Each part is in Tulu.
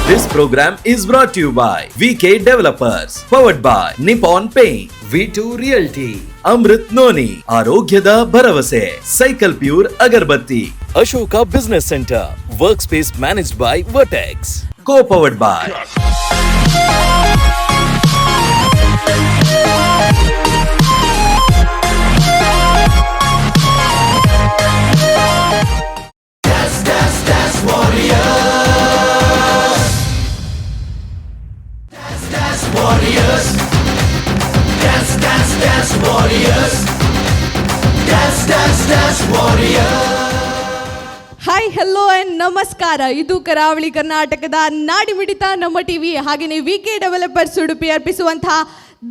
This program is brought to you by VK Developers, powered by Nippon Paint, V2 Realty, Amrit Noni, ಆರೋಗ್ಯದ ಭರವಸೆ, cycle pure agarbatti, Ashoka business centre, work space managed by Vertex, co powered by hi, hello and ನಮಸ್ಕಾರ. ಇದು ಕರಾವಳಿ ಕರ್ನಾಟಕದ ನಾಡಿಮಿಡಿತ ನಮ್ಮ TV, ಹಾಗೆಯೇ V K developers Udupi ಅರ್ಪಿಸುವಂತಹ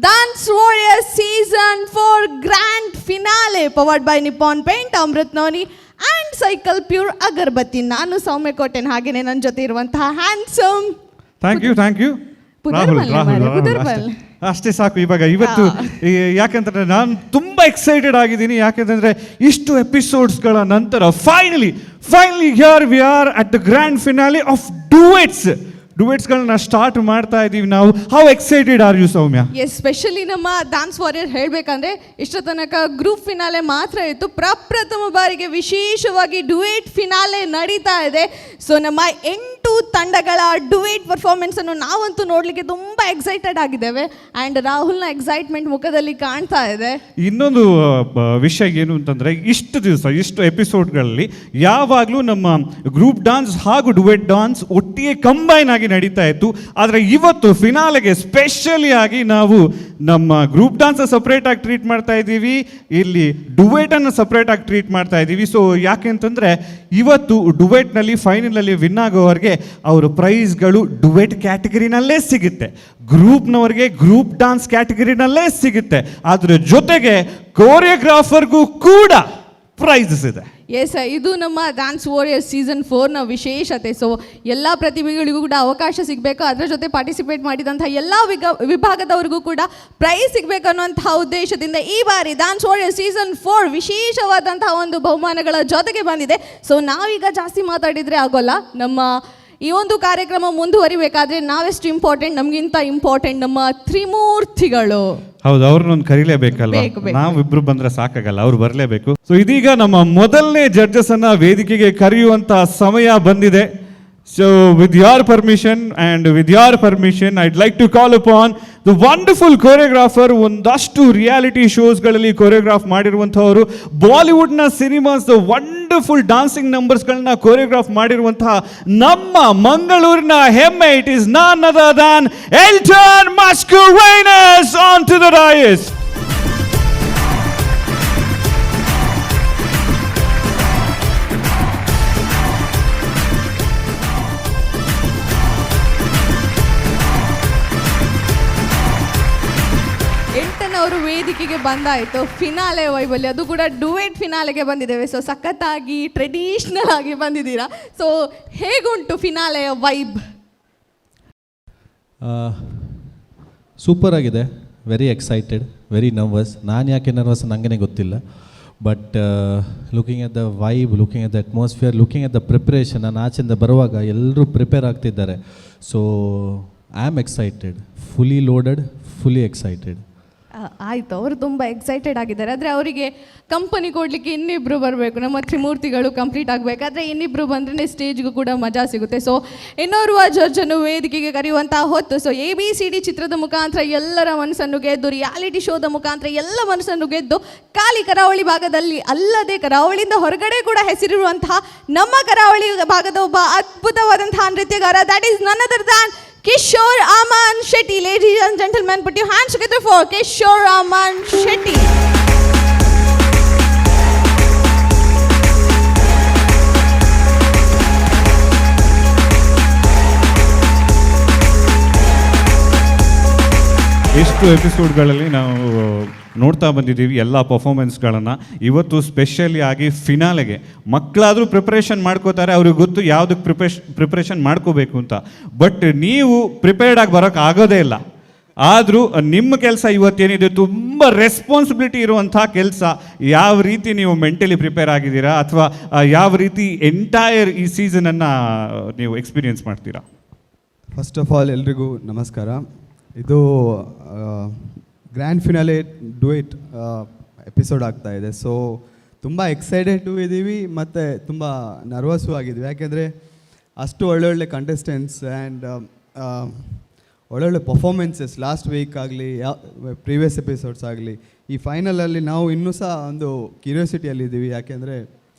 Dance Warrior season 4 grand finale, powered by Nippon Paint, Amrit Noni and Cycle Pure agarbatti. ನಾನು ಸೌಮ್ಯ ಕೋಟೆನ್, ಹಾಗೆಯೇ ನನ್ನ ಜೊತೆ ಇರುವಂತಹ handsome Thank you, thank you. ಪುದರ್ ರಾಹುಲ್. ಮಲ್ಲೆ ರಾಹುಲ್. ಮಾರ್ರೆ, ರಾಹುಲ್, ಪುದರ್ ಅಷ್ಟೇ. ಮಲ್ಲೆ. ಅಷ್ಟೇ ಸಾಕು ಇವಾಗ. ಇವತ್ತು ಯಾಕಂತಂದ್ರೆ ನಾನು ತುಂಬಾ ಎಕ್ಸೈಟೆಡ್ ಆಗಿದ್ದೀನಿ. ಯಾಕಂತಂದ್ರೆ ಇಷ್ಟು ಎಪಿಸೋಡ್ಸ್ಗಳ ನಂತರ finally, finally here we are at the grand finale of duets. ಡುವೆಟ್ಸ್ಗಳನ್ನ start ಮಾಡ್ತಾ ಇದ್ದೀವಿ ನಾವು. How excited are you, Soumya? Especially ನಮ್ಮ ಡಾನ್ಸ್ ವಾರಿಯರ್ ಹೇಳಬೇಕಂದ್ರೆ, ಇಷ್ಟರ ತನಕ ಗ್ರೂಪ್ ಫಿನಾಲೆ ಮಾತ್ರ ಇತ್ತು. ಪ್ರಪ್ರಥಮ ಬಾರಿಗೆ ವಿಶೇಷವಾಗಿ ಡುಯೇಟ್ ಫಿನಾಲೆ ನಡೀತಾ ಇದೆ. ಸೊ ನಮ್ಮ ಎಂಟು ತಂಡಗಳ ಡುಯೇಟ್ ಪರ್ಫಾರ್ಮೆನ್ಸ್ ಅನ್ನು ನಾವಂತೂ ನೋಡಲಿಕ್ಕೆ ತುಂಬ ಎಕ್ಸೈಟೆಡ್ ಆಗಿದ್ದೇವೆ. ಆ್ಯಂಡ್ ರಾಹುಲ್ನ ಎಕ್ಸೈಟ್ಮೆಂಟ್ ಮುಖದಲ್ಲಿ ಕಾಣ್ತಾ ಇದೆ. ಇನ್ನೊಂದು ವಿಷಯ ಏನು ಅಂತಂದರೆ, ಇಷ್ಟು ದಿವಸ, ಇಷ್ಟು ಎಪಿಸೋಡ್ಗಳಲ್ಲಿ ಯಾವಾಗಲೂ ನಮ್ಮ ಗ್ರೂಪ್ ಡಾನ್ಸ್ ಹಾಗೂ ಡುವೆಟ್ ಡಾನ್ಸ್ ಒಟ್ಟಿಗೆ ಕಂಬೈನ್ ಆಗಿ ನಡೀತಾ ಇತ್ತು. ಆದರೆ ಇವತ್ತು ಫಿನಾಲೆಗೆ ಸ್ಪೆಷಲಿ ಆಗಿ ನಾವು ನಮ್ಮ group dance separate ಆಗಿ ಟ್ರೀಟ್ ಮಾಡ್ತಾ ಇದ್ದೀವಿ, ಇಲ್ಲಿ ಡುವೆಟನ್ನು ಸಪ್ರೇಟ್ ಆಗಿ ಟ್ರೀಟ್ ಮಾಡ್ತಾ ಇದ್ದೀವಿ. ಸೊ ಯಾಕೆ ಅಂತಂದರೆ, ಇವತ್ತು ಡುವೆಟ್ನಲ್ಲಿ ಫೈನಲಲ್ಲಿ ವಿನ್ ಆಗೋವರಿಗೆ ಅವರ ಪ್ರೈಸ್ಗಳು ಡುವೆಟ್ ಕ್ಯಾಟಗರಿನಲ್ಲೇ ಸಿಗುತ್ತೆ, ಗ್ರೂಪ್ನವರಿಗೆ ಗ್ರೂಪ್ ಡಾನ್ಸ್ ಕ್ಯಾಟಗರಿನಲ್ಲೇ ಸಿಗುತ್ತೆ. ಅದ್ರ ಜೊತೆಗೆ ಕೋರಿಯೋಗ್ರಾಫರ್ಗೂ ಕೂಡ ಪ್ರೈಸಸ್ ಇದೆ. ಎಸ್, ಇದು ನಮ್ಮ dance warrior season 4ನ ವಿಶೇಷತೆ. ಸೊ ಎಲ್ಲ ಪ್ರತಿಭೆಗಳಿಗೂ ಕೂಡ ಅವಕಾಶ ಸಿಗಬೇಕು, ಅದರ ಜೊತೆ ಪಾರ್ಟಿಸಿಪೇಟ್ ಮಾಡಿದಂಥ ಎಲ್ಲ ವಿಭಾಗದವರಿಗೂ ಕೂಡ ಪ್ರೈಸ್ ಸಿಗಬೇಕು ಅನ್ನುವಂತಹ ಉದ್ದೇಶದಿಂದ ಈ ಬಾರಿ dance warrior season 4 ವಿಶೇಷವಾದಂತಹ ಒಂದು ಬಹುಮಾನಗಳ ಜೊತೆಗೆ ಬಂದಿದೆ. ಸೊ ನಾವೀಗ ಜಾಸ್ತಿ ಮಾತಾಡಿದರೆ ಆಗೋಲ್ಲ. ನಮ್ಮ ಈ ಒಂದು ಕಾರ್ಯಕ್ರಮ ಮುಂದುವರಿಬೇಕಾದ್ರೆ ನಾವೆಷ್ಟು ಇಂಪಾರ್ಟೆಂಟ್, ನಮಗಿಂತ ಇಂಪಾರ್ಟೆಂಟ್ ನಮ್ಮ ತ್ರಿಮೂರ್ತಿಗಳು. ಹೌದು, ಅವ್ರನ್ನೊಂದು ಕರೀಲೇಬೇಕಲ್ವಾ? ಬೇಕು, ಬೇಕು. ನಾವಿಬ್ರು ಬಂದ್ರೆ ಸಾಕಾಗಲ್ಲ, ಅವ್ರು ಬರಲೇಬೇಕು. ಸೊ ಇದೀಗ ನಮ್ಮ ಮೊದಲನೇ ಜಡ್ಜಸ್ ಅನ್ನ ವೇದಿಕೆಗೆ ಕರೆಯುವಂತ ಸಮಯ ಬಂದಿದೆ. So with your permission and with your permission, I'd like to call upon the wonderful choreographer. ಒಂದಷ್ಟು ರಿಯಾಲಿಟಿ ಶೋಸ್ಗಳಲ್ಲಿ ಕೊರಿಯೋಗ್ರಾಫ್ ಮಾಡಿರುವಂಥವರು, ಬಾಲಿವುಡ್ನ cinemas wonderful dancing ನಂಬರ್ಸ್ಗಳನ್ನ choreograph ಮಾಡಿರುವಂತಹ ನಮ್ಮ ಮಂಗಳೂರಿನ ಹೆಮ್ಮೆ, it is none other than Elton Mascarenhas, on to the dais. Elton ವೇದಿಕೆಗೆ ಬಂದಾಯಿತು. ಫಿನಾಲೆ ವೈಬಲ್ಲಿ, ಅದು ಕೂಡ ಡುವೇಟ್ ಫಿನಾಲೆಗೆ ಬಂದಿದ್ದೇವೆ. ಸೊ ಸಖತ್ತಾಗಿ ಟ್ರೆಡಿಷ್ನಲ್ ಆಗಿ ಬಂದಿದ್ದೀರಾ. ಸೊ ಹೇಗುಂಟು ಫಿನಾಲೆಯ ವೈಬ್? ಸೂಪರ್ ಆಗಿದೆ. Very excited, very nervous. ನಾನು ಯಾಕೆ ನರ್ವಸ್ ನನಗೇ ಗೊತ್ತಿಲ್ಲ, but looking at the vibe, looking at the atmosphere, looking at the preparation, ನಾನು ಆಚೆಯಿಂದ ಬರುವಾಗ ಎಲ್ಲರೂ ಪ್ರಿಪೇರ್ ಆಗ್ತಿದ್ದಾರೆ. So I am excited, fully loaded, fully excited. ಆಯಿತು, ಅವರು ತುಂಬ ಎಕ್ಸೈಟೆಡ್ ಆಗಿದ್ದಾರೆ. ಆದರೆ ಅವರಿಗೆ ಕಂಪನಿ ಕೊಡಲಿಕ್ಕೆ ಇನ್ನಿಬ್ಬರು ಬರಬೇಕು. ನಮ್ಮ ತ್ರಿಮೂರ್ತಿಗಳು ಕಂಪ್ಲೀಟ್ ಆಗಬೇಕಾದ್ರೆ ಇನ್ನಿಬ್ಬರು ಬಂದ್ರೆ ಸ್ಟೇಜ್ಗೂ ಕೂಡ ಮಜಾ ಸಿಗುತ್ತೆ. ಸೊ ಇನ್ನೋರ್ವ ಜಡ್ಜನ್ನು ವೇದಿಕೆಗೆ ಕರೆಯುವಂತಹ ಹೊತ್ತು. ಸೊ ಎಬಿಸಿಡಿ ಚಿತ್ರದ ಮುಖಾಂತರ ಎಲ್ಲರ ಮನಸ್ಸನ್ನು ಗೆದ್ದು, ರಿಯಾಲಿಟಿ ಶೋದ ಮುಖಾಂತರ ಎಲ್ಲ ಮನಸ್ಸನ್ನು ಗೆದ್ದು, ಖಾಲಿ ಕರಾವಳಿ ಭಾಗದಲ್ಲಿ ಅಲ್ಲದೆ ಕರಾವಳಿಯಿಂದ ಹೊರಗಡೆ ಕೂಡ ಹೆಸರಿರುವಂತಹ ನಮ್ಮ ಕರಾವಳಿ ಭಾಗದ ಒಬ್ಬ ಅದ್ಭುತವಾದಂತಹ ನೃತ್ಯಗಾರ, that is none other than Kishore Aman Shetty. Ladies and gentlemen, put your hands together for Kishore Aman Shetty. ಎಷ್ಟು ಎಪಿಸೋಡ್ಗಳಲ್ಲಿ ನಾವು ನೋಡ್ತಾ ಬಂದಿದ್ದೀವಿ ಎಲ್ಲ ಪರ್ಫಾರ್ಮೆನ್ಸ್ಗಳನ್ನು. ಇವತ್ತು ಸ್ಪೆಷಲಿ ಆಗಿ ಫಿನಾಲೆಗೆ ಮಕ್ಕಳಾದರೂ ಪ್ರಿಪ್ರೇಷನ್ ಮಾಡ್ಕೋತಾರೆ, ಅವ್ರಿಗೆ ಗೊತ್ತು ಯಾವುದಕ್ಕೆ ಪ್ರಿಪ್ರೇಷನ್ ಮಾಡ್ಕೋಬೇಕು ಅಂತ. ಬಟ್ ನೀವು ಪ್ರಿಪೇರ್ಡ್ ಆಗಿ ಬರೋಕ್ಕೆ ಆಗೋದೇ ಇಲ್ಲ. ಆದರೂ ನಿಮ್ಮ ಕೆಲಸ ಇವತ್ತೇನಿದೆ, ತುಂಬ ರೆಸ್ಪಾನ್ಸಿಬಿಲಿಟಿ ಇರುವಂಥ ಕೆಲಸ. ಯಾವ ರೀತಿ ನೀವು ಮೆಂಟಲಿ ಪ್ರಿಪೇರ್ ಆಗಿದ್ದೀರಾ ಅಥವಾ ಯಾವ ರೀತಿ ಎಂಟೈರ್ ಈ ಸೀಸನನ್ನು ನೀವು ಎಕ್ಸ್ಪೀರಿಯನ್ಸ್ ಮಾಡ್ತೀರಾ? First of all ಎಲ್ರಿಗೂ ನಮಸ್ಕಾರ. ಇದು grand finale duet episode ಆಗ್ತಾ ಇದೆ. ಸೊ ತುಂಬ ಎಕ್ಸೈಟೆಡು ಇದ್ದೀವಿ ಮತ್ತು ತುಂಬ ನರ್ವಸ್ಸು ಆಗಿದ್ವಿ. ಯಾಕೆಂದರೆ ಅಷ್ಟು ಒಳ್ಳೊಳ್ಳೆ ಕಂಟೆಸ್ಟೆಂಟ್ಸ್ ಆ್ಯಂಡ್ ಒಳ್ಳೊಳ್ಳೆ performances last week ಆಗಲಿ, ಯಾವ ಪ್ರೀವಿಯಸ್ ಎಪಿಸೋಡ್ಸ್ ಆಗಲಿ. ಈ ಫೈನಲಲ್ಲಿ ನಾವು ಇನ್ನೂ ಸಹ ಒಂದು ಕ್ಯೂರಿಯಾಸಿಟಿಯಲ್ಲಿದ್ದೀವಿ. ಯಾಕೆಂದರೆ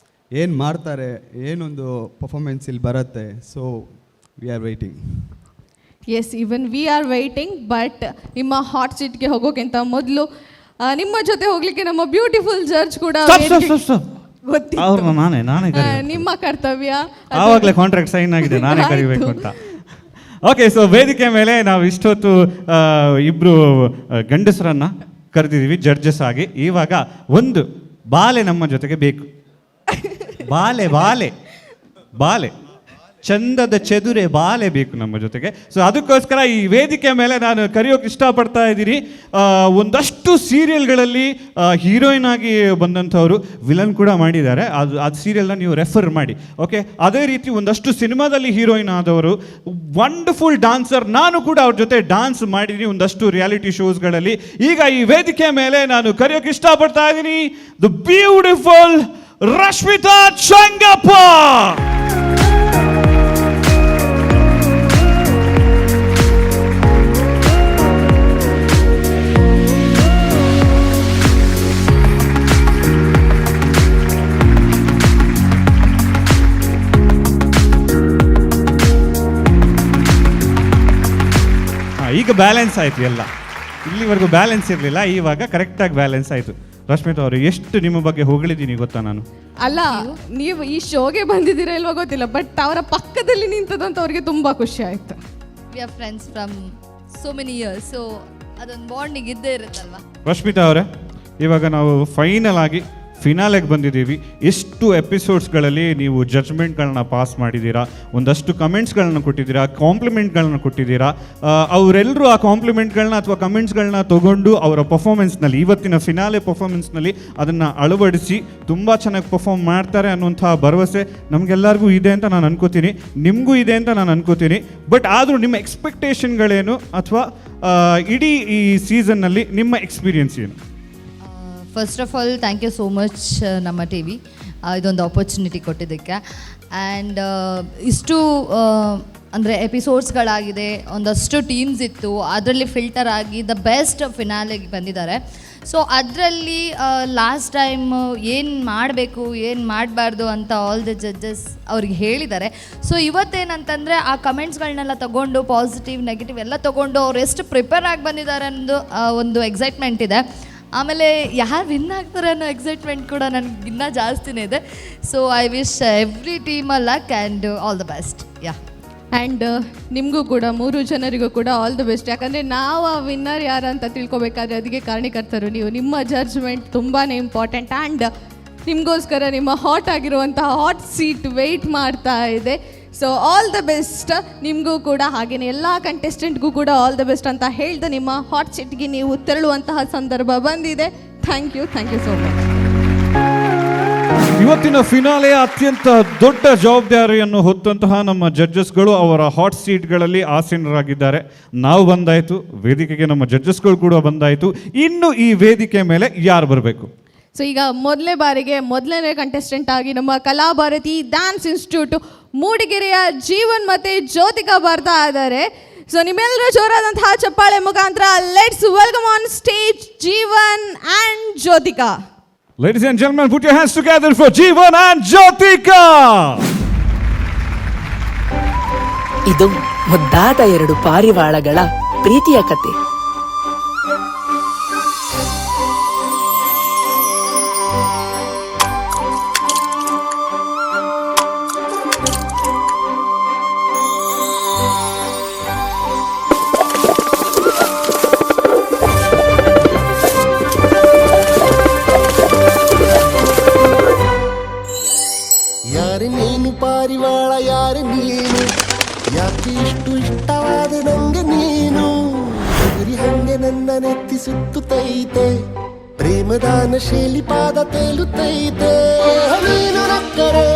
ಏನು ಮಾಡ್ತಾರೆ, ಏನೊಂದು ಪರ್ಫಾಮೆನ್ಸ್ ಇಲ್ಲಿ ಬರುತ್ತೆ. So we are waiting. Yes, even we are waiting. But ನಿಮ್ಮ ಹಾಟ್ ಸೀಟ್ಗೆ ಹೋಗೋಕ್ಕಿಂತ ಮೊದಲು ನಿಮ್ಮ ಜೊತೆ ಹೋಗ್ಲಿಕ್ಕೆ ನಮ್ಮ ಬ್ಯೂಟಿಫುಲ್ ಜಡ್ಜ್ ಕೂಡ ಗೊತ್ತಿತ್ತು. ಅವ್ರನ್ನ ನಾನೇ ನಾನೇ ಕರಿಬೇಕು. ನಿಮ್ಮ ಕರ್ತವ್ಯ ಅದು. ಆವಾಗಲೇ ಕಾಂಟ್ರಾಕ್ಟ್ ಸೈನ್ ಆಗಿದೆ, ನಾನೇ ಕರಿಬೇಕು ಅಂತ. ಓಕೆ, ಸೊ ವೇದಿಕೆ ಮೇಲೆ ನಾವು ಇಷ್ಟೊತ್ತು ಇಬ್ರು ಗಂಡಸರನ್ನ ಕರೆದಿದ್ದೀವಿ ಜಡ್ಜಸ್ ಆಗಿ. ಇವಾಗ ಒಂದು ಬಾಲೆ ನಮ್ಮ ಜೊತೆಗೆ ಬೇಕು. ಬಾಲೆ, ಬಾಲೆ, ಬಾಲೆ, ಚಂದದ ಚದುರೆ ಬಾಲೆ ಬೇಕು ನಮ್ಮ ಜೊತೆಗೆ. ಸೊ ಅದಕ್ಕೋಸ್ಕರ ಈ ವೇದಿಕೆ ಮೇಲೆ ನಾನು ಕರೆಯೋಕೆ ಇಷ್ಟಪಡ್ತಾ ಇದ್ದೀನಿ, ಒಂದಷ್ಟು ಸೀರಿಯಲ್ಗಳಲ್ಲಿ ಹೀರೋಯಿನ್ ಆಗಿ ಬಂದಂಥವರು, ವಿಲನ್ ಕೂಡ ಮಾಡಿದ್ದಾರೆ. ಅದು ಅದು ಸೀರಿಯಲ್ನ ನೀವು ರೆಫರ್ ಮಾಡಿ. ಓಕೆ, ಅದೇ ರೀತಿ ಒಂದಷ್ಟು ಸಿನಿಮಾದಲ್ಲಿ ಹೀರೋಯಿನ್ ಆದವರು, ವಂಡರ್ಫುಲ್ ಡಾನ್ಸರ್. ನಾನು ಕೂಡ ಅವ್ರ ಜೊತೆ ಡಾನ್ಸ್ ಮಾಡಿದ್ದೀನಿ ಒಂದಷ್ಟು ರಿಯಾಲಿಟಿ ಶೋಸ್ಗಳಲ್ಲಿ. ಈಗ ಈ ವೇದಿಕೆ ಮೇಲೆ ನಾನು ಕರೆಯೋಕೆ ಇಷ್ಟಪಡ್ತಾ ಇದ್ದೀನಿ the beautiful Rashmita Changappa. ಈಗ ಬ್ಯಾಲೆನ್ಸ್ ಆಯಿತು ಎಲ್ಲ. ಇಲ್ಲಿವರೆಗೂ ಬ್ಯಾಲೆನ್ಸ್ ಇರಲಿಲ್ಲ, ಇವಾಗ ಕರೆಕ್ಟಾಗಿ ಬ್ಯಾಲೆನ್ಸ್ ಆಯಿತು. ರಶ್ಮಿತಾ ಅವರು, ಎಷ್ಟು ನಿಮ್ಮ ಬಗ್ಗೆ ಹೊಗಳಿದ್ದೀನಿ ಗೊತ್ತಾ ನಾನು? ಅಲ್ಲ, ನೀವು ಈ ಶೋಗೆ ಬಂದಿದ್ದೀರಾ ಇಲ್ವಾ ಗೊತ್ತಿಲ್ಲ, ಬಟ್ ಅವರ ಪಕ್ಕದಲ್ಲಿ ನಿಂತದಂತ ಅವರಿಗೆ ತುಂಬಾ ಖುಷಿ ಆಯ್ತು. We are friends from so many years, so ಅದೊಂದು ಬಾಂಡಿಂಗ್ ಇದ್ದೇ ಇರುತ್ತಲ್ವಾ. ರಶ್ಮಿತಾ ಅವರೇ, ಇವಾಗ ನಾವು ಫೈನಲ್ ಆಗಿ ಫಿನಾಲೆಗೆ ಬಂದಿದ್ದೀವಿ. ಎಷ್ಟು ಎಪಿಸೋಡ್ಸ್ಗಳಲ್ಲಿ ನೀವು ಜಡ್ಜ್ಮೆಂಟ್ಗಳನ್ನ ಪಾಸ್ ಮಾಡಿದ್ದೀರಾ, ಒಂದಷ್ಟು ಕಮೆಂಟ್ಸ್ಗಳನ್ನ ಕೊಟ್ಟಿದ್ದೀರಾ, ಕಾಂಪ್ಲಿಮೆಂಟ್ಗಳನ್ನ ಕೊಟ್ಟಿದ್ದೀರಾ. ಅವರೆಲ್ಲರೂ ಆ ಕಾಂಪ್ಲಿಮೆಂಟ್ಗಳನ್ನ ಅಥವಾ ಕಮೆಂಟ್ಸ್ಗಳನ್ನ ತಗೊಂಡು ಅವರ ಪರ್ಫಾರ್ಮೆನ್ಸ್ನಲ್ಲಿ, ಇವತ್ತಿನ ಫಿನಾಲೆ ಪರ್ಫಾರ್ಮೆನ್ಸ್ನಲ್ಲಿ ಅದನ್ನು ಅಳವಡಿಸಿ ತುಂಬ ಚೆನ್ನಾಗಿ ಪರ್ಫಾರ್ಮ್ ಮಾಡ್ತಾರೆ ಅನ್ನುವಂಥ ಭರವಸೆ ನಮಗೆಲ್ಲರಿಗೂ ಇದೆ ಅಂತ ನಾನು ಅನ್ಕೋತೀನಿ, ನಿಮಗೂ ಇದೆ ಅಂತ ನಾನು ಅನ್ಕೋತೀನಿ. ಬಟ್ ಆದರೂ ನಿಮ್ಮ ಎಕ್ಸ್ಪೆಕ್ಟೇಷನ್ಗಳೇನು ಅಥವಾ ಇಡೀ ಈ ಸೀಸನ್ನಲ್ಲಿ ನಿಮ್ಮ ಎಕ್ಸ್ಪೀರಿಯನ್ಸ್ ಏನು? First of all, thank you so much ನಮ್ಮ ಟಿವಿ ಇದೊಂದು ಆಪರ್ಚುನಿಟಿ ಕೊಟ್ಟಿದ್ದಕ್ಕೆ. ಆ್ಯಂಡ್ ಇಷ್ಟು ಅಂದರೆ ಎಪಿಸೋಡ್ಸ್ಗಳಾಗಿದೆ, ಒಂದಷ್ಟು ಟೀಮ್ಸ್ ಇತ್ತು, ಅದರಲ್ಲಿ ಫಿಲ್ಟರ್ ಆಗಿ the best ಫಿನಾಲೆಗೆ ಬಂದಿದ್ದಾರೆ. ಸೊ ಅದರಲ್ಲಿ ಲಾಸ್ಟ್ ಟೈಮ್ ಏನು ಮಾಡಬೇಕು, ಏನು ಮಾಡಬಾರ್ದು ಅಂತ all the judges ಅವ್ರಿಗೆ ಹೇಳಿದ್ದಾರೆ. ಸೊ ಇವತ್ತೇನಂತಂದರೆ ಆ ಕಮೆಂಟ್ಸ್ಗಳನ್ನೆಲ್ಲ ತಗೊಂಡು, ಪಾಸಿಟಿವ್, ನೆಗೆಟಿವ್ ಎಲ್ಲ ತೊಗೊಂಡು ಅವ್ರು ಎಷ್ಟು ಪ್ರಿಪೇರ್ ಆಗಿ ಬಂದಿದ್ದಾರೆ ಅನ್ನೋದು ಒಂದು ಎಕ್ಸೈಟ್ಮೆಂಟ್ ಇದೆ. ಆಮೇಲೆ ಯಾರು ವಿನ್ ಆಗ್ತಾರೆ ಅನ್ನೋ ಎಕ್ಸೈಟ್ಮೆಂಟ್ ಕೂಡ ನನಗೆ ಇನ್ನೂ ಜಾಸ್ತಿನೇ ಇದೆ. So I wish every team a luck and all the best, yeah. And ನಿಮಗೂ ಕೂಡ, ಮೂರು ಜನರಿಗೂ ಕೂಡ all the best. ಯಾಕಂದರೆ ನಾವು ಆ ವಿನ್ನರ್ ಯಾರು ಅಂತ ತಿಳ್ಕೊಬೇಕಾದ್ರೆ ಅದಕ್ಕೆ ಕಾರಣೀಕರ್ತರು ನೀವು. ನಿಮ್ಮ ಜಡ್ಜ್ಮೆಂಟ್ ತುಂಬಾ ಇಂಪಾರ್ಟೆಂಟ್. ಆ್ಯಂಡ್ ನಿಮಗೋಸ್ಕರ ನಿಮ್ಮ ಹಾಟ್ ಆಗಿರುವಂತಹ hot seat weight ಮಾಡ್ತಾ ಇದೆ. So all the best ನಿಮಗೂ ಕೂಡ, ಹಾಗೆಯೇ ಎಲ್ಲ ಕಂಟೆಸ್ಟೆಂಟ್ಗೂ ಕೂಡ all the best ಅಂತ ಹೇಳ್ದೆ ನಿಮ್ಮ ಹಾಟ್ ಸೀಟ್ಗೆ ನೀವು ತೆರಳುವಂತಹ ಸಂದರ್ಭ ಬಂದಿದೆ. Thank you, thank you so much. ಇವತ್ತಿನ ಫಿನಾಲೆಯ ಅತ್ಯಂತ ದೊಡ್ಡ ಜವಾಬ್ದಾರಿಯನ್ನು ಹೊತ್ತಂತಹ ನಮ್ಮ ಜಡ್ಜಸ್ಗಳು ಅವರ ಹಾಟ್ ಸೀಟ್ಗಳಲ್ಲಿ ಆಸೀನರಾಗಿದ್ದಾರೆ. ನಾವು ಬಂದಾಯಿತು ವೇದಿಕೆಗೆ, ನಮ್ಮ ಜಡ್ಜಸ್ಗಳು ಕೂಡ ಬಂದಾಯಿತು. ಇನ್ನು ಈ ವೇದಿಕೆ ಮೇಲೆ ಯಾರು ಬರಬೇಕು? ಸೊ ಈಗ ಮೊದಲನೇ ಬಾರಿಗೆ ಮೊದಲನೇ ಕಂಟೆಸ್ಟೆಂಟ್ ಆಗಿ ನಮ್ಮ ಕಲಾಭಾರತಿ ಡ್ಯಾನ್ಸ್ ಇನ್ಸ್ಟಿಟ್ಯೂಟ್ ಮೂಡಿಗೆರೆಯ ಜೀವನ್ ಮತ್ತೆ ಜ್ಯೋತಿಕಾ ಬರ್ತಾ ಇದ್ದಾರೆ. ಸೊ ನಿಮ್ಮೆಲ್ಲರ ಜೋರಾದಂತಹ ಚಪ್ಪಾಳೆ ಮುಖಾಂತರ let's welcome on stage Jeevan and Jyothika. Ladies and gentlemen, put your hands together for Jeevan and Jyotika. ಇದು ಮುದ್ದಾದ ಎರಡು ಪಾರಿವಾಳಗಳ ಪ್ರೀತಿಯ ಕತೆ. ಯಾರು ನೀನು ಪಾರಿವಾಳ, ಯಾರು ನೀನು? ಯಾಕೆ ಇಷ್ಟು ಇಷ್ಟವಾದ ನಂಗೆ ನೀನು? ಗುರಿ ಹಂಗೆ ನನ್ನ ನೆತ್ತಿ ಸುತ್ತುತ್ತೈತೆ, ಪ್ರೇಮದ ನಶೇಲಿ ಪಾದ ತೇಲುತ್ತೈತೆ. ನೀನು ನಕ್ಕರೆ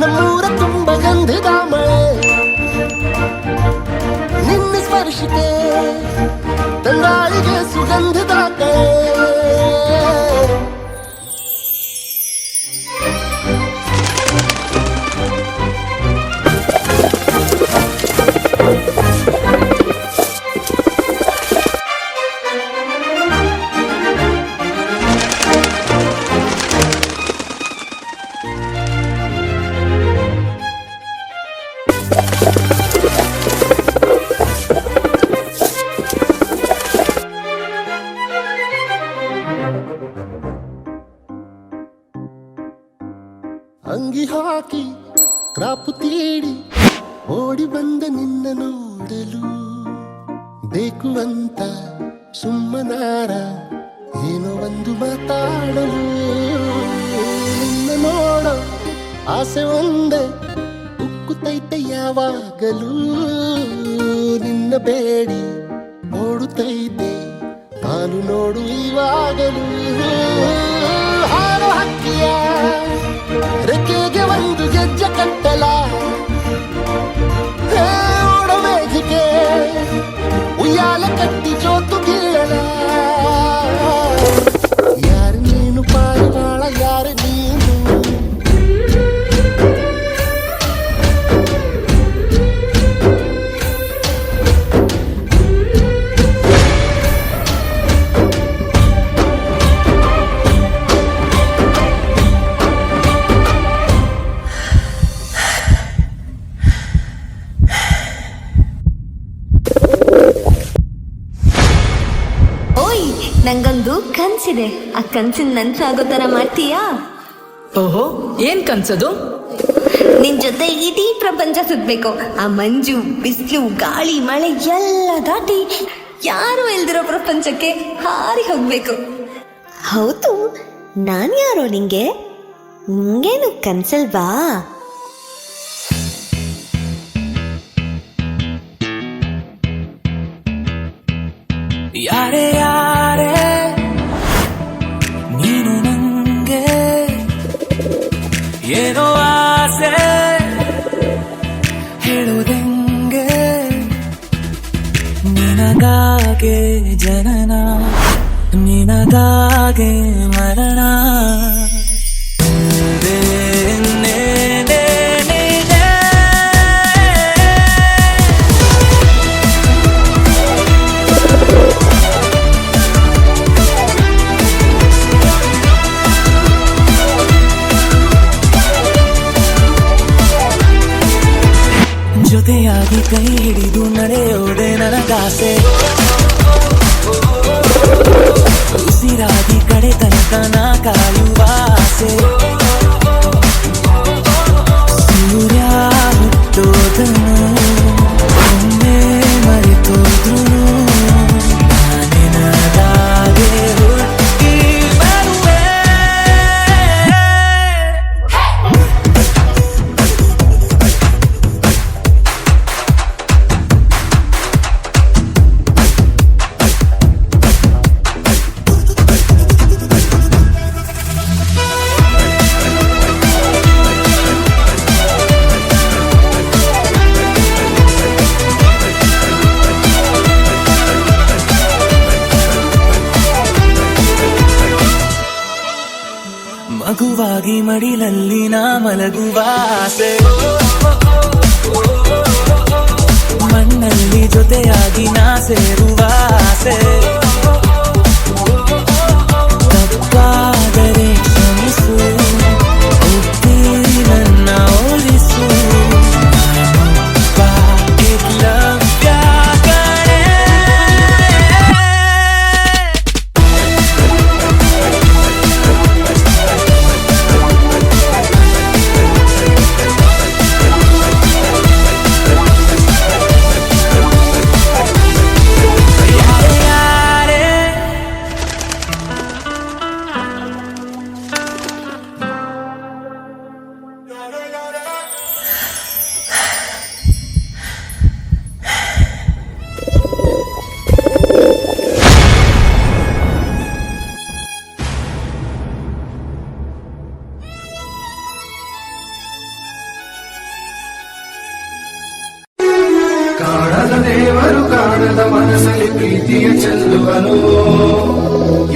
ನಮ್ಮೂರ ತುಂಬ ಗಂಧದ ಮಳೆ. ಗಂಧದ ಕಳೆ. ಅಂಗಿ ಹಾಕಿ ಕ್ರಾಪು ತೇಡಿ ಓಡಿ ಬಂದ ನಿನ್ನ ನೋಡಲು, ಬೇಕು ಅಂತ ಸುಮ್ಮನಾರ ಏನೋ ಒಂದು ಮಾತಾಡಲು. ನಿನ್ನ ನೋಡೋ ಆಸೆ ಒಂದೇ ಉಕ್ಕುತೈತೆ ಯಾವಾಗಲೂ, ನಿನ್ನ ಬೇಡಿ ಓಡುತ್ತೈತೆ ನಾನು ನೋಡು ಇವಾಗಲೂ. ಹಾರು ಹಕ್ಕಿಯ ರೆಕ್ಕೆಗೆ ಒಂದು ಗೆಜ್ಜೆ ಕಟ್ಟಲ, ಹೇ ಓಡ ಮೇಘಕ್ಕೆ ಉಯ್ಯಾಲೆ ಕಟ್ಟಿ ಜೋತು ಬೀಳಲ. ಯಾರು ನೀನು ಪಾರಿವಾಳ, ಯಾರು ನೀನು? ಓಯ್, ನಂಗೊಂದು ಕನ್ಸಿದೆ. ಆ ಕನ್ಸಿನ ನನ್ಸಾಗೋ ತರ ಮಾಡ್ತೀಯಾ? ಓಹೋ, ಏನ್ ಕನ್ಸದು? ನಿನ್ ಜೊತೆ ಇಡೀ ಪ್ರಪಂಚ ಸುತ್ತಬೇಕು. ಆ ಮಂಜು, ಬಿಸಿಲು, ಗಾಳಿ, ಮಳೆ ಎಲ್ಲ ದಾಟಿ ಯಾರು ಇಲ್ದಿರೋ ಪ್ರಪಂಚಕ್ಕೆ ಹಾರಿ ಹೋಗ್ಬೇಕು. ಹೌದು, ನಾನ್ ಯಾರೋ ನಿಂಗೆ? ನಿಂಗೇನು ಕನ್ಸಲ್ವಾ? ಯಾರೇ ಯಾರೇ ನೀನು, ನಂಗೆ ಏನೋ ಆಸೆ, ಹೇಳುವುದೆಂಗೆ? ನಿನಗಾಗೆ ಜನನ, ನಿನಗಾಗೆ ಮರಣ. ನೇ, ನೇ, ನೇ, ನೇ, ನೇ. ಜೊತೆಯಾಗಿ ಕೈ ಹಿಡಿದು ನಡೆಯೋದೆ ನನಗಾಸೆ. ಉಸಿರಾಗಿ ಕಡೆ ತನಕ ನಾ ಕಾಯುವ ಆಸೆ. ಸೂರ್ಯ ಹುಟ್ಟೋದನು ಒಮ್ಮೆ ಮರೆತೋದ್ರು, ನಿನಗಾಗೆ ಹುಟ್ಟಿ ಬರುವೆ. ಮಗುವಾಗಿ ಮಡಿಲಲ್ಲಿ ನಾ ಮಲಗುವ ಆಸೆ. ಮಣ್ಣಲ್ಲಿ ಜೊತೆಯಾಗಿ ನಾ ಸೇರುವ ಆಸೆ. ತಪ್ಪಾದರೆ ಕ್ಷಮಿಸು, ಒಪ್ಪಿ ನನ್ನ ಒಲಿಸು. ನಾನೊಬ್ಬ ಏಕಲವ್ಯ ಕಣೆ. ಯಾರೇ ಯಾರೇ. ಕಾಣದ ದೇವರು. ಕಾಣದ ಮನಸ್ಸಲ್ಲಿ ಪ್ರೀತಿಯ ಚೆಲ್ಲುವನು,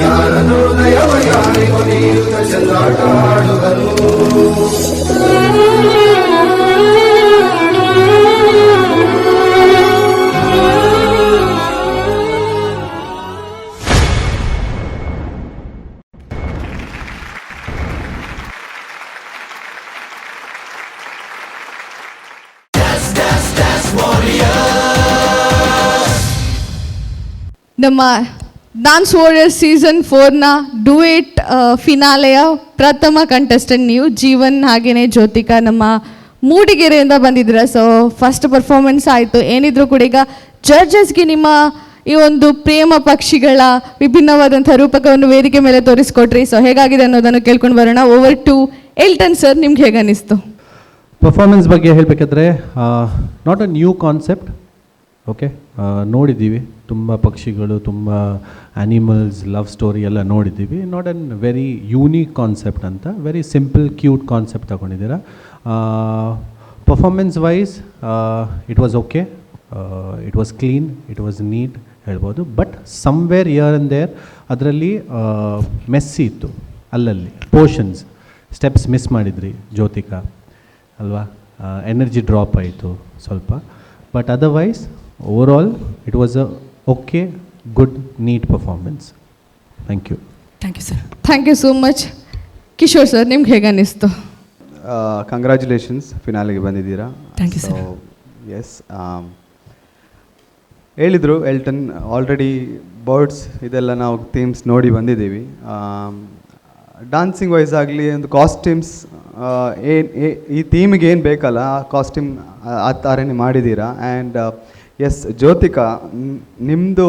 ಯಾರ ಹೃದಯವ ಯಾರಿಗೂ ನೀಡುತ್ತ ಚೆಲ್ಲಾಟ ಆಡುವನು. ನಮ್ಮ ಡಾನ್ಸ್ ವಾರಿಯರ್ ಸೀಸನ್ 4ನ ಡುಯೆಟ್ ಫಿನಾಲೆಯ ಪ್ರಥಮ ಕಂಟೆಸ್ಟೆಂಟ್ ನೀವು ಜೀವನ್ ಹಾಗೆಯೇ ಜ್ಯೋತಿಕಾ ನಮ್ಮ ಮೂಡಿಗೆರೆಯಿಂದ ಬಂದಿದ್ದೀರಾ. ಸೊ ಫಸ್ಟ್ ಪರ್ಫಾರ್ಮೆನ್ಸ್ ಆಯಿತು. ಏನಿದ್ರು ಕೂಡ ಈಗ ಜಡ್ಜಸ್ಗೆ ನಿಮ್ಮ ಈ ಒಂದು ಪ್ರೇಮ ಪಕ್ಷಿಗಳ ವಿಭಿನ್ನವಾದಂಥ ರೂಪಕವನ್ನು ವೇದಿಕೆ ಮೇಲೆ ತೋರಿಸ್ಕೊಟ್ರಿ. ಸೊ ಹೇಗಾಗಿದೆ ಅನ್ನೋದನ್ನು ಕೇಳ್ಕೊಂಡು ಬರೋಣ. ಓವರ್ ಟು ಎಲ್ಟನ್ ಸರ್, ನಿಮ್ಗೆ ಹೇಗೆ ಅನ್ನಿಸ್ತು? ಪರ್ಫಾರ್ಮೆನ್ಸ್ ಬಗ್ಗೆ ಹೇಳಬೇಕಾದ್ರೆ, not a new concept, okay. ನೋಡಿದ್ದೀವಿ ತುಂಬ ಪಕ್ಷಿಗಳು, ತುಂಬ ಆ್ಯನಿಮಲ್ಸ್, ಲವ್ ಸ್ಟೋರಿ ಎಲ್ಲ ನೋಡಿದ್ದೀವಿ. Not an very unique concept ಅಂತ, ವೆರಿ ಸಿಂಪಲ್ ಕ್ಯೂಟ್ ಕಾನ್ಸೆಪ್ಟ್ ತಗೊಂಡಿದ್ದೀರಾ. Performance wise, it was okay, it was clean, it was neat ಹೇಳ್ಬೋದು. But somewhere here and there ಅದರಲ್ಲಿ ಮೆಸ್ಸಿ ಇತ್ತು ಅಲ್ಲಲ್ಲಿ. ಪೋರ್ಷನ್ಸ್, ಸ್ಟೆಪ್ಸ್ ಮಿಸ್ ಮಾಡಿದ್ರಿ ಜ್ಯೋತಿಕಾ, ಅಲ್ವಾ? ಎನರ್ಜಿ ಡ್ರಾಪ್ ಆಯಿತು ಸ್ವಲ್ಪ. But otherwise, overall it was a okay, good, neat performance. Thank you. Thank you, sir. Thank you so much. Kishore sir, ನಿಮ್ಗೆ ಹೇಗೆ ಅನ್ನಿಸ್ತು? ಕಂಗ್ರ್ಯಾಚುಲೇಷನ್ಸ್, ಫಿನಾಲಿಗೆ ಬಂದಿದ್ದೀರಾ. Thank you, sir. S, ಹೇಳಿದರು ಎಲ್ಟನ್ ಆಲ್ರೆಡಿ. ಬರ್ಡ್ಸ್ ಇದೆಲ್ಲ ನಾವು ಥೀಮ್ಸ್ ನೋಡಿ ಬಂದಿದ್ದೀವಿ. ಡಾನ್ಸಿಂಗ್ ವೈಸ್ ಆಗಲಿ, ಒಂದು ಕಾಸ್ಟ್ಯೂಮ್ಸ್ ಏನು ಈ ಥೀಮಿಗೆ ಏನು ಬೇಕಲ್ಲ, ಆ ಕಾಸ್ಟ್ಯೂಮ್ ಆ ಥರನೇ ಮಾಡಿದ್ದೀರಾ. ಆ್ಯಂಡ್ ಎಸ್, ಜ್ಯೋತಿಕಾ, ನಿಮ್ಮದು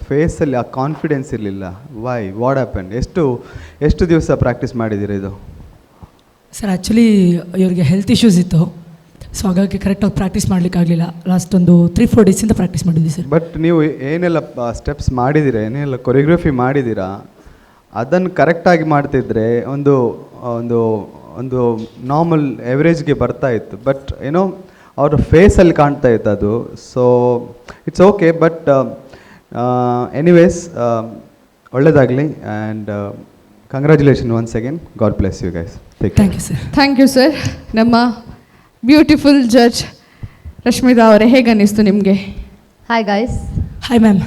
ಫೇಸಲ್ಲಿ ಆ ಕಾನ್ಫಿಡೆನ್ಸ್ ಇರಲಿಲ್ಲ. Why? What happen? ಎಷ್ಟು ಎಷ್ಟು ದಿವಸ ಪ್ರಾಕ್ಟೀಸ್ ಮಾಡಿದ್ದೀರಾ ಇದು? ಸರ್, ಆ್ಯಕ್ಚುಲಿ ಇವರಿಗೆ ಹೆಲ್ತ್ ಇಶ್ಯೂಸ್ ಇತ್ತು. ಸೊ ಹಾಗಾಗಿ ಕರೆಕ್ಟಾಗಿ ಪ್ರಾಕ್ಟೀಸ್ ಮಾಡಲಿಕ್ಕಾಗಲಿಲ್ಲ. ಲಾಸ್ಟ್ ಒಂದು 3-4 ಡೇಸಿಂದ ಪ್ರಾಕ್ಟೀಸ್ ಮಾಡಿದ್ವಿ ಸರ್. ಬಟ್ ನೀವು ಏನೆಲ್ಲ ಸ್ಟೆಪ್ಸ್ ಮಾಡಿದ್ದೀರಾ, ಏನೆಲ್ಲ ಕೊರಿಯೋಗ್ರಫಿ ಮಾಡಿದ್ದೀರಾ, ಅದನ್ನು ಕರೆಕ್ಟಾಗಿ ಮಾಡ್ತಿದ್ರೆ ಒಂದು ಒಂದು ಒಂದು ನಾರ್ಮಲ್ ಎವರೇಜ್ಗೆ ಬರ್ತಾ ಇತ್ತು. ಬಟ್ ಏನೋ ಅವರ ಫೇಸಲ್ಲಿ ಕಾಣ್ತಾ ಇತ್ತು ಅದು. So it's okay, but anyways, ಒಳ್ಳೆಯದಾಗಲಿ and congratulation once again. God bless you guys. Take. Thank you, sir. Thank you, sir. ನಮ್ಮ ಬ್ಯೂಟಿಫುಲ್ ಜಡ್ಜ್ ರಶ್ಮಿತಾ ಅವರೇ, ಹೇಗೆ ಅನ್ನಿಸ್ತು ನಿಮಗೆ? Hi guys. Hi ma'am.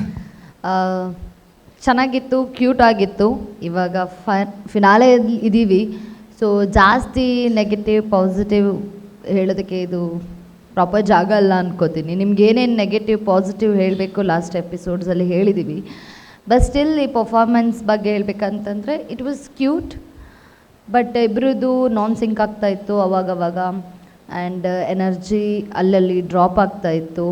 ಚೆನ್ನಾಗಿತ್ತು, ಕ್ಯೂಟ್ ಆಗಿತ್ತು. ಇವಾಗ ಫಿನಾಲೆ ಇದ್ದೀವಿ. ಸೊ ಜಾಸ್ತಿ ನೆಗೆಟಿವ್ ಪಾಸಿಟಿವ್ ಹೇಳೋದಕ್ಕೆ ಇದು ಪ್ರಾಪರ್ ಜಾಗ ಅಲ್ಲ ಅನ್ಕೋತೀನಿ. ನಿಮ್ಗೆ ಏನೇನು ನೆಗೆಟಿವ್ ಪಾಸಿಟಿವ್ ಹೇಳಬೇಕು, ಲಾಸ್ಟ್ ಎಪಿಸೋಡ್ಸಲ್ಲಿ ಹೇಳಿದ್ದೀವಿ. ಬಟ್ ಸ್ಟಿಲ್ ಈ ಪರ್ಫಾರ್ಮೆನ್ಸ್ ಬಗ್ಗೆ ಹೇಳ್ಬೇಕಂತಂದರೆ, it was cute, but ಇಬ್ಬರದ್ದು ನಾನ್ ಸಿಂಕ್ ಆಗ್ತಾಯಿತ್ತು ಅವಾಗವಾಗ. ಆ್ಯಂಡ್ ಎನರ್ಜಿ ಅಲ್ಲಲ್ಲಿ ಡ್ರಾಪ್ ಆಗ್ತಾಯಿತ್ತು.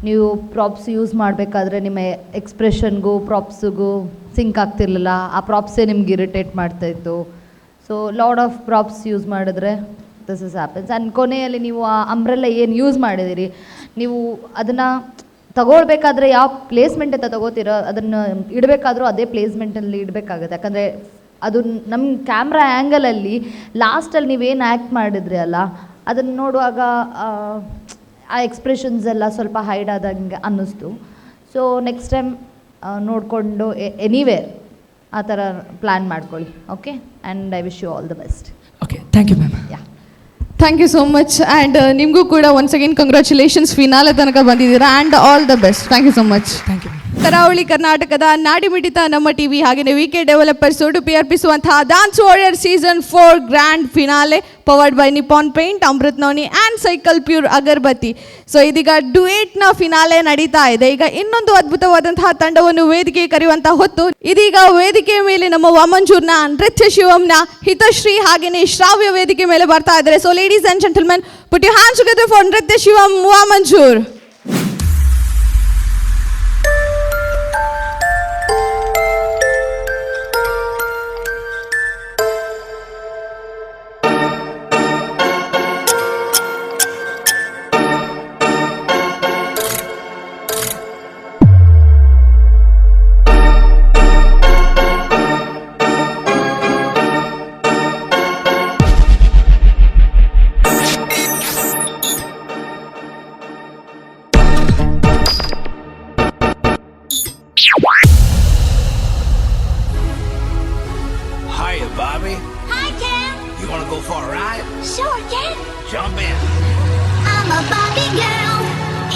ನೀವು ಪ್ರಾಪ್ಸ್ ಯೂಸ್ ಮಾಡಬೇಕಾದ್ರೆ ನಿಮ್ಮ ಎಕ್ಸ್ಪ್ರೆಷನ್ಗೂ ಪ್ರಾಪ್ಸಿಗೂ ಸಿಂಕ್ ಆಗ್ತಿರ್ಲಿಲ್ಲ. ಆ ಪ್ರಾಪ್ಸೇ ನಿಮ್ಗೆ irritate ಮಾಡ್ತಾಯಿತ್ತು. So lot of props use ಮಾಡಿದ್ರೆ this is happens. And ಕೊನೆಯಲ್ಲಿ ನೀವು ಆ ಅಂಬ್ರೆಲ್ಲ ಏನು ಯೂಸ್ ಮಾಡಿದಿರಿ, ನೀವು ಅದನ್ನು ತಗೊಳ್ಬೇಕಾದ್ರೆ ಯಾವ ಪ್ಲೇಸ್ಮೆಂಟ್ ಅಂತ ತಗೋತೀರೋ, ಅದನ್ನು ಇಡಬೇಕಾದ್ರೂ ಅದೇ ಪ್ಲೇಸ್ಮೆಂಟಲ್ಲಿ ಇಡಬೇಕಾಗುತ್ತೆ. ಯಾಕಂದರೆ ಅದು ನಮ್ಮ ಕ್ಯಾಮ್ರಾ ಆ್ಯಂಗಲಲ್ಲಿ ಲಾಸ್ಟಲ್ಲಿ ನೀವೇನು ಆ್ಯಕ್ಟ್ ಮಾಡಿದ್ರಿ ಅಲ್ಲ, ಅದನ್ನು ನೋಡುವಾಗ ಆ ಎಕ್ಸ್ಪ್ರೆಷನ್ಸ್ ಎಲ್ಲ ಸ್ವಲ್ಪ ಹೈಡ್ ಆದಂಗೆ ಅನ್ನಿಸ್ತು. ಸೊ ನೆಕ್ಸ್ಟ್ ಟೈಮ್ ನೋಡಿಕೊಂಡು ಎನಿವೇರ್ ಆ ಥರ ಪ್ಲ್ಯಾನ್ ಮಾಡ್ಕೊಳ್ಳಿ. Okay, and I wish you all the best. Okay, thank you, ma'am. Yeah. Thank you so much, and ನಿಮಗೂ ಕೂಡ ಒನ್ಸ್ ಅಗೇನ್ ಕಂಗ್ರ್ಯಾಚುಲೇಷನ್ಸ್. ಫಿನಾಲೆ ತನಕ ಬಂದಿದ್ದೀರಾ and all the best. Thank you so much. Thank you. ಕರಾವಳಿ ಕರ್ನಾಟಕದ ನಾಡಿಮಿಡಿತ ನಮ್ಮ ಟಿವಿ ಹಾಗೆಯೇ ವಿ ಕೆ ಡೆವಲಪರ್ಸ್ ಉಡುಪಿ ಅರ್ಪಿಸುವಂತಹ Dance Warrior season 4 grand finale, powered by Nippon Paint, Amrit Noni and Cycle Pure agarbatti. So ಇದೀಗ ಡುಯೇಟ್ನ ಫಿನಾಲೆ ನಡೀತಾ ಇದೆ. ಈಗ ಇನ್ನೊಂದು ಅದ್ಭುತವಾದಂತಹ ತಂಡವನ್ನು ವೇದಿಕೆ ಕರೆಯುವಂತಹ ಹೊತ್ತು. ಇದೀಗ ವೇದಿಕೆ ಮೇಲೆ ನಮ್ಮ ವಾಮಂಜೂರ್ನ ನೃತ್ಯ ಶಿವಂನ ಹಿತಶ್ರೀ ಹಾಗೆಯೇ ಶ್ರಾವ್ಯ ವೇದಿಕೆ ಮೇಲೆ ಬರ್ತಾ ಇದ್ದಾರೆ. So ladies and gentlemen, put your hands together for Nritya Shivam Vamanjoor.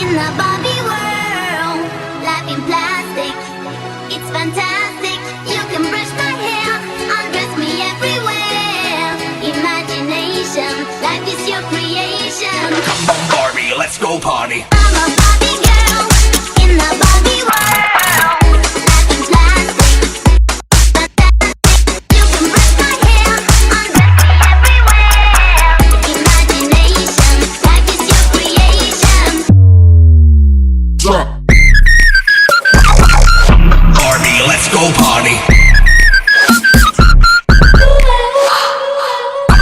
In the Barbie world, life in plastic, it's fantastic. You can brush my hair, undress me everywhere. Imagination, life is your creation. Come on, Barbie, let's go party. I'm a Barbie girl in the Barbie world. Life in plastic, fantastic. You can brush my hair, undress me everywhere. Imagination, life is your creation. Drop. Barbie, let's go party.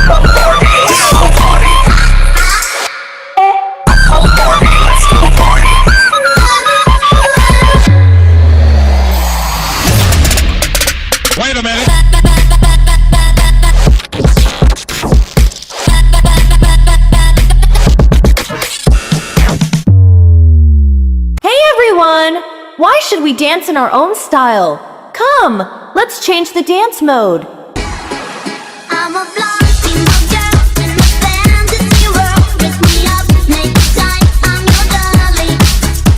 Barbie, let's go party. Barbie, let's go party. Wait a minute. Hey everyone! Why should we dance in our own style? Come, let's change the dance mode. I'm a blonde single girl in the fantasy world. Dress me up, make it tight. I'm your darling.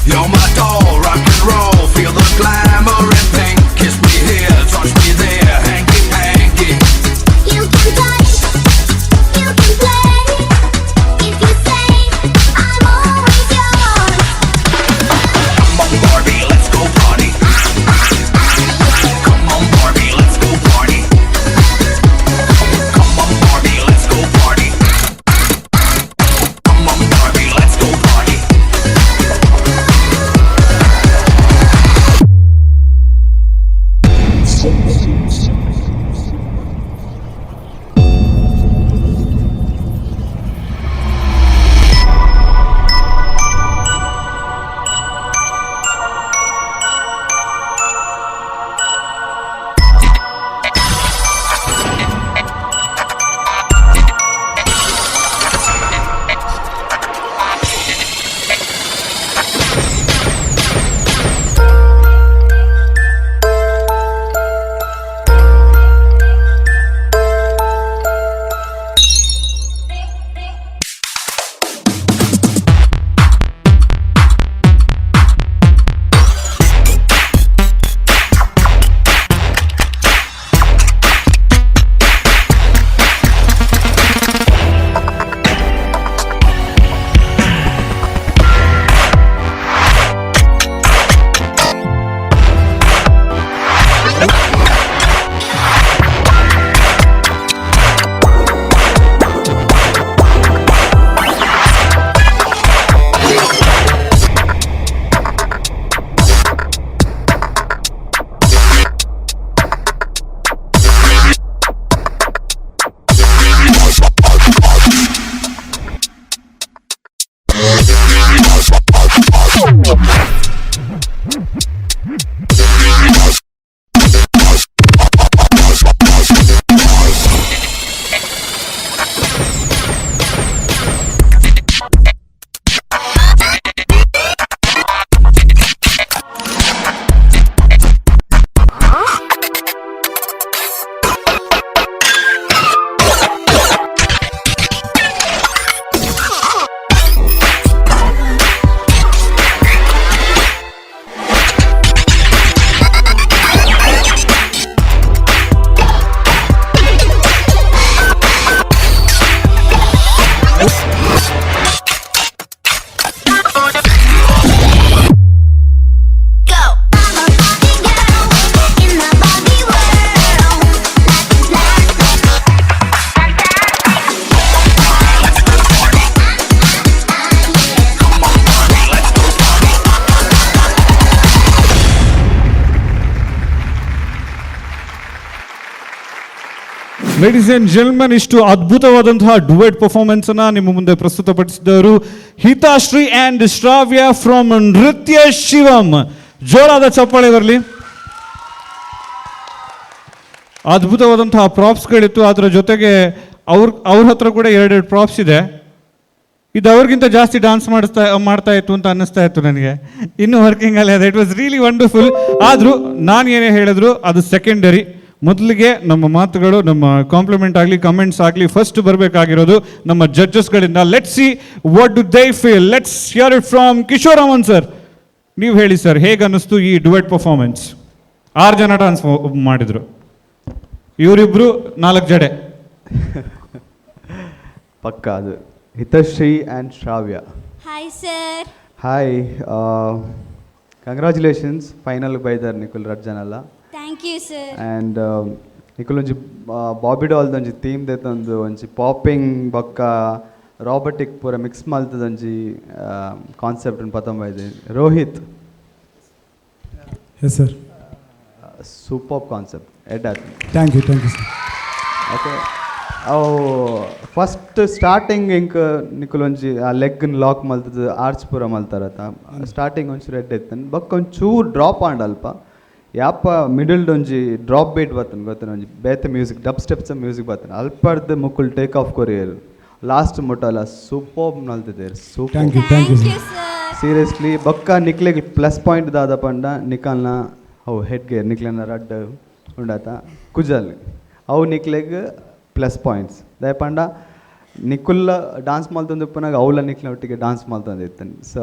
You're my doll, rock and roll, feel the glamour and pink. Kiss me here, touch me there, hanky panky. You can touch, you can play. If you say I'm always yours. Come on, Barbie, let's go party. Come on, Barbie, let's go party. Come on, Barbie, let's go party. Come on, Barbie, let's go party. Go. I'm a Barbie girl in the Barbie world. Life in plastic, fantastic. Ladies and gentleman, ಇಷ್ಟು ಅದ್ಭುತವಾದಂತಹ duet performance ಅನ್ನ ನಿಮ್ಮ ಮುಂದೆ ಪ್ರಸ್ತುತಪಡಿಸಿದವರು ಹಿತಾಶ್ರೀ and Shravya from ನೃತ್ಯ ಶಿವಂ. ಜೋರಾದ ಚಪ್ಪಾಳೆ ಬರಲಿ. ಅದ್ಭುತವಾದಂತಹ ಪ್ರಾಪ್ಸ್ಗಳಿತ್ತು. ಅದರ ಜೊತೆಗೆ ಅವ್ರ ಹತ್ರ ಕೂಡ ಎರಡೆರಡು ಪ್ರಾಪ್ಸ್ ಇದೆ. ಇದು ಅವ್ರಿಗಿಂತ ಜಾಸ್ತಿ ಡಾನ್ಸ್ ಮಾಡ್ತಾ ಇತ್ತು ಅಂತ ಅನ್ನಿಸ್ತಾ ಇತ್ತು ನನಗೆ. ಇನ್ನೂ ವರ್ಕಿಂಗ್ ಅಲ್ಲಿ ಅದೇ. It was really wonderful. ಆದರೂ ನಾನು ಏನೇ ಹೇಳಿದ್ರು ಅದು ಸೆಕೆಂಡರಿ. ಮೊದಲಿಗೆ ನಮ್ಮ ಮಾತುಗಳು, ನಮ್ಮ ಕಾಂಪ್ಲಿಮೆಂಟ್ ಆಗಲಿ, ಕಮೆಂಟ್ಸ್ ಆಗಲಿ, ಫಸ್ಟ್ ಬರಬೇಕಾಗಿರೋದು ನಮ್ಮ ಜಡ್ಜಸ್ಗಳಿಂದ. Let's see what do they feel. Let's hear it from Kishore Aman sir. ನೀವು ಹೇಳಿ ಸರ್, ಹೇಗೆ ಅನ್ನಿಸ್ತು ಈ ಡುವೆಟ್ ಪರ್ಫಾರ್ಮೆನ್ಸ್? ಆರು ಜನ ಡಾನ್ಸ್ ಮಾಡಿದ್ರು, ಇವರಿಬ್ರು ನಾಲ್ಕು ಜಡೆ. ಪಕ್ಕ ಅದು ಹಿತಶ್ರೀ and Shravya. Hi sir. Hi, congratulations. Final ಬೈದಾರ್ ನಿಕುಲ್ ರಡ್ ಜನಲ್ಲ. Thank you sir. And ನಿಕುಲ್ ಒಂಜಿ ಬಾಬಿ ಡಾಲ್ದ ಒಂಜಿ ಥೀಮ್ ದೆತ್ತೊಂದು, ಒಂಜಿ ಪಾಪಿಂಗ್ ಬೊಕ್ಕ ರಾಬರ್ಟಿಕ್ ಪೂರ ಮಿಕ್ಸ್ ಮಲ್ತದ ಒಂಜಿ ಕಾನ್ಸೆಪ್ಟ್ ಪತೊಂಬೈದೆ Rohit. Yes sir. Super concept, ಎಡ್ಡೆ. Thank you, thank you sir. Okay, ಅವು ಫಸ್ಟ್ ಸ್ಟಾರ್ಟಿಂಗ್ ಎಂಕ್ ನಿಕುಲ್ ಒಂಜಿ ಆ ಲೆಗ್ ಲಾಕ್ ಮಲ್ತದ ಆರ್ಚ್ ಪೂರ ಮಲ್ತಾರತ, ಸ್ಟಾರ್ಟಿಂಗ್ ಒಂಚೂರು ಎಡ್ಡೆ ಇತ್ತು. ಬೊಕ್ಕ ಒಂಚೂರು ಡ್ರಾಪ್ ಆಂಡ್ ಅಲ್ಪ ಯಾಪ ಮಿಡಲ್ಡ್ ಒಂಜಿ ಡ್ರಾಪ್ ಬೀಟ್ ಬರ್ತದೆ ಗೊತ್ತ, ಒಂಜಿ ಬೇತೆ music, dub steps music ಬರ್ತದೆ. ಅಲ್ಪರ್ದು Mukul take off courier last ಮುಟ್ಟಲ್ಲ, super ಮಲ್ತಿದ್ದೇರು, super. Thank you, thank you sir. Seriously, ಬೊಕ್ಕ ನಿಕ್ಲೆಗ್ ಪ್ಲಸ್ ಪಾಯಿಂಟ್ ದಾದ ಪಂಡ, ನಿಕಲ್ನ ಅವು ಹೆಡ್ ಗೇರ್, ನಿಕ್ಲೆನ ರಡ್ಡ್ ಉಂಡತ ಕುಜಲ್, ಅವು ನಿಕ್ಲೆಗ್ ಪ್ಲಸ್ ಪಾಯಿಂಟ್ಸ್. ದಾಯೆ ಪಂಡ ನಿಕುಲ್ಲ ಡಾನ್ಸ್ ಮಲ್ತೊಂದು ಉಪ್ಪುನಾಗ ಅವಲ ನಿಕ್ಲೆ ಒಟ್ಟಿಗೆ ಡಾನ್ಸ್ ಮಲ್ತೊಂದು ಇತ್ತೇನೆ. ಸೊ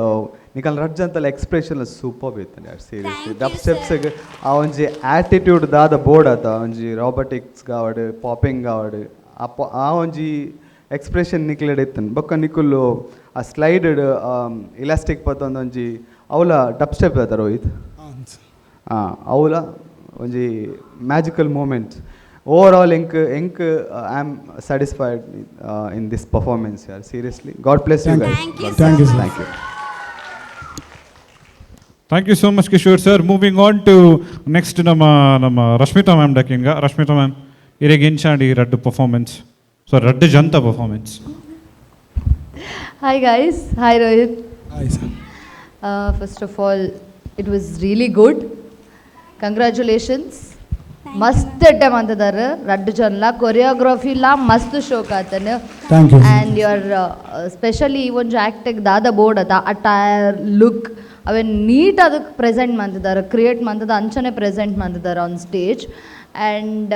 ನಿಕಲ್ ರಡ್ಡ್ ಅಂತಲ್ಲ ಎಕ್ಸ್ಪ್ರೆಷನ್ ಸೂಪರ್ ಇತ್ತೇನೆ seriously. Dub ಸ್ಟೆಪ್ಸ್ಗೆ ಆ ಒಂಜಿ ಆಟಿಟ್ಯೂಡ್ ದಾದ ಬೋರ್ಡ್ ಆತ, ಒಂಜಿ ರಾಬರ್ಟಿಕ್ಸ್ ಕಾವಡ್, ಪಾಪಿಂಗ್ ಕಾವಡ್, ಆ ಒಂಜಿ ಎಕ್ಸ್ಪ್ರೆಷನ್ ನಿಕ್ಲೆಡ್ ಇತ್ತನ್. ಬೊಕ್ಕ ನಿಕುಲ್ಲು ಆ ಸ್ಲೈಡ್ ಇಲಾಸ್ಟಿಕ್ ಪತ್ತೊಂದು ಒಂಜಿ ಅವಲ ಡಬ್ ಸ್ಟೆಪ್ ಆತ ರೋಹಿತ್, ಹಾಂ, ಅವಲ ಒಂಜಿ magical moments. Over all ಎಂಕ್ ಎಂಕ್ I am satisfied in this performance ಯಾರ್. Seriously, God bless you guys. Thank you sir. Thank you. Thank you so much, Kishore sir. Moving on to next, ನಮ್ಮ ನಮ್ಮ ರಶ್ಮಿತಾ ma'am ಡಕ್ಕಿಂಗ. ರಶ್ಮಿತಾ ma'am, ಇರೆಗ್ ಎಂಚಾಂಡ್ ಈ ರಡ್ಡು performance, so ರಡ್ಡು Janta performance? Hi guys, hi Rohit. Hi sir. First of all, it was really good. Congratulations. ಮಸ್ತ್ ಎಡ್ಡೆ ಮಂತದಾರ ರಡ್ಡು ಜನಲ. ಕೊರಿಯೋಗ್ರಫಿಲ ಮಸ್ತ್ ಶೋಕ್ ಆತನ. Thank you. And your specially ಈ ಒಂಜಿ ಆ್ಯಕ್ಟಿಗೆ ದಾದ ಬೋರ್ಡ್ ಅತ, ಅಟೈರ್, ಲುಕ್ ಅವೇನು ನೀಟ್ ಅದಕ್ಕೆ ಪ್ರೆಸೆಂಟ್ ಮಂತಿದ್ದಾರೆ, ಕ್ರಿಯೇಟ್ ಮಂತದ ಅಂಚನೆ ಪ್ರೆಸೆಂಟ್ ಮಂತಿದ್ದಾರೆ on stage. And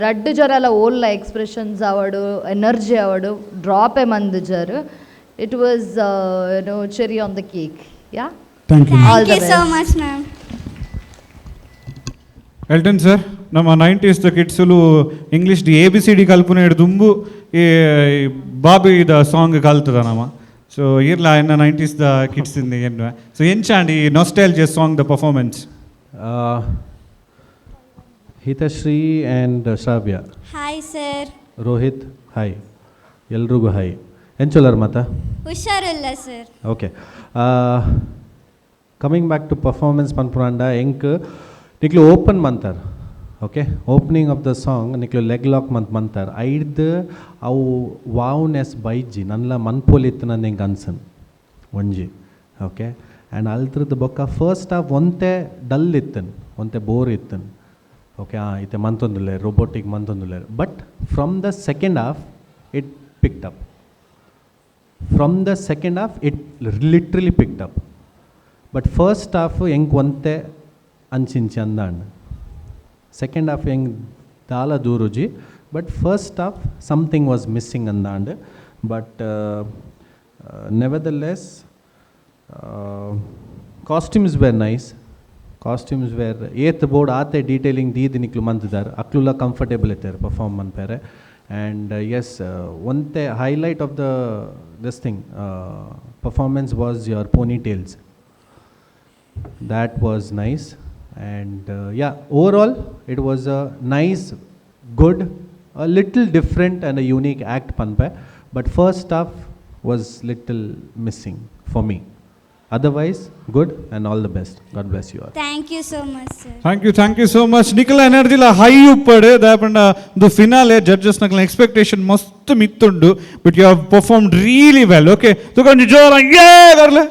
ರಡ್ಡು ಜನ ಎಲ್ಲ ಓಲ್ಲ ಎಕ್ಸ್ಪ್ರೆಷನ್ಸ್ ಅವಡು, ಎನರ್ಜಿ ಅವಡು, ಡ್ರಾಪೇ ಮಂದಿಜರ್. It was cherry on the cake, yeah. Thank you. All Thank the you so best. much, ma'am. Elton sir, ನಮ್ಮ nineties the ಕಿಡ್ಸುಲು English the A B C D ಕಲ್ಪನೆ ದುಂಬು ಈ ಬಾಬಿ the song ಕಲ್ತದ ನಮ್ಮ. ಸೊ ಇರ್ಲ ಎನ್ನ nineties the kids ಇಂದ ಎನ್ನುವ. ಸೊ ಎಂಚಾಂಡ್ ಈ nostalgia song the performance? Hitashri and Shravya. Hi sir. Rohit hi, ಎಲ್ರಿಗೂ ಹಾಯ್. ಎಂಚೊಲ್ಲರ್ ಮಾತ? ಹುಷಾರಿಲ್ಲ sir. Okay, coming back to performance ಪನ್ಪುನಾಂಡ, ಎಂಕ್ ನಿಕ್ಲು ಓಪನ್ ಮಂತಾರ್, okay, opening of the song ನಿಕ್ಲು leg lock month ಮಂತಾರ್, ಐಡ್ದು ಅವು ವಾವ್ನೆಸ್ ಬೈಜ್ಜಿ ನನ್ಲ ಮನ್ಪೊಲಿತ್ತು ನನ್ನ ಎಂಕ್ ಅನ್ಸನ್ ಒಂಜಿ. ಓಕೆ, ಆ್ಯಂಡ್ ಅಲ್ತ್ರದ್ದು ಬೊಕ್ಕ ಫಸ್ಟ್ ಹಾಫ್ ಒಂತೆ ಡಲ್ ಇತ್ತನ್, ಒಂತೆ ಬೋರ್ ಇತ್ತನ್. ಓಕೆ, ಹಾಂ, ಇತ್ತೆ ಮಂತೊಂದುಲ್ಲೆರ್, ರೋಬೋಟಿಕ್ ಮಂತೊಂದುಲ್ಲೆರ್. But from the second half it picked up. From the second half it literally picked up, but first half ಎಂಕ್ ಒಂತೆ ಅಂಚಿಂಚಿ ಅಂದಾಂಡ್. ಸೆಕೆಂಡ್ ಹಾಫ್ ಎಂಕ್ ದಾಲ ದೂರುಜಿ, but first half something was missing ಅಂದಾಂಡ್. But nevertheless, costumes were nice. Costumes were ಏತ್ board ಆತೆ detailing ದೀದ್ ನಿಕ್ಲು ಮಂತಿದ್ದಾರೆ. ಅಕ್ಲುಲ comfortable ಇತ್ತಾರೆ ಪರ್ಫಾರ್ಮ್ ಮನ್ಪೇರೆ. ಆ್ಯಂಡ್ ಎಸ್, ಒಂತೆ highlight of the this thing performance was your pony tails. That was nice. And yeah, overall it was a nice, good, a little different and a unique act ಪನ್ಪೆ. But first half was little missing for me. Otherwise good, and all the best. God bless you all. Thank you so much sir. Thank you, thank you so much. ನಿಕಲ ಎನರ್ಜಿಲ high ಉಪ್ಪಡು. ದಾಯಪಂಡ ಒಂದು finale, judges ನಕಲ expectation ಮಸ್ತ್ ಮಿತ್ತುಂಡು, but you have performed really well. Okay, ತುಕೊಂಜಿ ಜೋರ ಯೇ ಬರ್ಲೆ.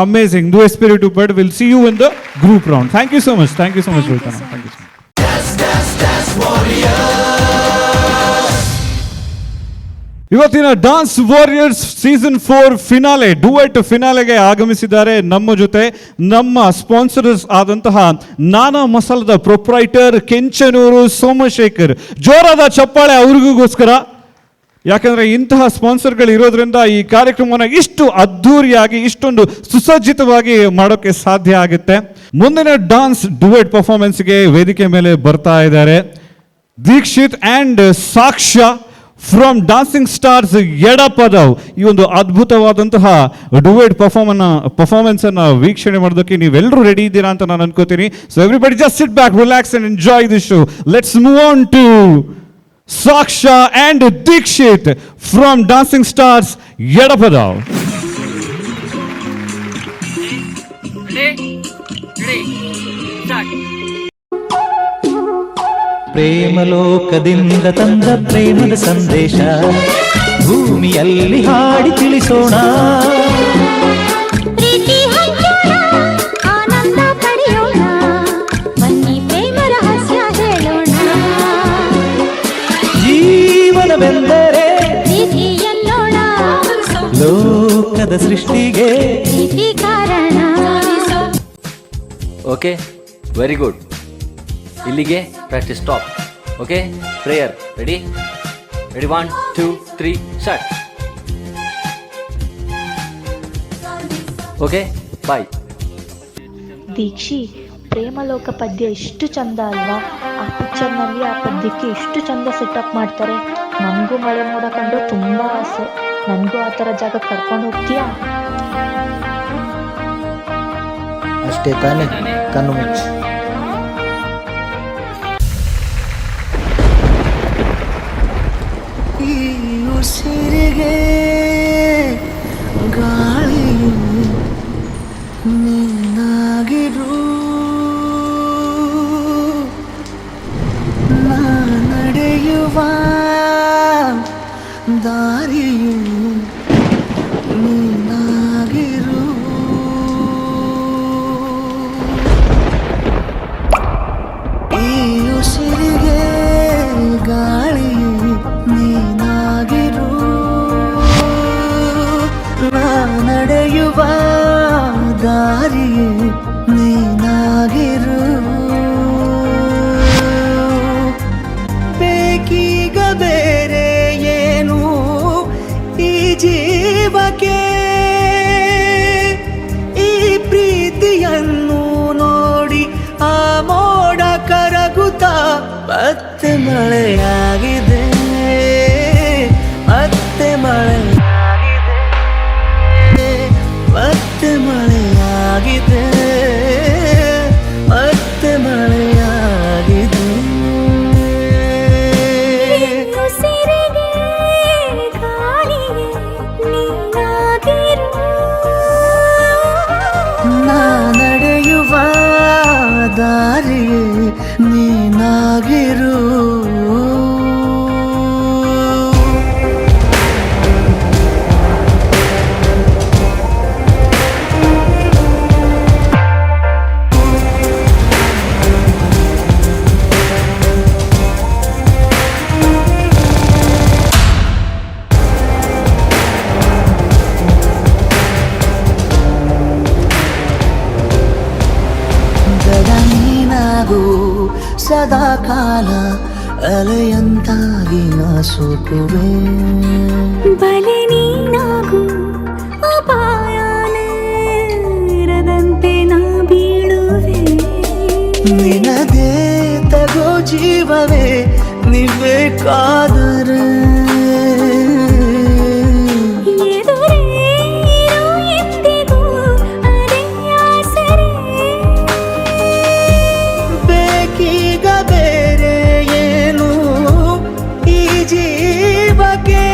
Amazing. Do spirit, but we'll see you in the group round. Thank you so much. Thank you so much, Thank you Rohitana. So Thank you so much. ಇವತ್ತಿನ Dance Warriors season 4 finale duet ಫಿನಾಲೆಗೆ ಆಗಮಿಸಿದ್ದಾರೆ. ನಮ್ಮ ಜೊತೆ ನಮ್ಮ ಸ್ಪಾನ್ಸರ್ಸ್ ಆದಂತಹ ನಾನಾ ಮಸಾಲದ ಪ್ರೊಪ್ರೈಟರ್ ಕೆಂಚನೂರು ಸೋಮಶೇಖರ್. ಜೋರಾದ ಚಪ್ಪಾಳೆ ಅವ್ರಿಗೋಸ್ಕರ. ಯಾಕಂದ್ರೆ ಇಂತಹ ಸ್ಪಾನ್ಸರ್ಗಳು ಇರೋದ್ರಿಂದ ಈ ಕಾರ್ಯಕ್ರಮವನ್ನು ಇಷ್ಟು ಅದ್ಧೂರಿಯಾಗಿ, ಇಷ್ಟೊಂದು ಸುಸಜ್ಜಿತವಾಗಿ ಮಾಡೋಕೆ ಸಾಧ್ಯ ಆಗುತ್ತೆ. ಮುಂದಿನ ಡಾನ್ಸ್ ಡುಯೆಟ್ ಪರ್ಫಾರ್ಮೆನ್ಸ್ಗೆ ವೇದಿಕೆ ಮೇಲೆ ಬರ್ತಾ ಇದ್ದಾರೆ Dikshit and Sakshya from dancing stars Edapadavu. ಈ ಒಂದು ಅದ್ಭುತವಾದಂತಹ ಡುಯೆಟ್ ಪರ್ಫಾರ್ಮೆನ್ಸ್ ಅನ್ನ ವೀಕ್ಷಣೆ ಮಾಡೋದಕ್ಕೆ ನೀವೆಲ್ಲರೂ ರೆಡಿ ಇದ್ದೀರಾ ಅಂತ ನಾನು ಅನ್ಕೋತೀನಿ. So everybody, just sit back, relax and enjoy the show. Let's move on to Sakshya and Dikshit from Dancing Stars Edapadavu. Ready? Ready. Start. ಪ್ರೇಮಲೋಕದಿಂದ ತಂದ ಪ್ರೇಮದ ಸಂದೇಶ ಭೂಮಿಯಲ್ಲಿ ಹಾಡಿ ತಿಳಿಸೋಣ. ಪ್ರೀತಿ ಹಂಚೋಣ, ಆನಂದ ಪಡೆಯೋಣ, ಬನ್ನಿ ಪ್ರೇಮ ರಹಸ್ಯ ಹೇಳೋಣ. ಜೀವನವೆಂದರೆ ಪ್ರೀತಿ ಎನ್ನೋಣ. ಲೋಕದ ಸೃಷ್ಟಿಗೆ ಪ್ರೀತಿ ಕಾರಣ. Okay, very good. ಇಲ್ಲಿಗೆ practice stop. Okay, prayer ready? Ready, one, two, three, start. Okay, bye. Deekshi, Premaloka ಪದ್ಯ ಎಷ್ಟು ಚಂದ ಅಲ್ವಾ? ಆ ಪಿಕ್ಚರ್ನಲ್ಲಿ ಆ ಪದ್ಯಕ್ಕೆ ಎಷ್ಟು ಚಂದ ಸೆಟಪ್ ಮಾಡ್ತಾರೆ. ನನಗೂ ಮಳೆ ಮೋಡ ಕಂಡ್ರೆ ತುಂಬ ಆಸೆ. ನನಗೂ ಆ ಥರ ಜಾಗಕ್ಕೆ ಕರ್ಕೊಂಡು ಹೋಗ್ತೀಯಾ? ಅಷ್ಟೇ ತಾನೇ? ಕಣ್ಣು ಮುಚ್ಚು. ಈ ಉಸಿರಿಗೆ ಗಾಳಿಯು ನೀನಾಗಿರು, ನಾ ನಡೆಯುವ ದಾರಿಯು ನೀನಾಗಿರು. ಈ ಉಸಿರಿಗೆ ಗಾಳಿಯು ನೀನಾಗಿರು, ನಾ ನಡೆಯುವ ದಾರಿಯು ನೀನಾಗಿರು. ಬೇಕೀಗ ಬೇರೆ ಏನು ಈ ಜೀವಕ್ಕೆ? ಈ ಪ್ರೀತಿಯನ್ನು ನೋಡಿ ಆ ಮೋಡ ಕರಗುತ್ತಾ ಮತ್ತೆ ಮಳೆಯಾಗಿದೆ, ಮತ್ತೆ ಮಳೆಯಾಗಿದೆ, ಮತ್ತೆ ಮಳೆಯಾಗಿದೆ, ಮತ್ತೆ ಮಳೆಯಾಗಿದೆ. ಉಸಿರಿಗೆ ಗಾಳಿಯೇ ನೀನಾಗಿರು, ನಾ ನಡೆಯುವ ದಾರಿಯೇ ನೀನಾಗಿರು. ದಡ ನೀನಾಗು, ಸದಾ ಕಾಲ ಅಲೆಯಂತಾಗಿ ನಾ ಸೋಕುವೆ. ಬಲೆ ನೀನಾಗು, ಅಪಾಯನೇ ಇರದಂತೆ ನಾ ಬೀಳುವೆ. ನಿನದೇ ತಗೋ ಜೀವವೇ ನೀ ಬೇಕಾದರೆ. ಎದುರೇ ಇರು ಎಂದಿಗೂ, ಅದೇ ಆಸರೆ. ಬೇಕೀಗ ಬೇರೆ ಏನು ಈ ಜೀವಕ್ಕೆ?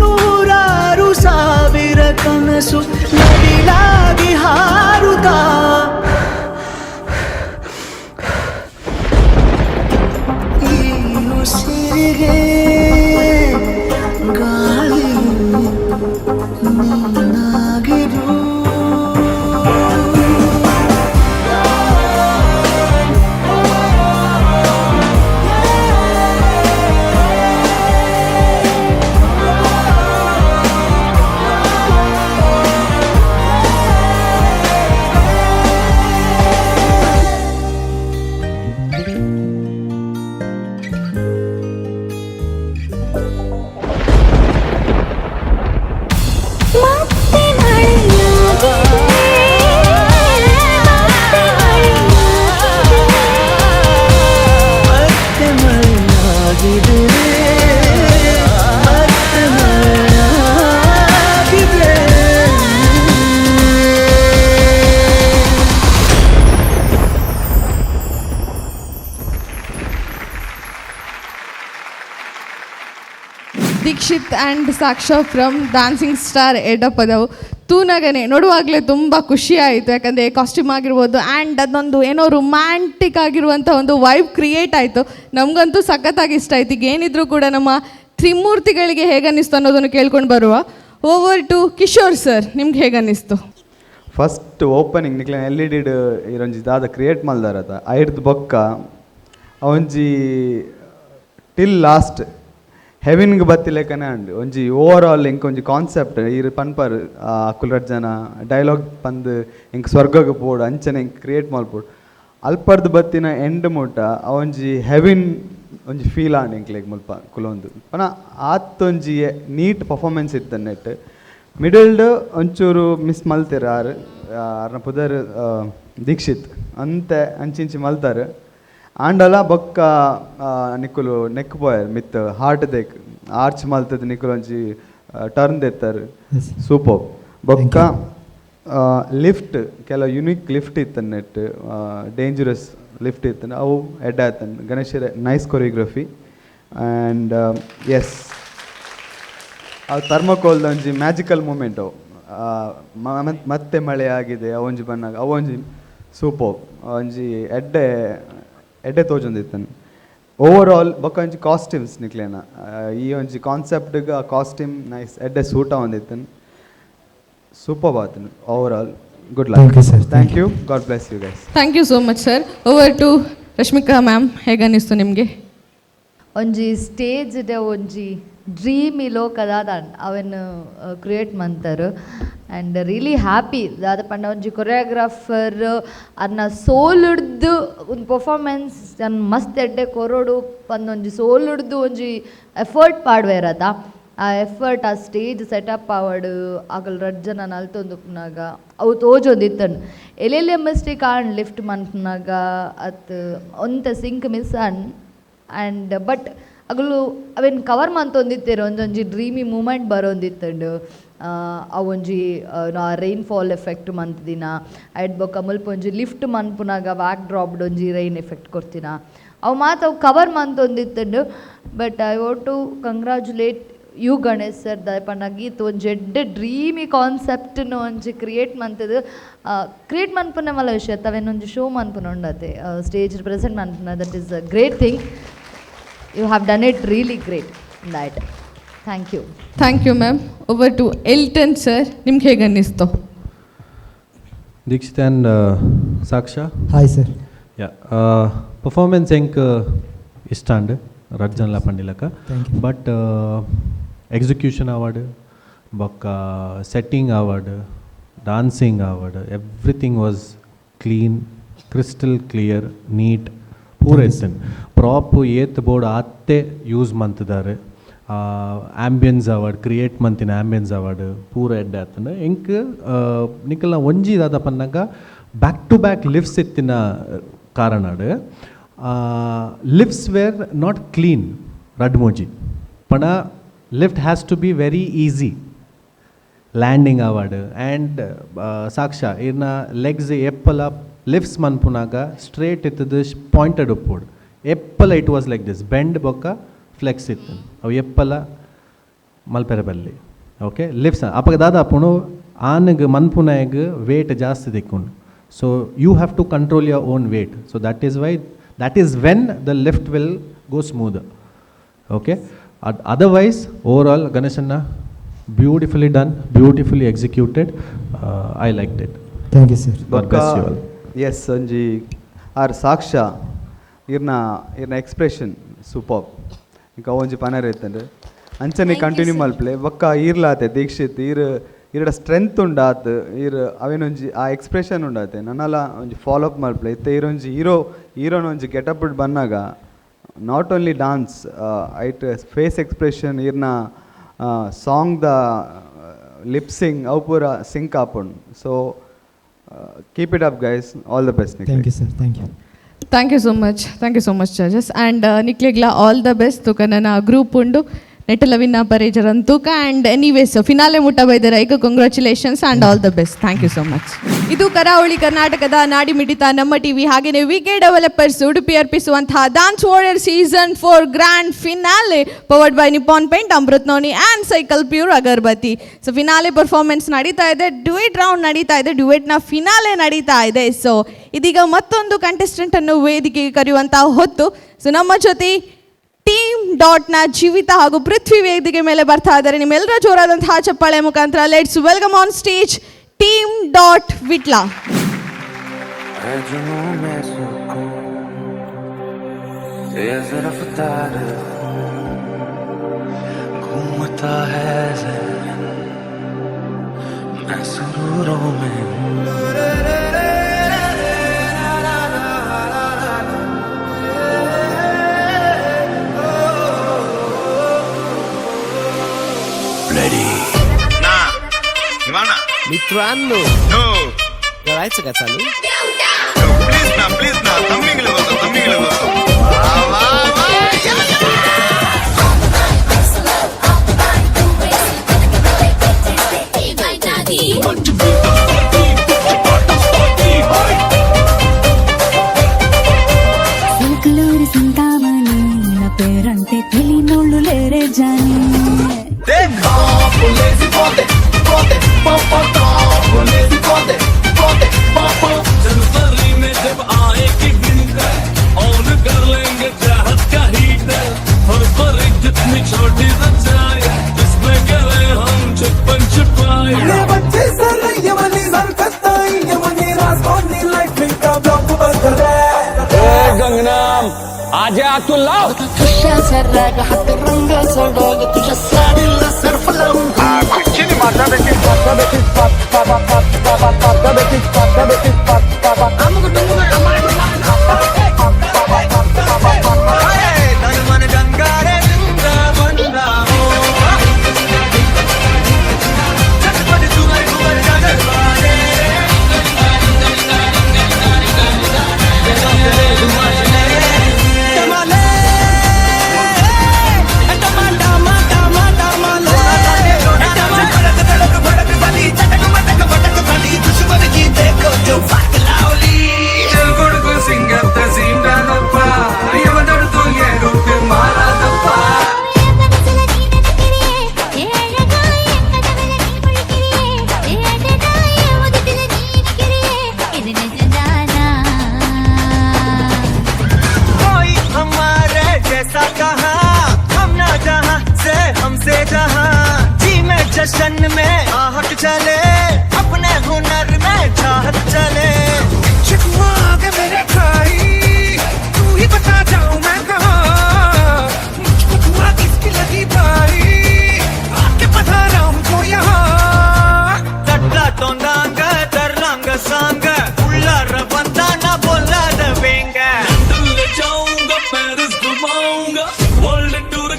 ನೂರಾರು ಸಾವಿರ ಕನಸು ನವಿಲಾಗಿ ಹಾರುತ್ತಾ ಈ ಉಸಿರಿಗೆ ಗಾಳಿ ನೀನಾಗಿರು. ಮತ್ತೆ ಮಳೆಯಾಗಿದೆ, ಮತ್ತೆ ಮತ್ತೆ ಮಳೆಯಾಗಿದೆ, ಮತ್ತೆ ಮಳೆಯಾಗಿದೆ. Dikshit and Saksha from dancing star Edapadavu ತೂನಗನೆ ನೋಡುವಾಗಲೇ ತುಂಬ ಖುಷಿ ಆಯಿತು. ಯಾಕಂದರೆ ಕಾಸ್ಟ್ಯೂಮ್ ಆಗಿರ್ಬೋದು ಆ್ಯಂಡ್ ಅದೊಂದು ಏನೋ ರೊಮ್ಯಾಂಟಿಕ್ ಆಗಿರುವಂಥ ಒಂದು ವೈಬ್ ಕ್ರಿಯೇಟ್ ಆಯಿತು. ನಮಗಂತೂ ಸಖತ್ತಾಗಿ ಇಷ್ಟ ಆಯ್ತು. ಈಗ ಏನಿದ್ರೂ ಕೂಡ ನಮ್ಮ ತ್ರಿಮೂರ್ತಿಗಳಿಗೆ ಹೇಗನ್ನಿಸ್ತು ಅನ್ನೋದನ್ನು ಕೇಳ್ಕೊಂಡು ಬರುವ. Over to Kishore sir, ನಿಮ್ಗೆ ಹೇಗನ್ನಿಸ್ತು? ಫಸ್ಟ್ ಓಪನಿಂಗ್ ನಿಕ್ಲೆ ಎಲ್ ಇ ಡಿಡ್ ಇರೊಂಜಿ ದಾದ ಕ್ರಿಯೇಟ್ ಮಲ್ದಾರತ ಐರ್ದ್ ಬೊಕ್ಕ ಅವಂಜಿ ಟಿಲ್ ಲಾಸ್ಟ್ ಹೆವಿನ್ಗ್ ಬತ್ತಿಲೆಕ್ಕನೆ ಅಂಡ್ ಒಂಜಿ ಓವರ್ ಆಲ್ ಇಂಕ್ ಒಂಜಿ ಕಾನ್ಸೆಪ್ಟ್ ಇರ್ ಪನ್ಪರ್ ಅಕುಲ್ ಜನ ಡೈಲಾಗ್ ಪಂದ್ ಇಂಕ್ ಸ್ವರ್ಗಗ್ ಪೋಡು ಅಂಚನೆ ಇಂಕ್ ಕ್ರಿಯೇಟ್ ಮಲ್ಪೊಡು ಅಲ್ಪರ್ದ್ ಬತ್ತಿನ ಎಂಡ್ ಮುಟ್ಟ ಅವೊಂಜಿ ಹೆವಿನ್ ಒಂಜಿ ಫೀಲ್ ಆಂಡ್ ಇಂಕ್ಲೆಗ್ ಮುಲ್ಪ ಕುಲೊಂದು ಪನ ಆತೊಂಜಿ ನೀಟ್ ಪರ್ಫಾರ್ಮೆನ್ಸ್ ಇತ್ತು ನೆಟ್ ಮಿಡಲ್ಡ್ ಒಂಚೂರು ಮಿಸ್ ಮಲ್ತೆರ್ ಆರ್ ಆರ್ನ ಪುದರ್ ದೀಕ್ಷಿತ್ ಅಂತೆ ಅಂಚಿಂಚಿ ಮಲ್ತಾರ್ ಆಂಡಲ ಬೊಕ್ಕ ನಿಕುಲು ನೆಕ್ ಪೋಯರ್ ಮಿತ್ ಹಾರ್ಟ್ ದೇಕ್ ಆರ್ಚ್ ಮಲ್ತದ ನಿಕುಲು ಒಂಜಿ ಟರ್ನ್ ದೆತ್ತರ್ ಸೂಪರ್. ಬೊಕ್ಕ ಲಿಫ್ಟ್ ಕೆಲ ಯುನಿಕ್ ಲಿಫ್ಟ್ ಇತ್ತು net dangerous lift ಇತ್ತು ಅವು ಎಡ್ ಆತನ್ ಗಣೇಶರ nice choreography and S ಅವು ಥರ್ಮಕೋಲ್ದ ಒಂಜಿ ಮ್ಯಾಜಿಕಲ್ ಮೂಮೆಂಟ್ ಅವು ಮತ್ತೆ ಮಳೆ ಆಗಿದೆ ಅವೊಂಜಿ ಬನ್ನಾಗ ಅವೊಂಜಿ ಸೂಪರ್ ಒಂಜಿ ಎಡ್ಡೆ ಎಡ್ಡೆ ತೋಜೊಂದಿತ್ತನ್ ಓವರ್ ಆಲ್. ಬೊಕ್ಕ ಒಂಜಿ ಕಾಸ್ಟ್ಯೂಮ್ಸ್ ನಿಕ್ಲೇನ ಈ ಒಂಜಿ ಕಾನ್ಸೆಪ್ಟ್ಗೆ ಆ ಕಾಸ್ಟ್ಯೂಮ್ ನೈಸ್ ಎಡ್ಡೆ ಸೂಟ್ ಆವೊಂದಿತ್ತನ್ ಸೂಪರ್ ಆತನ್ over all. Good luck. Thank you, sir. Thank you. God bless you guys. Thank you so much sir. Over to Rashmika ma'am, ಹೇಗನ್ನಿಸ್ತು ನಿಮಗೆ? ಒಂಜಿ ಸ್ಟೇಜ್ ಒಂಜಿ ಡ್ರೀಮ್ ಲೋಕದಾದ ಅವೆನ್ ಕ್ರಿಯೇಟ್ ಮಂತರು and really happy. ದಾದ ಪಂಡ ಒಂಜಿ ಕೊರಿಯೋಗ್ರಾಫರ್ ಅರ್ನ ಸೋಲುಡ್ದು ಒಂದು ಪರ್ಫಾರ್ಮೆನ್ಸ್ ಅನ್ ಮಸ್ತ್ ಎಡ್ಡೆ ಕೊರೊಡು ಪಂದೊಂಜಿ ಸೋಲುಡ್ದು ಒಂಜಿ ಎಫರ್ಟ್ ಪಾಡ್ವೇರತ ಆ ಎಫರ್ಟ್ ಆ ಸ್ಟೇಜ್ ಸೆಟಪ್ ಆವಡು ಅಗಲ್ ರಡ್ಡ್ ಜನ ನಲ್ತೊಂದುಪ್ಪುನಗ ಅವು ತೋಜೊಂದಿತ್ತಂಡು ಎಲ್ಲೆಲ್ಲೆ mistake on lift ಮನ್ಪುನಗ ಅತ್ ಒಂತೆ sync miss on and but ಅಗಲು ಅವೆನ್ ಕವರ್ ಮಂತೊಂದಿತ್ತೆರ್ ಒಂಜೊಂಜಿ ಡ್ರೀಮಿ ಮೂಮೆಂಟ್ ಬರೋಂದಿತ್ತಂಡು ಅವೊಂಜಿ rain fall effect ಮಂತ್ದಿನ ಐಟ್ ಬೊಕ್ಕ ಮುಲ್ಪ ಒಂಜಿ ಲಿಫ್ಟ್ ಮನ್ಪುನಗ ಬ್ಯಾಕ್ ಡ್ರಾಪ್ಡ್ ಒಂಜಿ ರೈನ್ ಎಫೆಕ್ಟ್ ಕೊರ್ತಿನ ಅವು ಮಾತ ಅವು ಕವರ್ ಮಂತೊಂದಿತ್ತಂಡು. But I want to congratulate you Ganesh sir. ದಾಯೆ ಪಂಡ ಈತ್ ಒಂಜಿ ಎಡ್ಡೆ ಡ್ರೀಮಿ ಕಾನ್ಸೆಪ್ಟ್ನು ಒಂಜಿ ಕ್ರಿಯೇಟ್ ಮಂತದು ಕ್ರಿಯೇಟ್ ಮನ್ಪುನ ಮಲ್ಲ ವಿಷಯ ಅವೇನೊಂಜಿ ಶೋ ಮನ್ಪುನ ಉಂಡತೆ ಸ್ಟೇಜ್ ಪ್ರೆಸೆಂಟ್ ಮನ್ಪುನ. That is a great thing. You have done it really great that. Thank you. Thank you ma'am. Over to Elton sir, ನಿಮ್ಗೆ ಹೇಗೆ ಅನ್ನಿಸ್ತು? Dikshit and Saksha. Hi sir. Yeah, performance ಎಂಕ್ ಇಷ್ಟ ಅಂಡ್ ರಡ್ಡ್ ಜನಲ ಪಂಡಿಲಕ. But execution award ಬೊಕ್ಕ setting award dancing award everything was clean, crystal clear, neat ಪೂರ ಇತ್ತನ್. Prop ಏತ್ board ಆತ್ತೆ use ಮಂತದಾರೆ ambience award create ಮಂತಿನ ambience award ಪೂರ ಎಡ್ಡೆ ಆತಂಡ. ಎಂಕ್ ನಿಕಲ್ನ ಒಂಜಿ ದಾದ ಪನ್ನಗ back to back lifts ಇತ್ತಿನ ಕಾರಣಡ್ lifts were not clean ರಡ್ಡ್ ಮೂಜಿ ಪಂಡ lift has to be very easy landing award and ಸಾಕ್ಷಾ ಇರ್ನ ಲೆಗ್ಸ್ ಎಪ್ಪಲ ಲಿಫ್ಟ್ಸ್ ಮನ್ಪುನಾಗ ಸ್ಟ್ರೇಟ್ ಇತ್ತದು ಪಾಯಿಂಟೆಡ್ ಉಪ್ಪೋಡು ಎಪ್ಪಲ it was like this bend ಬೊಕ್ಕ ಫ್ಲೆಕ್ಸ್ ಇತ್ತು ಅವು ಎಪ್ಪಲ ಮಲ್ಪೆರೆ ಬಲ್ಲಿ. ಓಕೆ ಲಿಫ್ಟ್ಸ್ ಅಪಗ ದಾದ ಅಪ್ಪುಣು ಆನಗ್ ಮನ್ಪುನಾಗ ವೇಟ್ ಜಾಸ್ತಿ ದಿಕ್ಕುಂಡು. So you have to control your own weight. So that is why that is when the lift will go smooth. Okay, otherwise overall ಗಣೇಶನ್ನ beautifully done, beautifully executed. I like it. Thank you sir. God bless you all. S ಒಂಜಿ R ಸಾಕ್ಷ ಇರ್ನ ಇರ್ನ expression super. ಇಂಕ ಒಂಜಿ ಪನರ್ ಇತ್ತಂಡು ಅಂಚನೆ continue ಮಲ್ಪಲೆ. ಬೊಕ್ಕ ಈರ್ಲಾತೆ ದೀಕ್ಷಿತ್ ಈರ್ ಈರಡ ಸ್ಟ್ರೆಂತ್ ಉಂಡಾತ್ ಈರ್ ಅವೇನೊಂಜಿ ಆ ಎಕ್ಸ್ಪ್ರೆಷನ್ ಉಂಡಾತೆ ನನಲ ಒಂಜಿ ಫಾಲೋ ಅಪ್ ಮಲ್ಪಲೆ. ಇತ್ತೆ ಈರೊಂಜಿ ಹೀರೋ ಹೀರೋನ ಒಂಜಿ ಗೆಟಪ್ ಬನ್ನಾಗ not only dance ಐಟ್ ಫೇಸ್ ಎಕ್ಸ್ಪ್ರೆಷನ್ ಈರ್ನ ಸಾಂಗ್ the Lip sync ಅವು ಪೂರ ಸಿಂಕ್ ಆಪುಂಡು. So keep it up guys, all the best. Thank you sir, thank you. Thank you so much, thank you so much judges and ನಿಕ್ಲೆಗ್ಲ all the best. ತೂಕ ನನ್ನ group ಉಂಡು ನೆಟ್ಟಲವಿನ ಪರೇಜರನ್ ತೂಕ. And anyways finale ಮುಟ್ಟ ಬೈದರ ಈಗ congratulations and all the best. Thank you so much. ಇದು ಕರಾವಳಿ ಕರ್ನಾಟಕದ ನಾಡಿ ಮಿಡಿತ ನಮ್ಮ ಟಿವಿ ಹಾಗೆಯೇ V K developers Udupi ಅರ್ಪಿಸುವಂತಹ dance warrior season 4 grand finale powered by Nippon paint, Amrut noni and cycle pure agarbatti. So finale performance ನಡೀತಾ ಇದೆ, ಡ್ಯುಯೆಟ್ ರೌಂಡ್ ನಡೀತಾ ಇದೆ, ಡ್ಯುಯೆಟ್ನ ಫಿನಾಲೆ ನಡೀತಾ ಇದೆ. ಸೊ ಇದೀಗ ಮತ್ತೊಂದು ಕಂಟೆಸ್ಟೆಂಟ್ ಅನ್ನು ವೇದಿಕೆಗೆ ಕರೆಯುವಂತಹ ಹೊತ್ತು. ಸೊ ನಮ್ಮ ಜೊತೆ ಟೀಮ್ ಡಾಟ್ನ ಜೀವಿತ ಹಾಗೂ ಪೃಥ್ವಿ ವೇದಿಕೆ ಮೇಲೆ ಬರ್ತಾ ಇದ್ದಾರೆ. ನಿಮ್ಮೆಲ್ಲರ ಜೋರಾದಂತಹ ಚಪ್ಪಾಳೆ ಮುಖಾಂತರ let's welcome on stage team dot Vitla. है जुनून में सुकून, तेज रफ्तार घूमता है ज़हन, मैं सुरूरों में हूँ। मित्रांनो, करायचं का चालू? प्लीज ना, तम्मीಗಳು. సిల్కులూరి సింతామణి నా పేరంటే తెలియనోళ్ళు లేరే జాని. जनवरी में जब आएगी विंटर, ऑन कर लेंगे चाहत का हीटर। फरवरी जितनी छोटी रजाई, जिसमें करे हम छुपन छुपाई। गंगनाम आजा तू लाव. तुझ्या साडीला सर्फ लावून कोई हमारे जैसा कहा, हम ना जहाँ से हमसे जहाँ। जी में जश्न में आहट चले, अपने हुनर में चाहत चले। आगे मेरे खाई, तू ही बता जाऊं मैं कहाँ। मुझको दुआ किसकी लगी भाई, आके पधारा हूँ यहाँ। தட்டா தொந்தாங்க தர்றாங்க சாங்க, உள்ளார வந்தா நான் பொல்லாத வேங்க। जाऊंगा पेरिस घुमाऊंगा, वर्ल्ड टूर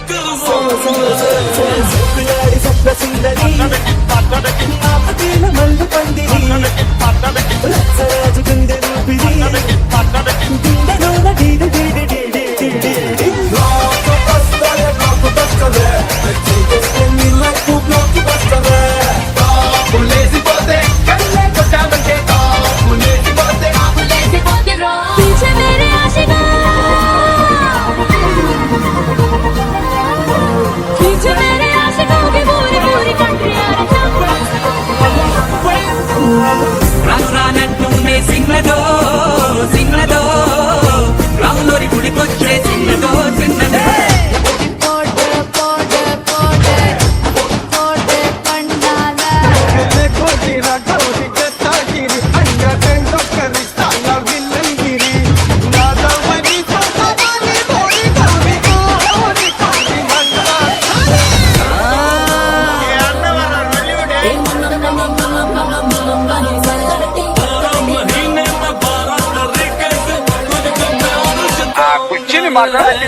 पीछे मेरे आशिका, पीछे मेरे आशिकों की पूरी पूरी कंट्री। రానంటూనే సిన్నదో సిన్నదో, రాములోరి గుడికొచ్చే చిన్నదో చిన్నదో. మాట్లాడాలి.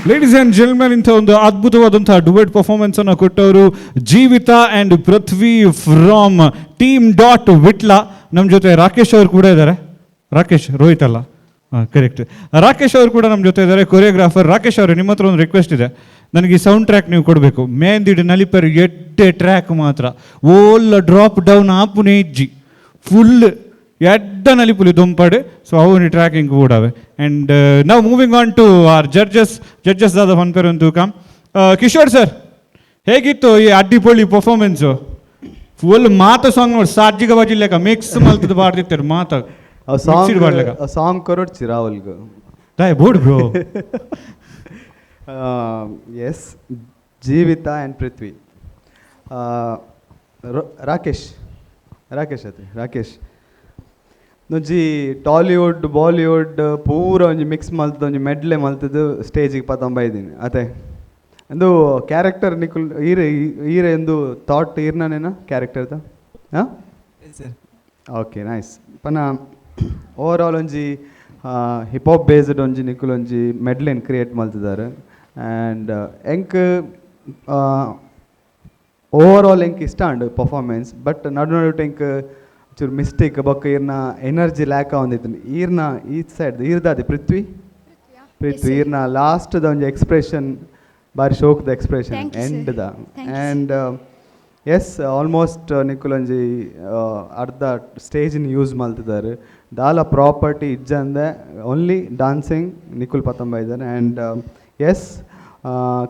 Ladies and gentlemen, ಇಂಥ ಒಂದು ಅದ್ಭುತವಾದಂತಹ ಡುವೆಟ್ ಪರ್ಫಾರ್ಮೆನ್ಸ್ ಅನ್ನು ಕೊಟ್ಟವರು Jeevitha and Prithvi from team dot Vitla. ನಮ್ಮ ಜೊತೆ ರಾಕೇಶ್ ಅವರು ಕೂಡ ಇದ್ದಾರೆ. ರಾಕೇಶ್, ರೋಹಿತ್ ಅಲ್ಲ, ಕರೆಕ್ಟ್, ರಾಕೇಶ್ ಅವರು ಕೂಡ ನಮ್ಮ ಜೊತೆ ಇದ್ದಾರೆ, ಕೊರಿಯೋಗ್ರಾಫರ್. ರಾಕೇಶ್ ಅವರು, ನಿಮ್ಮ ಹತ್ರ ಒಂದು ರಿಕ್ವೆಸ್ಟ್ ಇದೆ ನನಗೆ. ಈ ಸೌಂಡ್ ಟ್ರ್ಯಾಕ್ ನೀವು ಕೊಡಬೇಕು. ಮೇಂದಿಡ್ ನಲಿಪರ್ ಎಡ್ಡೆ ಟ್ರ್ಯಾಕ್ ಮಾತ್ರ ಓಲ್ ಡ್ರಾಪ್ ಡೌನ್ ಆಪುನೆ ಇಜ್ಜಿ, ಫುಲ್ ಎಡ್ಡ ನಲಿಪುಲಿ ದೊಂಪಾಡು. ಸೊ ಅವು ಟ್ರ್ಯಾಕಿಂಗ್ ಕೂಡವೆ. ಆ್ಯಂಡ್ ನಾವು moving on to our judges. Judges ದಾದ ಪನ್ಪೆರ್ ತೂಕ. ಕಿಶೋರ್ ಸರ್, ಹೇಗಿತ್ತು ಈ ಅಡ್ಡಿಪೊಳ್ಳಿ ಪರ್ಫಾರ್ಮೆನ್ಸು? ಫುಲ್ ಮಾತ ಸಾಂಗ್ ನೋಡಿ ಸಾರ್ಜಿಗ ಬಾಜಿ ಲೆಕ್ಕ ಮಿಕ್ಸ್ ಮಲ್ತದ ಬಾರ್ದಿತ್ತಾರೆ ಮಾತ. ಸಾಂಗ್ ಸಾಂಗ್ ಕೊರೊಡ್ಚಿ ರಾಹುಲ್ಗ್. ದಾಯ್ board bro. S, Jeevitha and Prithvi. Rakesh, Rakesh ಅತೆ, ರಾಕೇಶ್ ಒಂಜಿ ಟಾಲಿವುಡ್ ಬಾಲಿವುಡ್ ಪೂರ ಒಂಜಿ ಮಿಕ್ಸ್ ಮಲ್ತದ, ಒಂಜಿ ಮೆಡ್ಲೆ ಮಲ್ತದ್ದು ಸ್ಟೇಜಿಗೆ ಪತೊಂಬೈದೀನಿ ಅತೆ. ಅಂದು ಕ್ಯಾರೆಕ್ಟರ್ ನಿಕುಲ್ ಈರೆ ಈರೆ ಎಂದು ಥಾಟ್ ಈರ್ನೇನಾ ಕ್ಯಾರೆಕ್ಟರ್ದ? ಹಾಂ, ಓಕೆ, ನೈಸ್. ಪನ ಓವರ್ ಆಲ್ ಒಂಜಿ hip hop based ಒಂಜಿ ನಿಕುಲ್ ಒಂಜಿ ಮೆಡ್ಲೆನ್ ಕ್ರಿಯೇಟ್ ಮಲ್ತಿದ್ದಾರೆ. ಆ್ಯಂಡ್ ಎಂಕ್ ಓವರ್ ಆಲ್ ಎಂಕ್ ಇಷ್ಟ ಅಂಡ್ ಪರ್ಫಾರ್ಮೆನ್ಸ್. ಬಟ್ ನಡು ನಡುಟ್ ಎಂಕ್ ಚೂರು ಮಿಸ್ಟೇಕ್ ಬೊಕ್ಕ ಈರ್ನ ಎನರ್ಜಿ ಲ್ಯಾಕ್ ಆವೊಂದಿತ್ತು. ಈರ್ನ ಈ ಸೈಡ್ ಈರ್ದಾದೆ ಪೃಥ್ವಿ, ಪೃಥ್ವಿ ಈರ್ನ ಲಾಸ್ಟ್ದ ಒಂಜಿ ಎಕ್ಸ್ಪ್ರೆಷನ್ ಬಾರಿ ಶೋಕ್ದ expression. Thank you, sir. ಎಂಡ್ದ. Thank you. And S, almost ನಿಕುಲೊಂಜಿ ಅರ್ಧ ಸ್ಟೇಜಿನ ಯೂಸ್ ಮಲ್ತಿದ್ದಾರೆ. ದಾಲ ಪ್ರಾಪರ್ಟಿ ಇಜ್ಜಂದೆ ಓನ್ಲಿ ಡಾನ್ಸಿಂಗ್ ನಿಕುಲ್ ಪತೊಂಬ ಇದ್ದಾರೆ. And yes,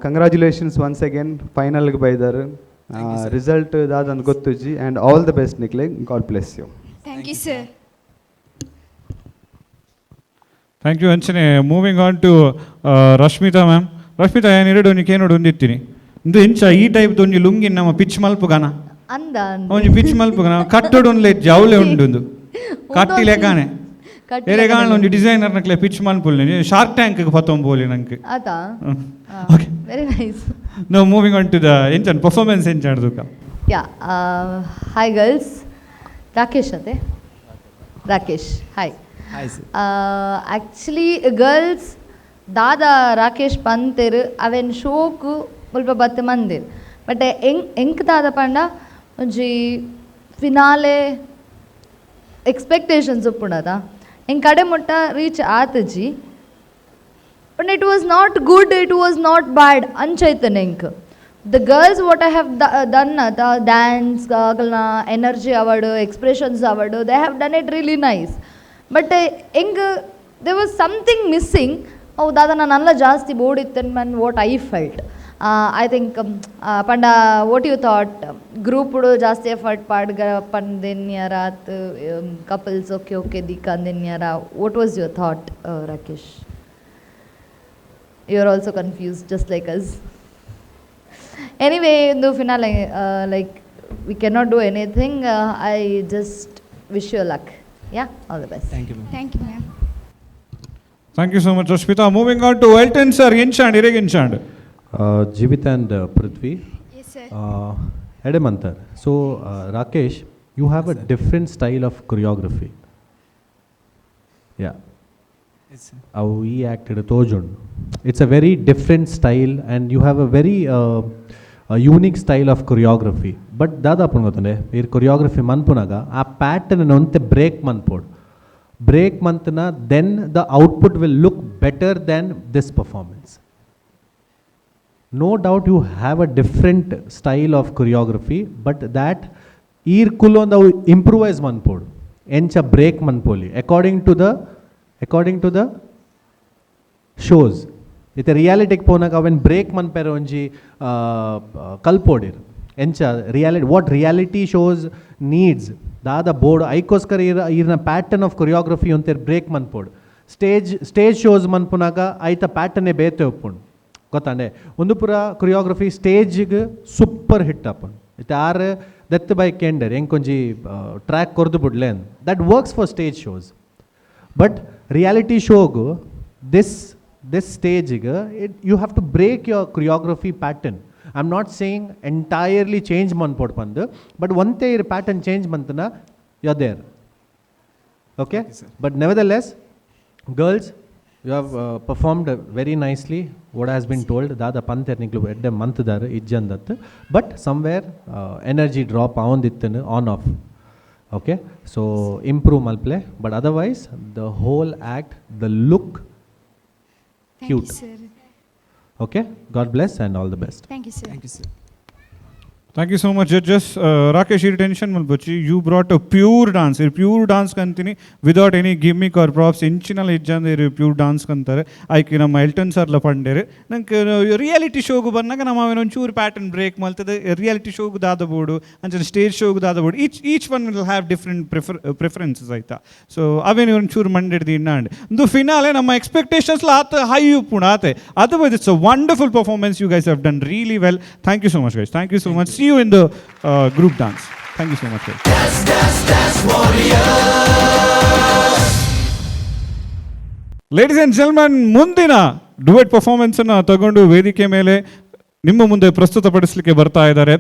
congratulations once again. ಫೈನಲ್ಗೆ ಬೈದಾರ್. Result ದಾದಂದು ಗೊತ್ತುಜ್ಜಿ. And all the best ನಿಕ್ಲೆಗ್. God bless you. Thank you, sir. Thank you. ಅಂಚನೆ moving on to Rashmita ma'am. Rashmita, ಏನು ಎರಡು ಒಂಜಿ ಕೇನೋಡು ಒಂದಿತ್ತೀನಿ. ಇಂದು ಇಂಚ ಈ ಟೈಪ್ ಒಂಜಿ ಲುಂಗಿ ನಮ್ಮ ಪಿಚ್ ಮಲ್ಪುಗನ? ಅಂದ. ಒಂಜಿ ಪಿಚ್ ಮಲ್ಪುಗನ? ಕಟ್ಟೋಡು ಒಂದು ಜವಲೆ ಉಂಡು, ಒಂದು ಕಟ್ಟಿ ಲೆಕ್ಕನೆ. ಎರೆಗಾಣ ಒಂಜಿ ಡಿಸೈನರ್ ನಕ್ಲೆ ಪಿಚ್ ಮಲ್ಪುಲ್, ಶಾರ್ಕ್ ಟ್ಯಾಂಕ್ ಪತ್ತೊಂಬೋಲಿ ನಂಗೆ. ಆತಾ, very nice. No, moving on to the ಎಂಚನ್ performance ಎಂಚ ತೂಕ. ಯಾ, ಹಾಯ್ ಗರ್ಲ್ಸ್. ರಾಕೇಶ್ ಅದೇ, Rakesh, hi. Hi sir. Actually girls, ದಾದಾ ರಾಕೇಶ್ ಪಂತೆರ್ ಅವೆನ್ ಶೋಕು ಮುಲ್ಪ ಬತ್ತ್ ಮಂದೆರ್. ಬಟ್ ಎಂಕ್ ಎಂಕ್ ದಾದ ಪಂಡ ಒಂಜಿ ಫಿನಾಲೆ ಎಕ್ಸ್ಪೆಕ್ಟೇಷನ್ಸ್ ಉಪ್ಪುಂಡತ, ಎಂಕ್ ಕಡೆ ಮುಟ್ಟ ರೀಚ್ ಆತಜಿ. But it was not good, it was not bad ಅಂಚೈತನೆ ಎಂಕ್. The girls what I have done the dance ಅಗಲ್ನ energy award, expressions award, they have done it really nice. But ಎಂಗ್ there was something missing. ಅವು ದಾದ ನಾನು ಜಾಸ್ತಿ board ಇತ್ತೇನು man what I felt, I think. ಪಂಡ what you thought? ಗ್ರೂಪ್ಡು ಜಾಸ್ತಿ effort ಪಾಡ್ಗ ಪಂದೆನ್ಯರಾತ್, couples okay okay ದಿಕ್ಕಂದೆನ್ಯರ? What was your thought, Rakesh? You are also confused just like us. Anyway, ಇಂದು finale, like we cannot do anything. I just wish you luck. Yeah, all the best. Thank you. Thank you, ma'am. Thank you so much, Rashmita. Moving on to Elton sir. ಎಂಚಾಂಡ್ ಇರೆಗ್ ಎಂಚಾಂಡ್? Jeevitha and Prithvi. Yes, sir. ಎಡೆಮಂತರ್. So Rakesh, you have a different style of choreography, yeah. ಅವು ಈ acted ತೋಜುಂಡು. It's a very different style and you have a very unique style of choreography. But ದಾದಾಪುಂಡು ಗೊತ್ತಂಡೆ, ಈರ್ choreography ಮನ್ಪುನಾಗ ಆ pattern ಒಂತೆ break ಮನ್ಪೋಡು. Break ಮಂತ್ನ then the output will look better than this performance. No doubt you have a different style of choreography, but that ಈರ್ ಕುಲ್ಲೊಂದು ಅವು improvise ಮನ್ಪೋಡು, ಎಂಚ break ಮನ್ಪೋಲಿ according to the shows. ಇತ್ತೆ ರಿಯಾಲಿಟಿಗೆ ಪೋನಾಗ ಅವೆನ್ ಬ್ರೇಕ್ ಮನ್ಪೆರ ಒಂಜಿ ಕಲ್ಪೋಡಿರ್ ಎಂಚ reality, what reality shows needs ದಾದ ಬೋರ್ಡ್ ಐಕೋಸ್ಕರ ಇರ ಈರ್ನ pattern of choreography ಒಂತೇರ್ break ಮನ್ಪೋಡು. Stage stage shows ಮನ್ಪುನಾಗ ಐತ ಪ್ಯಾಟರ್ನೇ ಬೇತೆ ಉಪ್ಪುಂಡು ಗೊತ್ತಾಂಡೆ. ಒಂದು ಪೂರ ಕೊರಿಯೋಗ್ರಫಿ ಸ್ಟೇಜಿಗೆ ಸೂಪರ್ ಹಿಟ್ ಆಪುಂಡು. ಇತ್ತೆ ಆರ್ ದೆತ್ ಬೈ ಕೆಂಡರ್ ಎಂಕೊಂಜಿ ಟ್ರ್ಯಾಕ್ ಕೊರ್ದು ಬುಡ್ಲೆ, that works for stage shows. But reality ಶೋಗು this this ಸ್ಟೇಜಿಗೆ it you have to break your choreography pattern. I am not saying entirely change ಮನ್ಪೋಡ್ ಪಂದು, but ಒಂತೆ ಇರ್ ಪ್ಯಾಟರ್ನ್ ಚೇಂಜ್ ಮಂತನ you are there, okay? But nevertheless, girls You have performed very nicely. What has been told, ದಾದ ಪಂತೆರ್ ನಿಕ್ಲು ಎಡ್ಡೆ ಮಂತ್ದಾರ್ ಇಜ್ಜಂದತ್ತು, ಬಟ್ ಸಮ್ವೇರ್ ಎನರ್ಜಿ ಡ್ರಾಪ್ ಆವೊಂದಿತ್ತನು, on off. Okay, so improve ಮಲ್ಪ್ಲೆ. But otherwise, the whole act, the look, Thank you, cute. Sir. Okay, God bless and all the best. Thank you, sir. Thank you, sir. Thank you so much, judges. Rakesh, ಈ ಟೆನ್ಷನ್ ಮಲ್ಪೊಚ್ಚಿ. You brought a pure dance. ಇರ್ ಪ್ಯೂರ್ ಡಾನ್ಸ್ ಕಂತೀನಿ, without any gimmick or props. ಇಂಚಿನಲ್ಲ ಇಜ್ಜಂದೆ ಇರು ಪ್ಯೂರ್ ಡಾನ್ಸ್ ಕಂತಾರೆ. ಐಕೆ ನಮ್ಮ ಎಲ್ಟನ್ ಸರ್ಲ ಪಂಡೇರು ನಂಗೆ, ರಿಯಾಲಿಟಿ ಶೋಗು ಬಂದಾಗ ನಮ್ಮ ಅವೇನು ಒಂಚೂರು ಪ್ಯಾಟರ್ನ್ ಬ್ರೇಕ್ ಮಲ್ತದೆ. ರಿಯಾಲಿಟಿ ಶೋಗು ದಾದ ಬೋಡು, ಅಂಚನೆ ಸ್ಟೇಜ್ ಶೋಗು ದಾದ ಬೋಡು. Each one will have different preferences, ಆಯ್ತಾ? ಸೊ ಅವೇನು ಒಂಚೂರು ಮಂಡೆಡ್ದು ಇನ್ನಾಂಡ್ ಒಂದು ಫಿನಾಲೆ ನಮ್ಮ ಎಕ್ಸ್ಪೆಕ್ಟೇಷನ್ಸ್ ಆತ ಹೈ ಉಪ್ಪುಂಡು ಆತೆ. Otherwise, it's a wonderful performance. You guys have done really well. Thank you so much, guys. Thank you so much. See you in the group dance. Thank you so much, guys. Ladies and gentlemen, ಮುಂದಿನ ಡುವೆಟ್ ಪರ್ಫಾರ್ಮೆನ್ಸ್ ಅನ್ನು ತಗೊಂಡು ವೇದಿಕೆ ಮೇಲೆ ನಿಮ್ಮ ಮುಂದೆ ಪ್ರಸ್ತುತಪಡಿಸಲಿಕ್ಕೆ ಬರ್ತಾ ಇದ್ದಾರೆ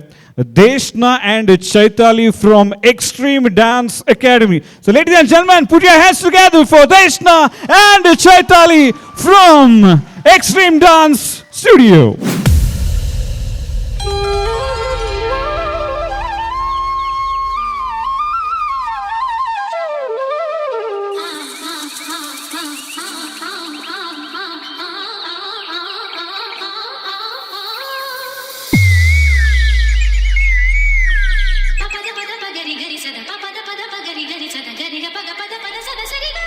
ದೇಶ್ನ and Chaitali from Extreme Dance Academy. So, ladies and gentlemen, put your hands together for Deshna and Chaitali from Extreme Dance Studio. ಪದ ಪದ ಪಗರಿ ಗರಿ ಸದ ಪ ಪದ ಪದ ಪಗರಿ ಗರಿ ಸದ ಗರಿ ಗ ಪಗ ಪದ ಪದ ಸದ ಸರಿ ಗ.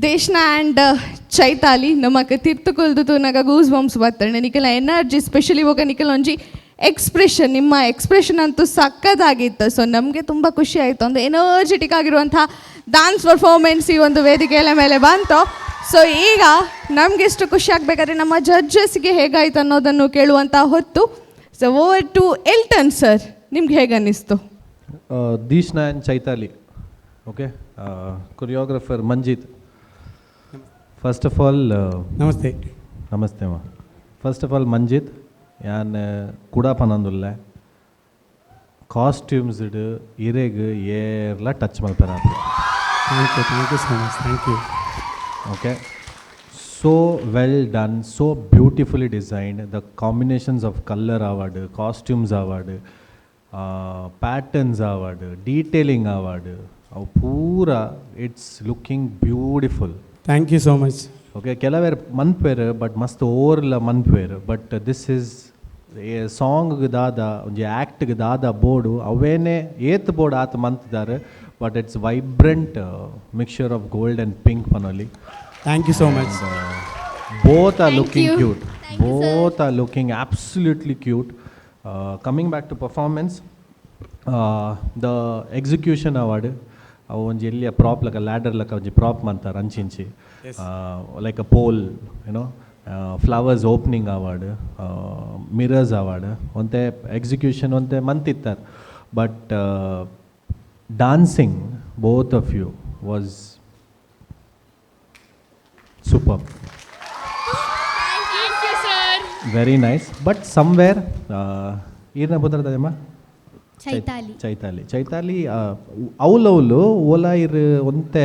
Deshna and Chaitali ನಮಕ್ ತಿರ್ತುಕೊಲ್ದು ತೂನಗ ಗೂಸ್ ಬಂಪ್ಸ್ ಬತ್ತಂಡೆ. ನಿಕಲ ಎನರ್ಜಿ ಸ್ಪೆಷಲಿ ಇವಾಗ ನಿಕಲ ಒಂಜಿ ಎಕ್ಸ್ಪ್ರೆಷನ್, ನಿಮ್ಮ ಎಕ್ಸ್ಪ್ರೆಷನ್ ಅಂತೂ ಸಕ್ಕತ್ತಾಗಿತ್ತು. ಸೊ ನಮಗೆ ತುಂಬ ಖುಷಿ ಆಯಿತು. ಒಂದು ಎನರ್ಜೆಟಿಕ್ ಆಗಿರುವಂಥ ಡಾನ್ಸ್ ಪರ್ಫಾರ್ಮೆನ್ಸ್ ಈ ಒಂದು ವೇದಿಕೆಯ ಮೇಲೆ ಬಂತು. ಸೊ ಈಗ ನಮಗೆ ಎಷ್ಟು ಖುಷಿ ಆಗಬೇಕಾದ್ರೆ ನಮ್ಮ ಜಡ್ಜಸ್ಗೆ ಹೇಗಾಯ್ತು ಅನ್ನೋದನ್ನು ಕೇಳುವಂಥ ಹೊತ್ತು. So over to Elton sir, ನಿಮ್ಗೆ ಹೇಗೆ ಅನ್ನಿಸ್ತು? Deeshna and Chaitali, okay, choreographer Manjit. First of all namaste. Namaste ಅಮ್ಮ. First of all Manjit, ಯಾನ್ ಕುಡ ಪನೊಂದುಲ್ಲೆ, ಕಾಸ್ಟ್ಯೂಮ್ಸ್ ಇರೆಗ್ ಏರ್ಲ touch ಮಲ್ಪೆರ. Thank you, thank you so much, thank you. Okay, so well done, so beautifully designed. The combinations of color award, costumes award, patterns award, detailing award, ಅವು ಪೂರ it's looking beautiful. Thank you so much. Okay, ಕೆಲವೇರ್ ಮನ್ಪೇರ್ but ಮಸ್ತ್ ಓರ್ಲ ಮನ್ಪೇರ್. But this is song ದಾದ ಒಂಜಿ ಆ್ಯಕ್ಟ್ಗೆ ದಾದ ಬೋಡು ಅವೇನೇ ಏತ್ ಬೋರ್ಡ್ ಆತ ಮಂತ್ದಾರ್, but it's vibrant mixture of gold and pink ಪನೊಲಿ. Thank you so much. Both are Thank looking you. Cute. Thank you, sir. Both are looking absolutely cute. Coming back to performance, the execution award, ಅವು ಒಂಜಿ ಎಲ್ಲಿಯ prop ಲಕ ladder ಲಕ ಒಂಜಿ prop ಮಂತಾರ ಅಂಚಿಂಚಿ, like a pole, flowers opening award, mirrors award, ಒಂತೆ execution ಒಂತೆ ಮಂತಿತ್ತಾರೆ. But dancing, both of you, was super. Thank you, sir. Very nice. But somewhere ಈರ್ನ ಪುದರ್ದಮ್ಮ? ಚೈತಾಲಿ. ಚೈತಾಲಿ, ಚೈತಾಲಿ, ಅವ್ಲವ್ಲು ಓಲಾ ಇರ್ ಒಂತೆ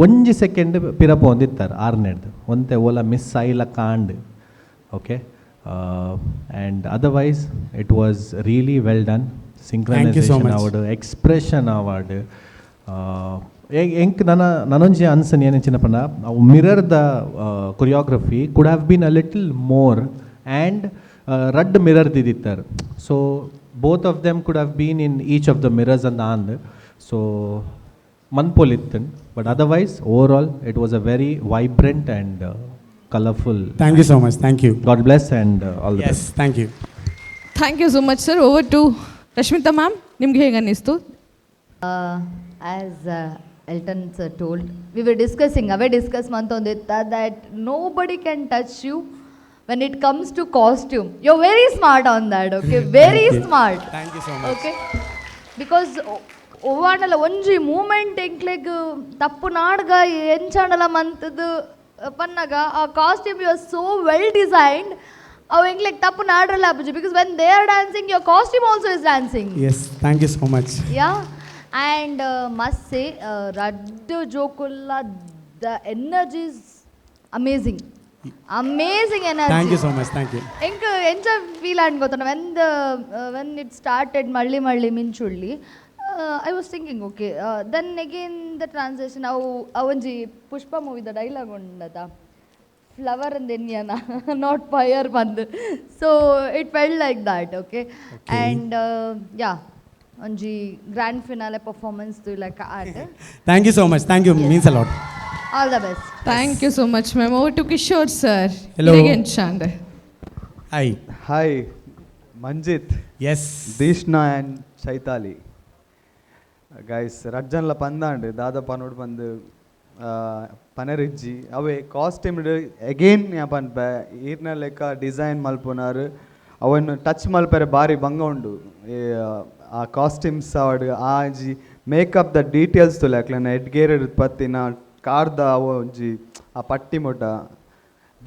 ಒಂಜಿ ಸೆಕೆಂಡ್ ಪಿರಪ ಒಂದಿತ್ತಾರೆ ಆರ್ನೆಡ್ದು ಒಂತೆ ಓಲಾ ಮಿಸ್ ಆಯಿಲ ಕಾಂಡ್. Okay, and otherwise it was really well done. Thank you so synchronisation much. Award, expression award, ಎಂಕ್ ನನ್ನ ನನೊಂಜಿ ಅನ್ಸನ್ ಏನೆಂಚಿನ ಪಂಡ, ಅವು ಮಿರರ್ದ choreography could have been a little more, and ರಡ್ಡ್ mirror ದಿದಿತ್ತಾರೆ, so both of them could have been in each of the mirrors ಅಂದ ಅಂದ್ ಸೊ ಮನ್ಪೊಲಿತ್ತನ್. But otherwise, overall it was a very vibrant and colourful. Thank you so much, thank you. God bless and all the yes, thank you. Thank you so much, sir. Over to Rashmita ma'am, ನಿಮ್ಗೆ ಹೇಗೆ ಅನ್ನಿಸ್ತು? As Elton sir told, we were discussing, away discuss ಮಂತೊಂದಿತ್ತ that nobody can touch you when it comes to costume. You're very smart on that, okay? Very Thank you. Smart. Thank you so much. Okay, because ಒವ್ವಾಂಡಲ ಒಂಜಿ moment ಎಂಕ್ಲೆಗ್ ತಪ್ಪು ನಾಡ್ಗ ಎಂಚಾಂಡಲ ಮಂತದ್ದು ಪನ್ನಗ ಆ costume, you are so well designed, ಅವು ಎಂಕ್ಲೆಗ್ ತಪ್ಪು ನಾಡ್ರಲ್ಲ ಆಪುಜಿ, because when they are dancing, your costume also is dancing. Yes, thank you so much. Yeah, and must say, ರಡ್ಡು ಜೋಕುಲ್ಲ the energy is amazing, amazing energy. Thank you so much, thank you. ಎಂಕ್ ಎಂಚ feel and ಗೊತ್ತ, when it started ಮಳ್ಳಿ ಮಳ್ಳಿ ಮಿಂಚುಳ್ಳಿ, I was thinking, okay, then again the transition, ಅವು ಒಂಜಿ ಪುಷ್ಪ ಮೂವಿದ ಡೈಲಾಗ್ ಉಂಡತ, ಫ್ಲವರ್ ಅಂದ್ ಎನ್ಯನ not fire ಬಂದು. So it felt like that, okay? And yeah, ಒಂಜಿ grand finale performance like art. Thank you so much, thank you, means a lot. All the best. Thank you so much, ma'am. Over to Kishore sir. Hello. ಎಂಚಾಂಡ್? Hi. Hi Manjit. S. Deeshna and Chaitali, guys, ರಡ್ಜನ್ಲ ಪಂದಾಂಡ್ ದಾದ ಪನೋಡು ಬಂದು ಪನರಿಜ್ಜಿ. ಅವೇ costume again ಪನ್ಪೆ, ಈರ್ನ ಲೆಕ್ಕ design ಮಲ್ಪುನಾರು ಅವನ್ touch ಮಲ್ಪೆರೆ ಬಾರಿ ಬಂಗ ಉಂಡು. ಆ ಕಾಸ್ಟ್ಯೂಮ್ಸ್ ಆವಡ್, ಆ ಒಂಜಿ makeup the details ತುಲೆ, ಅಕ್ಲೆನ ಹೆಡ್ ಪತ್ತಿನ ಕಾರ್ದ ಅವು ಒಂಜಿ ಆ ಪಟ್ಟಿ ಮುಟ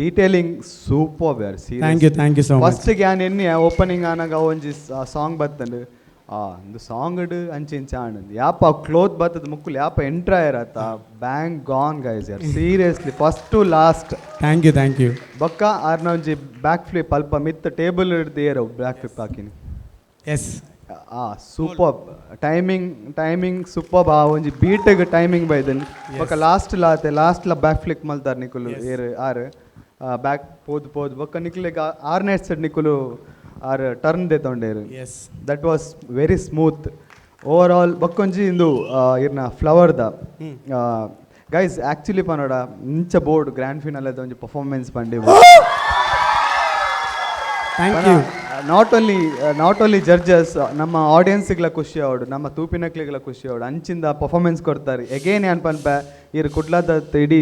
ಡೀಟೇಲಿಂಗ್ ಸೂಪರ್ ಯಾರ್. Thank you, thank you so much. First ಯಾನ್ ಎನ್ನಿ ಓಪನಿಂಗ್ ಆನಾಗ ಒಂಜಿ ಸಾಂಗ್ ಬತ್ತಂಡು, ಆ ಒಂದು ಸಾಂಗ್ ಅಂಚೆ ಇಂಚ ಆಂಡ್ ಯಾಪ ಕ್ಲೋತ್ ಬತ್ತದ ಮುಕ್ಕುಲು ಯಾಪ ಎಂಟ್ರ್ ಆಯರತ್ತ bang gone guys ಯಾರ್, seriously, first to last. Thank you, thank you. ಬೊಕ್ಕ ಆರ್ನ ಒಂಜಿ ಬ್ಯಾಕ್ ಫ್ಲಿಪ್ ಅಲ್ಪ ಮಿತ್ತ ಟೇಬಲ್ ಹಿಡ್ದು ಏರೋ ಬ್ಯಾಕ್ ಫ್ಲಿಪ್ ಹಾಕಿನಿ. ಎಸ್. ಆ super timing, timing super. ಆ ಒಂಜಿ ಬೀಟಿಗೆ ಟೈಮಿಂಗ್ ಬೈದನ್. ಬೊಕ್ಕ ಲಾಸ್ಟ್ ಲಾತೆ ಲಾಸ್ಟ್ ಲ ಬ್ಯಾಕ್ ಫ್ಲಿಕ್ ಮಲ್ತಾರ್ ನಿಕುಲು ಏರ್ ಆರ್ ಬ್ಯಾಕ್ ಪೋದು ಪೋದು ಬೊಕ್ಕ ನಿಕುಲೆಗ್ ಆರ್ನೇ ಸೆಟ್ ನಿಕುಲು ಆರ್ ಟರ್ನ್ ದೇತೊಂಡೇರು. That was very smooth overall. ಬೊಕ್ಕೊಂಜಿ ಇಂದು ಇರ್ನ ಫ್ಲವರ್ದ ಗೈಸ್ ಆ್ಯಕ್ಚುಲಿ ಪನೋಡ ಇಂಚ ಬೋರ್ಡ್ ಗ್ರ್ಯಾಂಡ್ ಫಿನಾಲೆ ಒಂಜಿ ಪರ್ಫಾರ್ಮೆನ್ಸ್ ಪಂಡಿ. Thank you. Not only judges, ನಮ್ಮ ಆಡಿಯನ್ಸ್ಗಳ ಖುಷಿ ಅವಡು, ನಮ್ಮ ತೂಪಿನಕ್ಲಿಗಳ ಖುಷಿ ಅವಡು. ಅಂಚಿಂದ ಪರ್ಫಾರ್ಮೆನ್ಸ್ ಕೊಡ್ತಾರೆ. ಎಗೇನ್ ಏನ್ ಪನ್ಪ, ಇರು ಕುಡ್ಲಾದ ಇಡೀ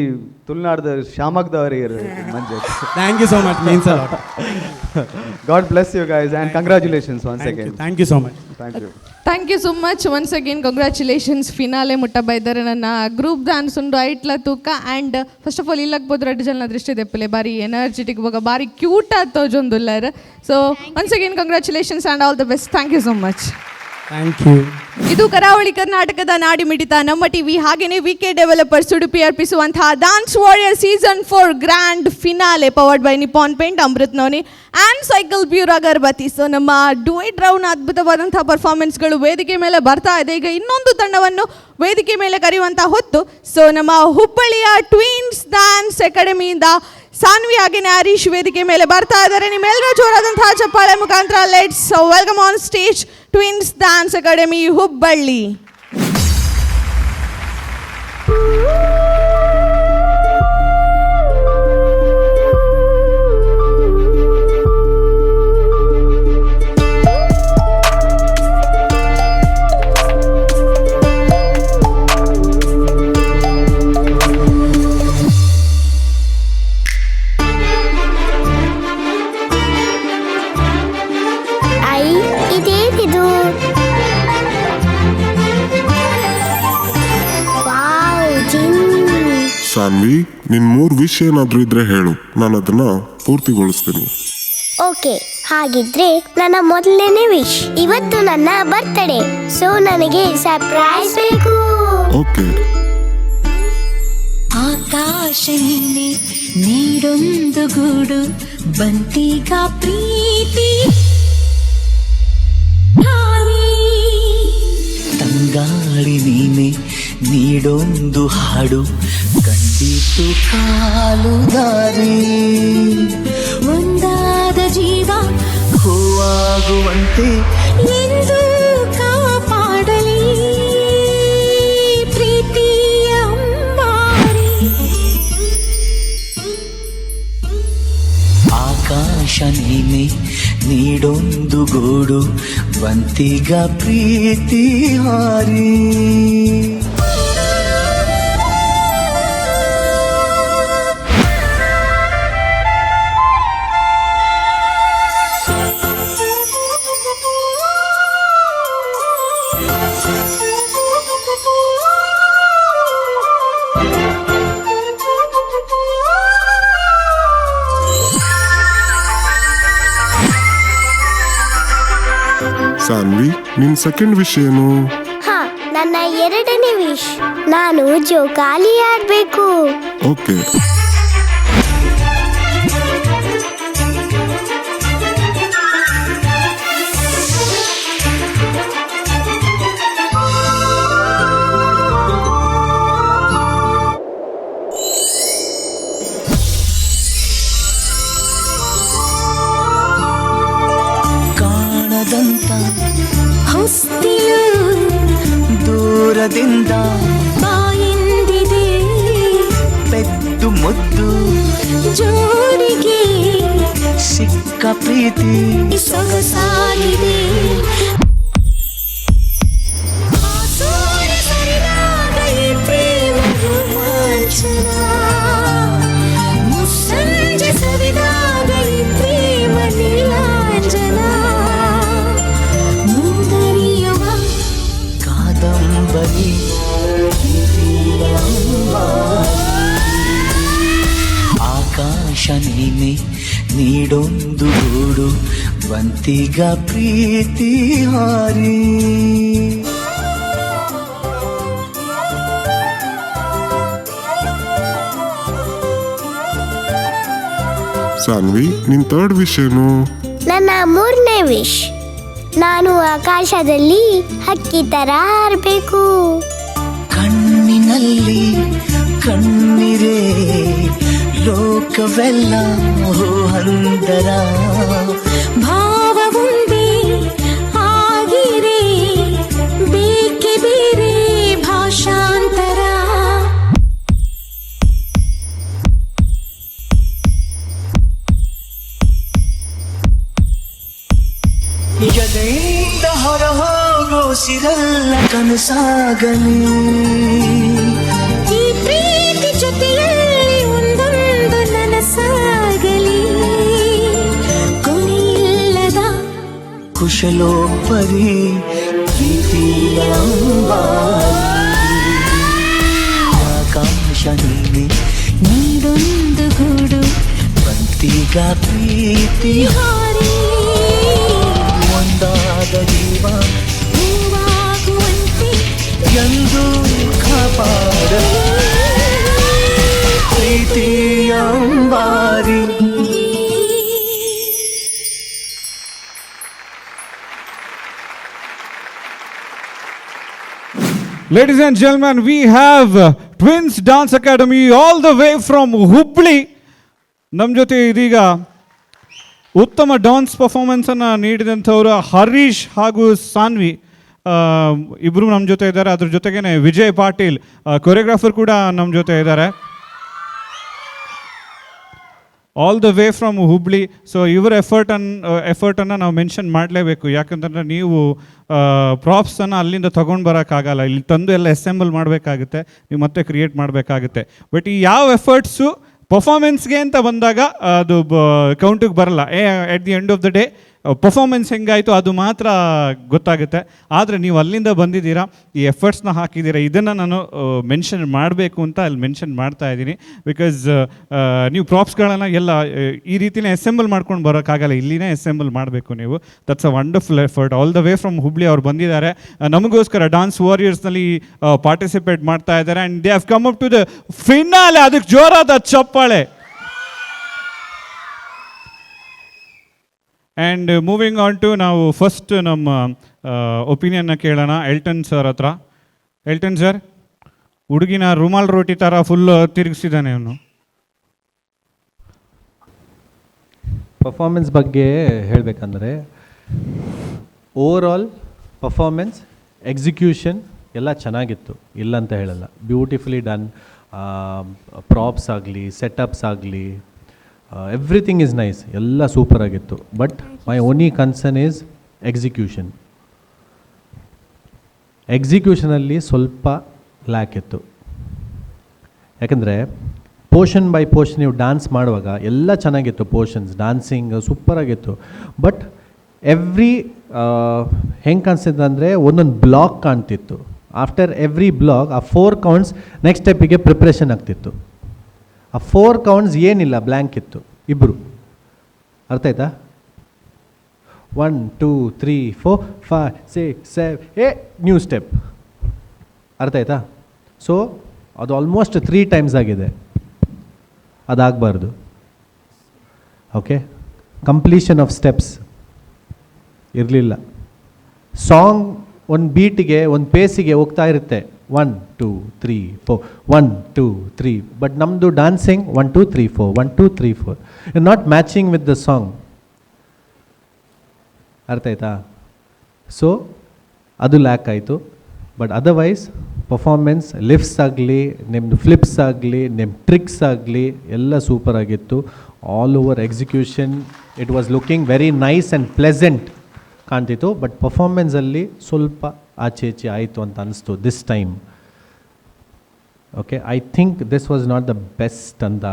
ತುಳುನಾಡ್ದ ಶಾಮಗ್ದವರು ಇರು ಮಂಜು. Thank you so much, means a lot. God bless you guys and congratulations once Thank you, again. Thank you so much. Thank you. Thank you so much once again, congratulations. Finale ಮುಟ್ಟ ಬೈದಾರೆ ನನ್ನ ಗ್ರೂಪ್ ಡ್ಯಾನ್ಸ್ ಉಂಡು ಐಟ್ಲ ತೂಕ. ಆ್ಯಂಡ್ ಫಸ್ಟ್ ಆಫ್ ಆಲ್ ಇಲ್ಲಕ್ ಬೋದು ರಡ್ಡು ಜನ ದೃಷ್ಟಿ ದೆಪ್ಪಲೆ ಬಾರಿ ಎನರ್ಜೆಟಿಕ್ ಬೊಗ ಬಾರಿ ಕ್ಯೂಟ್ ಆತ್ ತೋಜೊಂದುಲ್ಲಾರ್. So once again congratulations and all the best. Thank you so much. Thank you. ಇದು ಕರಾವಳಿ ಕರ್ನಾಟಕದ ನಾಡಿ ಮಿಡಿತ ನಮ್ಮ ಟಿವಿ, ಹಾಗೇನೆ ವಿ ಕೆ ಡೆವಲಪರ್ಸ್ ಉಡುಪಿ ಅರ್ಪಿಸುವಂತಹ Dance Warrior season 4 grand finale, powered by Nippon Paint, Amrit Noni and Cycle Pure agarbatti. So ನಮ್ಮ ಡುಯೆಟ್ ರೌಂಡ್ ಅದ್ಭುತವಾದಂತಹ ಪರ್ಫಾರ್ಮೆನ್ಸ್ಗಳು ವೇದಿಕೆ ಮೇಲೆ ಬರ್ತಾ ಇದೆ. ಈಗ ಇನ್ನೊಂದು ತಂಡವನ್ನು ವೇದಿಕೆ ಮೇಲೆ ಕರೆಯುವಂತಹ ಹೊತ್ತು. ಸೊ ನಮ್ಮ ಹುಬ್ಬಳ್ಳಿಯ ಟ್ವಿನ್ಸ್ ಡ್ಯಾನ್ಸ್ ಅಕಾಡೆಮಿಯಿಂದ ಸಾನ್ವಿ ಹಾಗೇನೆ ಹರೀಶ್ ವೇದಿಕೆ ಮೇಲೆ ಬರ್ತಾ ಇದ್ದಾರೆ. ನಿಮ್ಮೆಲ್ಲರ ಜೋರಾದಂತಹ ಚಪ್ಪಾಳೆ ಮುಖಾಂತರ let's welcome on stage Twins Dance Academy, Hubballi. I, ಇದೇನಿದು? ವಾವ್, ಜಿನ್! ಸಾನ್ವಿ, ನಿನ್ ಮೂರ್ ವಿಶ್ ಏನಾದ್ರೂ ಇದ್ರೆ ಹೇಳು, ನಾನು ಅದನ್ನ ಪೂರ್ತಿಗೊಳಿಸ್ತೀನಿ. ಓಕೆ, ಹಾಗಿದ್ರೆ ನನ್ನ ಮೊದಲನೇ ವಿಶ್, ಇವತ್ತು ನನ್ನ ಬರ್ತ್ಡೇ, ಸೊ ನನಗೆ ಸರ್ಪ್ರೈಸ್ ಬೇಕು. ಓಕೆ. ಆಕಾಶ ನೀನೆ, ನೀಡೊಂದು ಗೂಡು, ಬಂತೀಗ ಪ್ರೀತಿ ಹಾನಿ. ತಂಗಾಳಿ ನೀನೆ, ನೀಡೊಂದು ಹಾಡು, ಕಂಡಿತು ಕಾಲು ದಾರಿ. ಒಂದಾದ ಜೀವ ಹೂವಾಗುವಂತೆ ಎಂದು ಕಾಪಾಡಲಿ ಪ್ರೀತಿಯ ಅಂಬಾರಿ. ಆಕಾಶ ನೀನೆ, ನೀಡೊಂದು ಗೂಡು, ಬಂತೀಗ ಪ್ರೀತಿ ಹಾರಿ. ಸಾನ್ವಿ, ನಿನ್ ಸೆಕೆಂಡ್ ವಿಶ್ ಏನು? ಹಾ, ನನ್ನ ಎರಡನೇ ವಿಶ್, ನಾನು ಜೋಕಾಲಿ ಆಡ್ಬೇಕು. ಓಕೆ. ಕಾಣದಂತ ಹೊಸ್ತಿಲು ದೂರದಿಂದ ಬಾಯಿಂದಿದೆ. ಪೆದ್ದು ಮುದ್ದು ಜೋಡಿಗೆ ಸಿಕ್ಕ ಪ್ರೀತಿ ಸೊಗಸಾಗಿದೆ. ಆ ಸೂರ್ಯ ಸರಿದಾಗ ಈ ಪ್ರೇಮ ರೋಮಾಂಚನ, ಮುಸ್ಸಂಜೆ ಸವಿದಾಗ ಈ ಪ್ರೇಮ ನೀಲಾಂಜನ, ಮುಂದರಿಯುವ ಕಾದಂಬರಿ ಪ್ರೀತಿಯ ಅಂಬಾರಿ. ಆಕಾಶ ನೀನೆ, ನೀಡೊಂದು ಗೂಡು, ಬಂತೀಗ ಪ್ರೀತಿ ಹಾರಿ. ಸಾನ್ವಿ, ನಿನ್ ಥರ್ಡ್ ವಿಶ್ ಏನು? ನನ್ನ ಮೂರನೇ ವಿಶ್, ನಾನು ಆಕಾಶದಲ್ಲಿ ಹಕ್ಕಿ ತರ ಹಾರಬೇಕು. ಕಣ್ಣಿನಲ್ಲಿ ಕಣ್ಣಿರೇ, ಲೋಕವೆಲ್ಲ ಹಂದರ. ಭಾವವುಂದೇ ಆಗಿರೆ, ಬೇಕೆ ಬೇರೆ ಭಾಷಾಂತರ. ಉಸಿರೆಲ್ಲ ಕನಸಾಗಲಿ. ಈ ಪ್ರೀತಿ ಜೊತೆಯಲ್ಲಿ ಒಂದೊಂದು ನನಸಾಗಲಿ, ಕೊನೆಯಿಲ್ಲದ ಕುಶಲೋಪರಿ ಪ್ರೀತಿಯ ಅಂಬಾರಿ. ಆಕಾಶ ನೀನೆ, ನೀಡೊಂದು ಗೂಡು, ಬಂತೀಗ ಪ್ರೀತಿ ಹಾರಿ ಒಂದಾದ ಜೀವ ಹೂವಾಗುವಂತೆ ಎಂದು ಕಾಪಾಡ ಪ್ರೀತಿಯ ಅಂಬಾರಿ. Ladies and gentlemen, we have Twins Dance Academy all the way from Hubli. ನಮ್ಮ ಜೊತೆ ಇದೀಗ ಉತ್ತಮ ಡಾನ್ಸ್ ಪರ್ಫಾರ್ಮೆನ್ಸನ್ನು ನೀಡಿದಂಥವರು ಹರೀಶ್ ಹಾಗೂ ಸಾನ್ವಿ ಇಬ್ಬರು ನಮ್ಮ ಜೊತೆ ಇದ್ದಾರೆ. ಅದ್ರ ಜೊತೆಗೇನೆ ವಿಜಯ್ ಪಾಟೀಲ್ ಕೊರಿಯೋಗ್ರಾಫರ್ ಕೂಡ ನಮ್ಮ ಜೊತೆ ಇದ್ದಾರೆ, all the way from Hubli. So ಇವರ ಎಫರ್ಟನ್ನು ನಾವು ಮೆನ್ಷನ್ ಮಾಡಲೇಬೇಕು. ಯಾಕಂತಂದರೆ ನೀವು ಪ್ರಾಪ್ಸನ್ನು ಅಲ್ಲಿಂದ ತೊಗೊಂಡು ಬರೋಕ್ಕಾಗಲ್ಲ, ಇಲ್ಲಿ ತಂದು ಎಲ್ಲ ಅಸೆಂಬಲ್ ಮಾಡಬೇಕಾಗುತ್ತೆ, ನೀವು ಮತ್ತೆ ಕ್ರಿಯೇಟ್ ಮಾಡಬೇಕಾಗುತ್ತೆ. ಬಟ್ ಈ ಯಾವ ಎಫರ್ಟ್ಸು ಪರ್ಫಾರ್ಮೆನ್ಸ್ಗೆ ಅಂತ ಬಂದಾಗ ಅದು ಕೌಂಟಿಗೆ ಬರಲ್ಲ. At the end of the day performance ಹೆಂಗಾಯಿತು ಅದು ಮಾತ್ರ ಗೊತ್ತಾಗುತ್ತೆ. ಆದರೆ ನೀವು ಅಲ್ಲಿಂದ ಬಂದಿದ್ದೀರಾ, ಈ ಎಫರ್ಟ್ಸ್ನ ಹಾಕಿದ್ದೀರಾ, ಇದನ್ನು ನಾನು ಮೆನ್ಷನ್ ಮಾಡಬೇಕು ಅಂತ ಅಲ್ಲಿ ಮೆನ್ಷನ್ ಮಾಡ್ತಾ ಇದ್ದೀನಿ. Because ನೀವು ಪ್ರಾಪ್ಸ್ಗಳನ್ನು ಎಲ್ಲ ಈ ರೀತಿನೇ ಅಸೆಂಬಲ್ ಮಾಡ್ಕೊಂಡು ಬರೋಕ್ಕಾಗಲ್ಲ, ಇಲ್ಲಿನೇ ಅಸೆಂಬಲ್ ಮಾಡಬೇಕು ನೀವು. That's a wonderful effort. All the way from Hubli ಅವ್ರು ಬಂದಿದ್ದಾರೆ, ನಮಗೋಸ್ಕರ ಡಾನ್ಸ್ ವಾರಿಯರ್ಸ್ನಲ್ಲಿ ಪಾರ್ಟಿಸಿಪೇಟ್ ಮಾಡ್ತಾ ಇದ್ದಾರೆ. And they have come up to the finale. ಅದಕ್ಕೆ ಜೋರಾದ ಚಪ್ಪಾಳೆ. And moving on to ನಾವು ಫಸ್ಟ್ ನಮ್ಮ ಒಪಿನಿಯನ್ನ ಕೇಳೋಣ ಎಲ್ಟನ್ ಸರ್ ಹತ್ರ. ಎಲ್ಟನ್ ಸರ್, ಹುಡುಗಿನ ರುಮಾಲ್ ರೋಟಿ ಥರ ಫುಲ್ ತಿರುಗಿಸಿದ್ದಾನೆ ಅವನು. ಪರ್ಫಾರ್ಮೆನ್ಸ್ ಬಗ್ಗೆ ಹೇಳಬೇಕಂದ್ರೆ over all performance, execution ಎಲ್ಲ ಚೆನ್ನಾಗಿತ್ತು, ಇಲ್ಲ ಅಂತ ಹೇಳಲ್ಲ. Beautifully done. Props ಆಗಲಿ, ಸೆಟಪ್ಸ್ ಆಗಲಿ, everything is nice, ಎಲ್ಲ ಸೂಪರ್ ಆಗಿತ್ತು. But my only concern is execution. ಎಕ್ಸಿಕ್ಯೂಷನಲ್ಲಿ ಸ್ವಲ್ಪ ಲ್ಯಾಕ್ ಇತ್ತು. ಯಾಕಂದರೆ portion by portion ನೀವು ಡ್ಯಾನ್ಸ್ ಮಾಡುವಾಗ ಎಲ್ಲ ಚೆನ್ನಾಗಿತ್ತು, ಪೋರ್ಷನ್ಸ್ ಡ್ಯಾನ್ಸಿಂಗ್ ಸೂಪರಾಗಿತ್ತು. ಬಟ್ ಎವ್ರಿ ಹೆಂಗೆ ಕಾಣಿಸ್ತಿತ್ತು ಅಂದರೆ ಒಂದೊಂದು ಬ್ಲಾಕ್ ಕಾಣ್ತಿತ್ತು. After every block ಆ 4 ಕೌಂಟ್ಸ್ ನೆಕ್ಸ್ಟ್ ಸ್ಟೆಪ್ಪಿಗೆ ಪ್ರಿಪ್ರೇಷನ್ ಆಗ್ತಿತ್ತು. ಆ 4 ಕೌಂಟ್ಸ್ ಏನಿಲ್ಲ, ಬ್ಲ್ಯಾಂಕ್ ಇತ್ತು ಇಬ್ಬರು. ಅರ್ಥ ಆಯ್ತಾ? 1 2 3 4 5 6 7 a new step. ಅರ್ಥ ಆಯ್ತಾ? ಸೊ ಅದು ಆಲ್ಮೋಸ್ಟ್ 3 ಟೈಮ್ಸ್ ಆಗಿದೆ, ಅದಾಗಬಾರ್ದು. Okay, completion of steps ಇರಲಿಲ್ಲ. ಸಾಂಗ್ ಒಂದು ಬೀಟಿಗೆ ಒಂದು ಪೇಸಿಗೆ ಹೋಗ್ತಾ ಇರುತ್ತೆ, 1 2 3 4 1 2 3. ಬಟ್ ನಮ್ಮದು dancing 1 2 3 4 1 2 3 4, not matching with the song. ಅರ್ಥ ಆಯ್ತಾ? ಸೊ ಅದು ಲ್ಯಾಕ್ ಆಯಿತು. But otherwise performance, lifts ಆಗಲಿ, ನಿಮ್ಮದು ಫ್ಲಿಪ್ಸ್ ಆಗಲಿ, ನಿಮ್ಮ ಟ್ರಿಕ್ಸ್ ಆಗಲಿ ಎಲ್ಲ ಸೂಪರಾಗಿತ್ತು. All over execution it was looking very nice and pleasant ಕಾಣ್ತಿತ್ತು. ಬಟ್ ಪರ್ಫಾರ್ಮೆನ್ಸಲ್ಲಿ ಸ್ವಲ್ಪ ಆಚೆ ಈಚೆ ಆಯಿತು ಅಂತ ಅನಿಸ್ತು this time. Okay, I think this was not the best ಅಂತ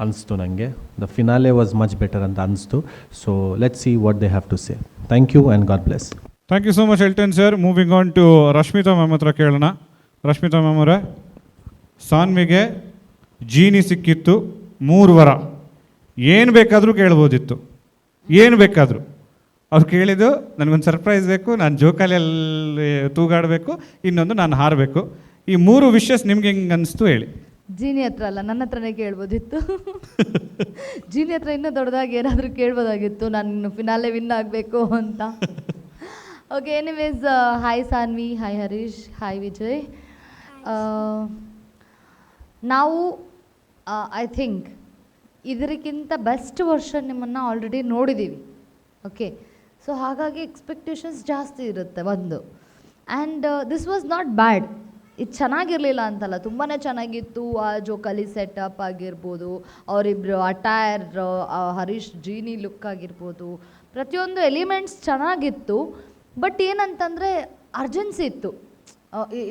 ಅನಿಸ್ತು ನನಗೆ. The finale was much better ಅಂತ ಅನಿಸ್ತು. So let's see what they have to say. Thank you and God bless. Thank you so much Elton sir. Moving on to Rashmita ma'am ಹತ್ರ ಕೇಳೋಣ. ರಶ್ಮಿತಾ ma'am ಅವರೇ, ಸಾನ್ವಿಗೆ ಜೀನಿ ಸಿಕ್ಕಿತ್ತು 3 ವರ, ಏನು ಬೇಕಾದರೂ ಕೇಳ್ಬೋದಿತ್ತು, ಏನು ಬೇಕಾದರೂ. ಅವ್ರು ಕೇಳಿದ್ದು ನನಗೊಂದು ಸರ್ಪ್ರೈಸ್ ಬೇಕು, ನಾನು ಜೋಕಾಲಿಯಲ್ಲಿ ತೂಗಾಡಬೇಕು, ಇನ್ನೊಂದು ನಾನು ಹಾರಬೇಕು. ಈ 3 ವಿಶಸ್ ನಿಮ್ಗೆ ಹೆಂಗೆ ಅನಿಸ್ತು ಹೇಳಿ. ಜೀನಿ ಹತ್ರ ಅಲ್ಲ, ನನ್ನ ಹತ್ರನೇ ಕೇಳ್ಬೋದಿತ್ತು. ಜೀನಿ ಹತ್ರ ಇನ್ನೂ ದೊಡ್ಡದಾಗಿ ಏನಾದರೂ ಕೇಳ್ಬೋದಾಗಿತ್ತು, ನಾನು ಫಿನಾಲೆ ವಿನ್ ಆಗಬೇಕು ಅಂತ. Okay, anyways, hi Saanvi, hi Harish, hi Vijay. ನಾವು I think ಇದಕ್ಕಿಂತ ಬೆಸ್ಟ್ ವರ್ಷನ್ ನಿಮ್ಮನ್ನು ಆಲ್ರೆಡಿ ನೋಡಿದ್ದೀವಿ. ಓಕೆ, ಸೊ ಹಾಗಾಗಿ ಎಕ್ಸ್ಪೆಕ್ಟೇಷನ್ಸ್ ಜಾಸ್ತಿ ಇರುತ್ತೆ ಒಂದು. And this was not bad. ಇದು ಚೆನ್ನಾಗಿರಲಿಲ್ಲ ಅಂತಲ್ಲ, ತುಂಬಾ ಚೆನ್ನಾಗಿತ್ತು. ಆ ಜೋಕಾಲಿ ಸೆಟಪ್ ಆಗಿರ್ಬೋದು, ಅವರಿಬ್ಬರು ಅಟೈರ್, ಹರೀಶ್ ಜೀನಿ ಲುಕ್ ಆಗಿರ್ಬೋದು, ಪ್ರತಿಯೊಂದು ಎಲಿಮೆಂಟ್ಸ್ ಚೆನ್ನಾಗಿತ್ತು. ಬಟ್ ಏನಂತಂದರೆ ಅರ್ಜೆನ್ಸಿ ಇತ್ತು.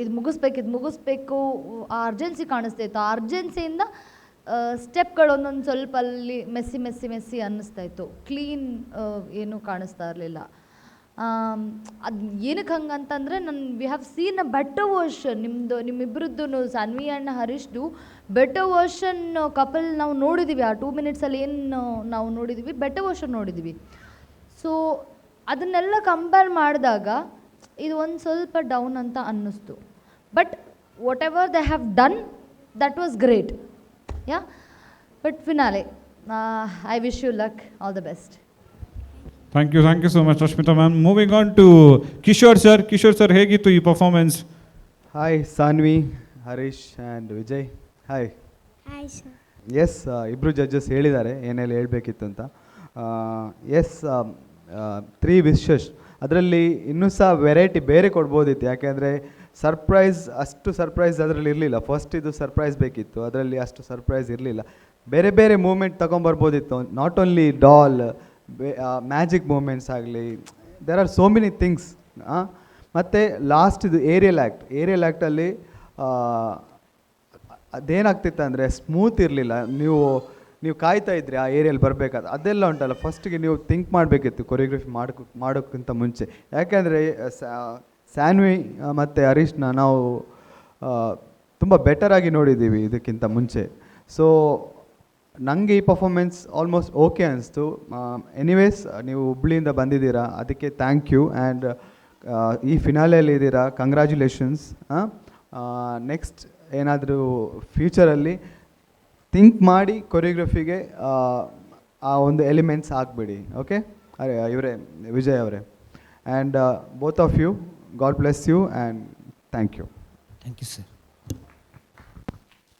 ಇದು ಮುಗಿಸ್ಬೇಕು, ಇದು ಮುಗಿಸ್ಬೇಕು, ಆ ಅರ್ಜೆನ್ಸಿ ಕಾಣಿಸ್ತಾ ಇತ್ತು. ಆ ಅರ್ಜೆನ್ಸಿಯಿಂದ ಸ್ಟೆಪ್ಗಳು ಒಂದೊಂದು ಸ್ವಲ್ಪ ಅಲ್ಲಿ ಮೆಸ್ಸಿ ಮೆಸ್ಸಿ ಮೆಸ್ಸಿ ಅನ್ನಿಸ್ತಾ ಇತ್ತು. ಕ್ಲೀನ್ ಏನೂ ಕಾಣಿಸ್ತಾ ಇರಲಿಲ್ಲ. ಅದು ಏನಕ್ಕೆ ಹಂಗಂತಂದರೆ, ನನ್ನ we have seen a better version ನಿಮ್ಮದು, ನಿಮ್ಮಿಬ್ಬರದ್ದು, ಸಾನ್ವಿ ಆ್ಯಂಡ್ ಹರೀಶ್ದು ಬೆಟರ್ ವರ್ಷನ್ ಕಪಲ್ ನಾವು ನೋಡಿದ್ದೀವಿ. ಆ 2 ಮಿನಿಟ್ಸಲ್ಲಿ ಏನು ನಾವು ನೋಡಿದ್ದೀವಿ, ಬೆಟರ್ ವರ್ಷನ್ ನೋಡಿದ್ದೀವಿ. ಸೊ ಅದನ್ನೆಲ್ಲ ಕಂಪೇರ್ ಮಾಡಿದಾಗ ಇದು ಒಂದು ಸ್ವಲ್ಪ ಡೌನ್ ಅಂತ ಅನ್ನಿಸ್ತು. But whatever they have done, that was great. Yeah, but finale, I wish you luck, all the best. Thank you, thank you so much, Rashmita ma'am. Moving on to Kishore sir. Kishore sir, ಹೇಗಿತ್ತು ಈ performance? Hi Saanvi, Harish and Vijay, hi. Hi sir. S, ಇಬ್ಬರು ಜಡ್ಜಸ್ ಹೇಳಿದ್ದಾರೆ ಏನೆಲ್ಲ ಹೇಳಬೇಕಿತ್ತು ಅಂತ. ಎಸ್, ತ್ರೀ ವಿಶಸ್, ಅದರಲ್ಲಿ ಇನ್ನೂ ಸಹ ವೆರೈಟಿ ಬೇರೆ ಕೊಡ್ಬೋದಿತ್ತು. ಯಾಕೆಂದರೆ ಸರ್ಪ್ರೈಸ್, ಅಷ್ಟು ಸರ್ಪ್ರೈಸ್ ಅದರಲ್ಲಿ ಇರಲಿಲ್ಲ. ಫಸ್ಟ್ ಇದು ಸರ್ಪ್ರೈಸ್ ಬೇಕಿತ್ತು, ಅದರಲ್ಲಿ ಅಷ್ಟು ಸರ್ಪ್ರೈಸ್ ಇರಲಿಲ್ಲ. ಬೇರೆ ಬೇರೆ moment ತೊಗೊಂಬರ್ಬೋದಿತ್ತು. Not only doll, magic movements ಆಗಲಿ, there are so many things. ಮತ್ತು ಲಾಸ್ಟ್ ಇದು ಏರಿಯಲ್ ಆ್ಯಕ್ಟ್. ಏರಿಯಲ್ ಆ್ಯಕ್ಟಲ್ಲಿ ಅದೇನಾಗ್ತಿತ್ತು ಅಂದರೆ ಸ್ಮೂತ್ ಇರಲಿಲ್ಲ. ನೀವು ನೀವು ಕಾಯ್ತಾ ಇದ್ರಿ ಆ ಏರಿಯಲ್ಲಿ ಬರಬೇಕಾದ, ಅದೆಲ್ಲ ಉಂಟಲ್ಲ, ಫಸ್ಟಿಗೆ ನೀವು ಥಿಂಕ್ ಮಾಡಬೇಕಿತ್ತು ಕೊರಿಯೋಗ್ರಫಿ ಮಾಡೋಕ್ಕಿಂತ ಮುಂಚೆ. ಯಾಕೆಂದರೆ ಸ್ಯಾನ್ವಿ ಮತ್ತು ಹರೀಶ್ನ ನಾವು ತುಂಬ ಬೆಟರಾಗಿ ನೋಡಿದ್ದೀವಿ ಇದಕ್ಕಿಂತ ಮುಂಚೆ. ಸೊ ನನಗೆ ಈ ಪರ್ಫಾಮೆನ್ಸ್ ಆಲ್ಮೋಸ್ಟ್ ಓಕೆ ಅನಿಸ್ತು. ಎನಿವೇಸ್, ನೀವು ಹುಬ್ಳಿಯಿಂದ ಬಂದಿದ್ದೀರಾ, ಅದಕ್ಕೆ thank you. And ಈ ಫಿನಾಲೆಯಲ್ಲಿ ಇದ್ದೀರಾ, ಕಂಗ್ರ್ಯಾಚುಲೇಷನ್ಸ್. ನೆಕ್ಸ್ಟ್ ಏನಾದರೂ ಫ್ಯೂಚರಲ್ಲಿ ಥಿಂಕ್ ಮಾಡಿ ಕೊರಿಯೋಗ್ರಫಿಗೆ ಆ ಒಂದು ಎಲಿಮೆಂಟ್ಸ್ ಹಾಕ್ಬಿಡಿ. ಓಕೆ, ಅರೆ ಇವರೇ ವಿಜಯ್ ಅವರೇ, and both of you, God bless you and thank you. Thank you sir.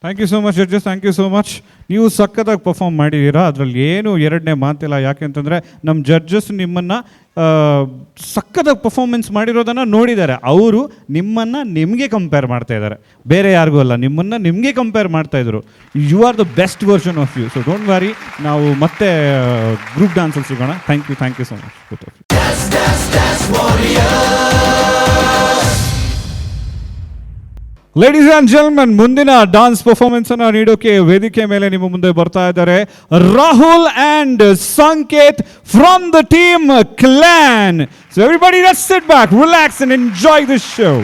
Thank you so much, judges, thank you so much. ನೀವು ಸಖತ್ತಾಗಿ ಪರ್ಫಾರ್ಮ್ ಮಾಡಿದ್ದೀರಾ, ಅದರಲ್ಲಿ ಏನು ಎರಡನೇ ಮಾತಿಲ್ಲ. ಯಾಕೆಂತಂದರೆ ನಮ್ಮ ಜಡ್ಜಸ್ ನಿಮ್ಮನ್ನು ಸಖತ್ತಾಗಿ ಪರ್ಫಾರ್ಮೆನ್ಸ್ ಮಾಡಿರೋದನ್ನು ನೋಡಿದ್ದಾರೆ. ಅವರು ನಿಮ್ಮನ್ನು ನಿಮಗೆ ಕಂಪೇರ್ ಮಾಡ್ತಾ ಇದ್ದಾರೆ, ಬೇರೆ ಯಾರಿಗೂ ಅಲ್ಲ, ನಿಮ್ಮನ್ನು ನಿಮಗೆ ಕಂಪೇರ್ ಮಾಡ್ತಾಯಿದ್ರು. You are the best version of you, so don't worry. ನಾವು ಮತ್ತೆ ಗ್ರೂಪ್ ಡ್ಯಾನ್ಸಲ್ಲಿ ಸಿಗೋಣ. Thank you, thank you so much. Dance, dance, dance warriors. Ladies and gentlemen, ಮುಂದಿನ ಡಾನ್ಸ್ ಪರ್ಫಾರ್ಮೆನ್ಸ್ ಅನ್ನು ನೀಡೋಕೆ ವೇದಿಕೆ ಮೇಲೆ ನಿಮ್ಮ ಮುಂದೆ ಬರ್ತಾ ಇದ್ದಾರೆ Rahul and Sanket from the team Clan. So everybody, let's sit back, relax and enjoy this show.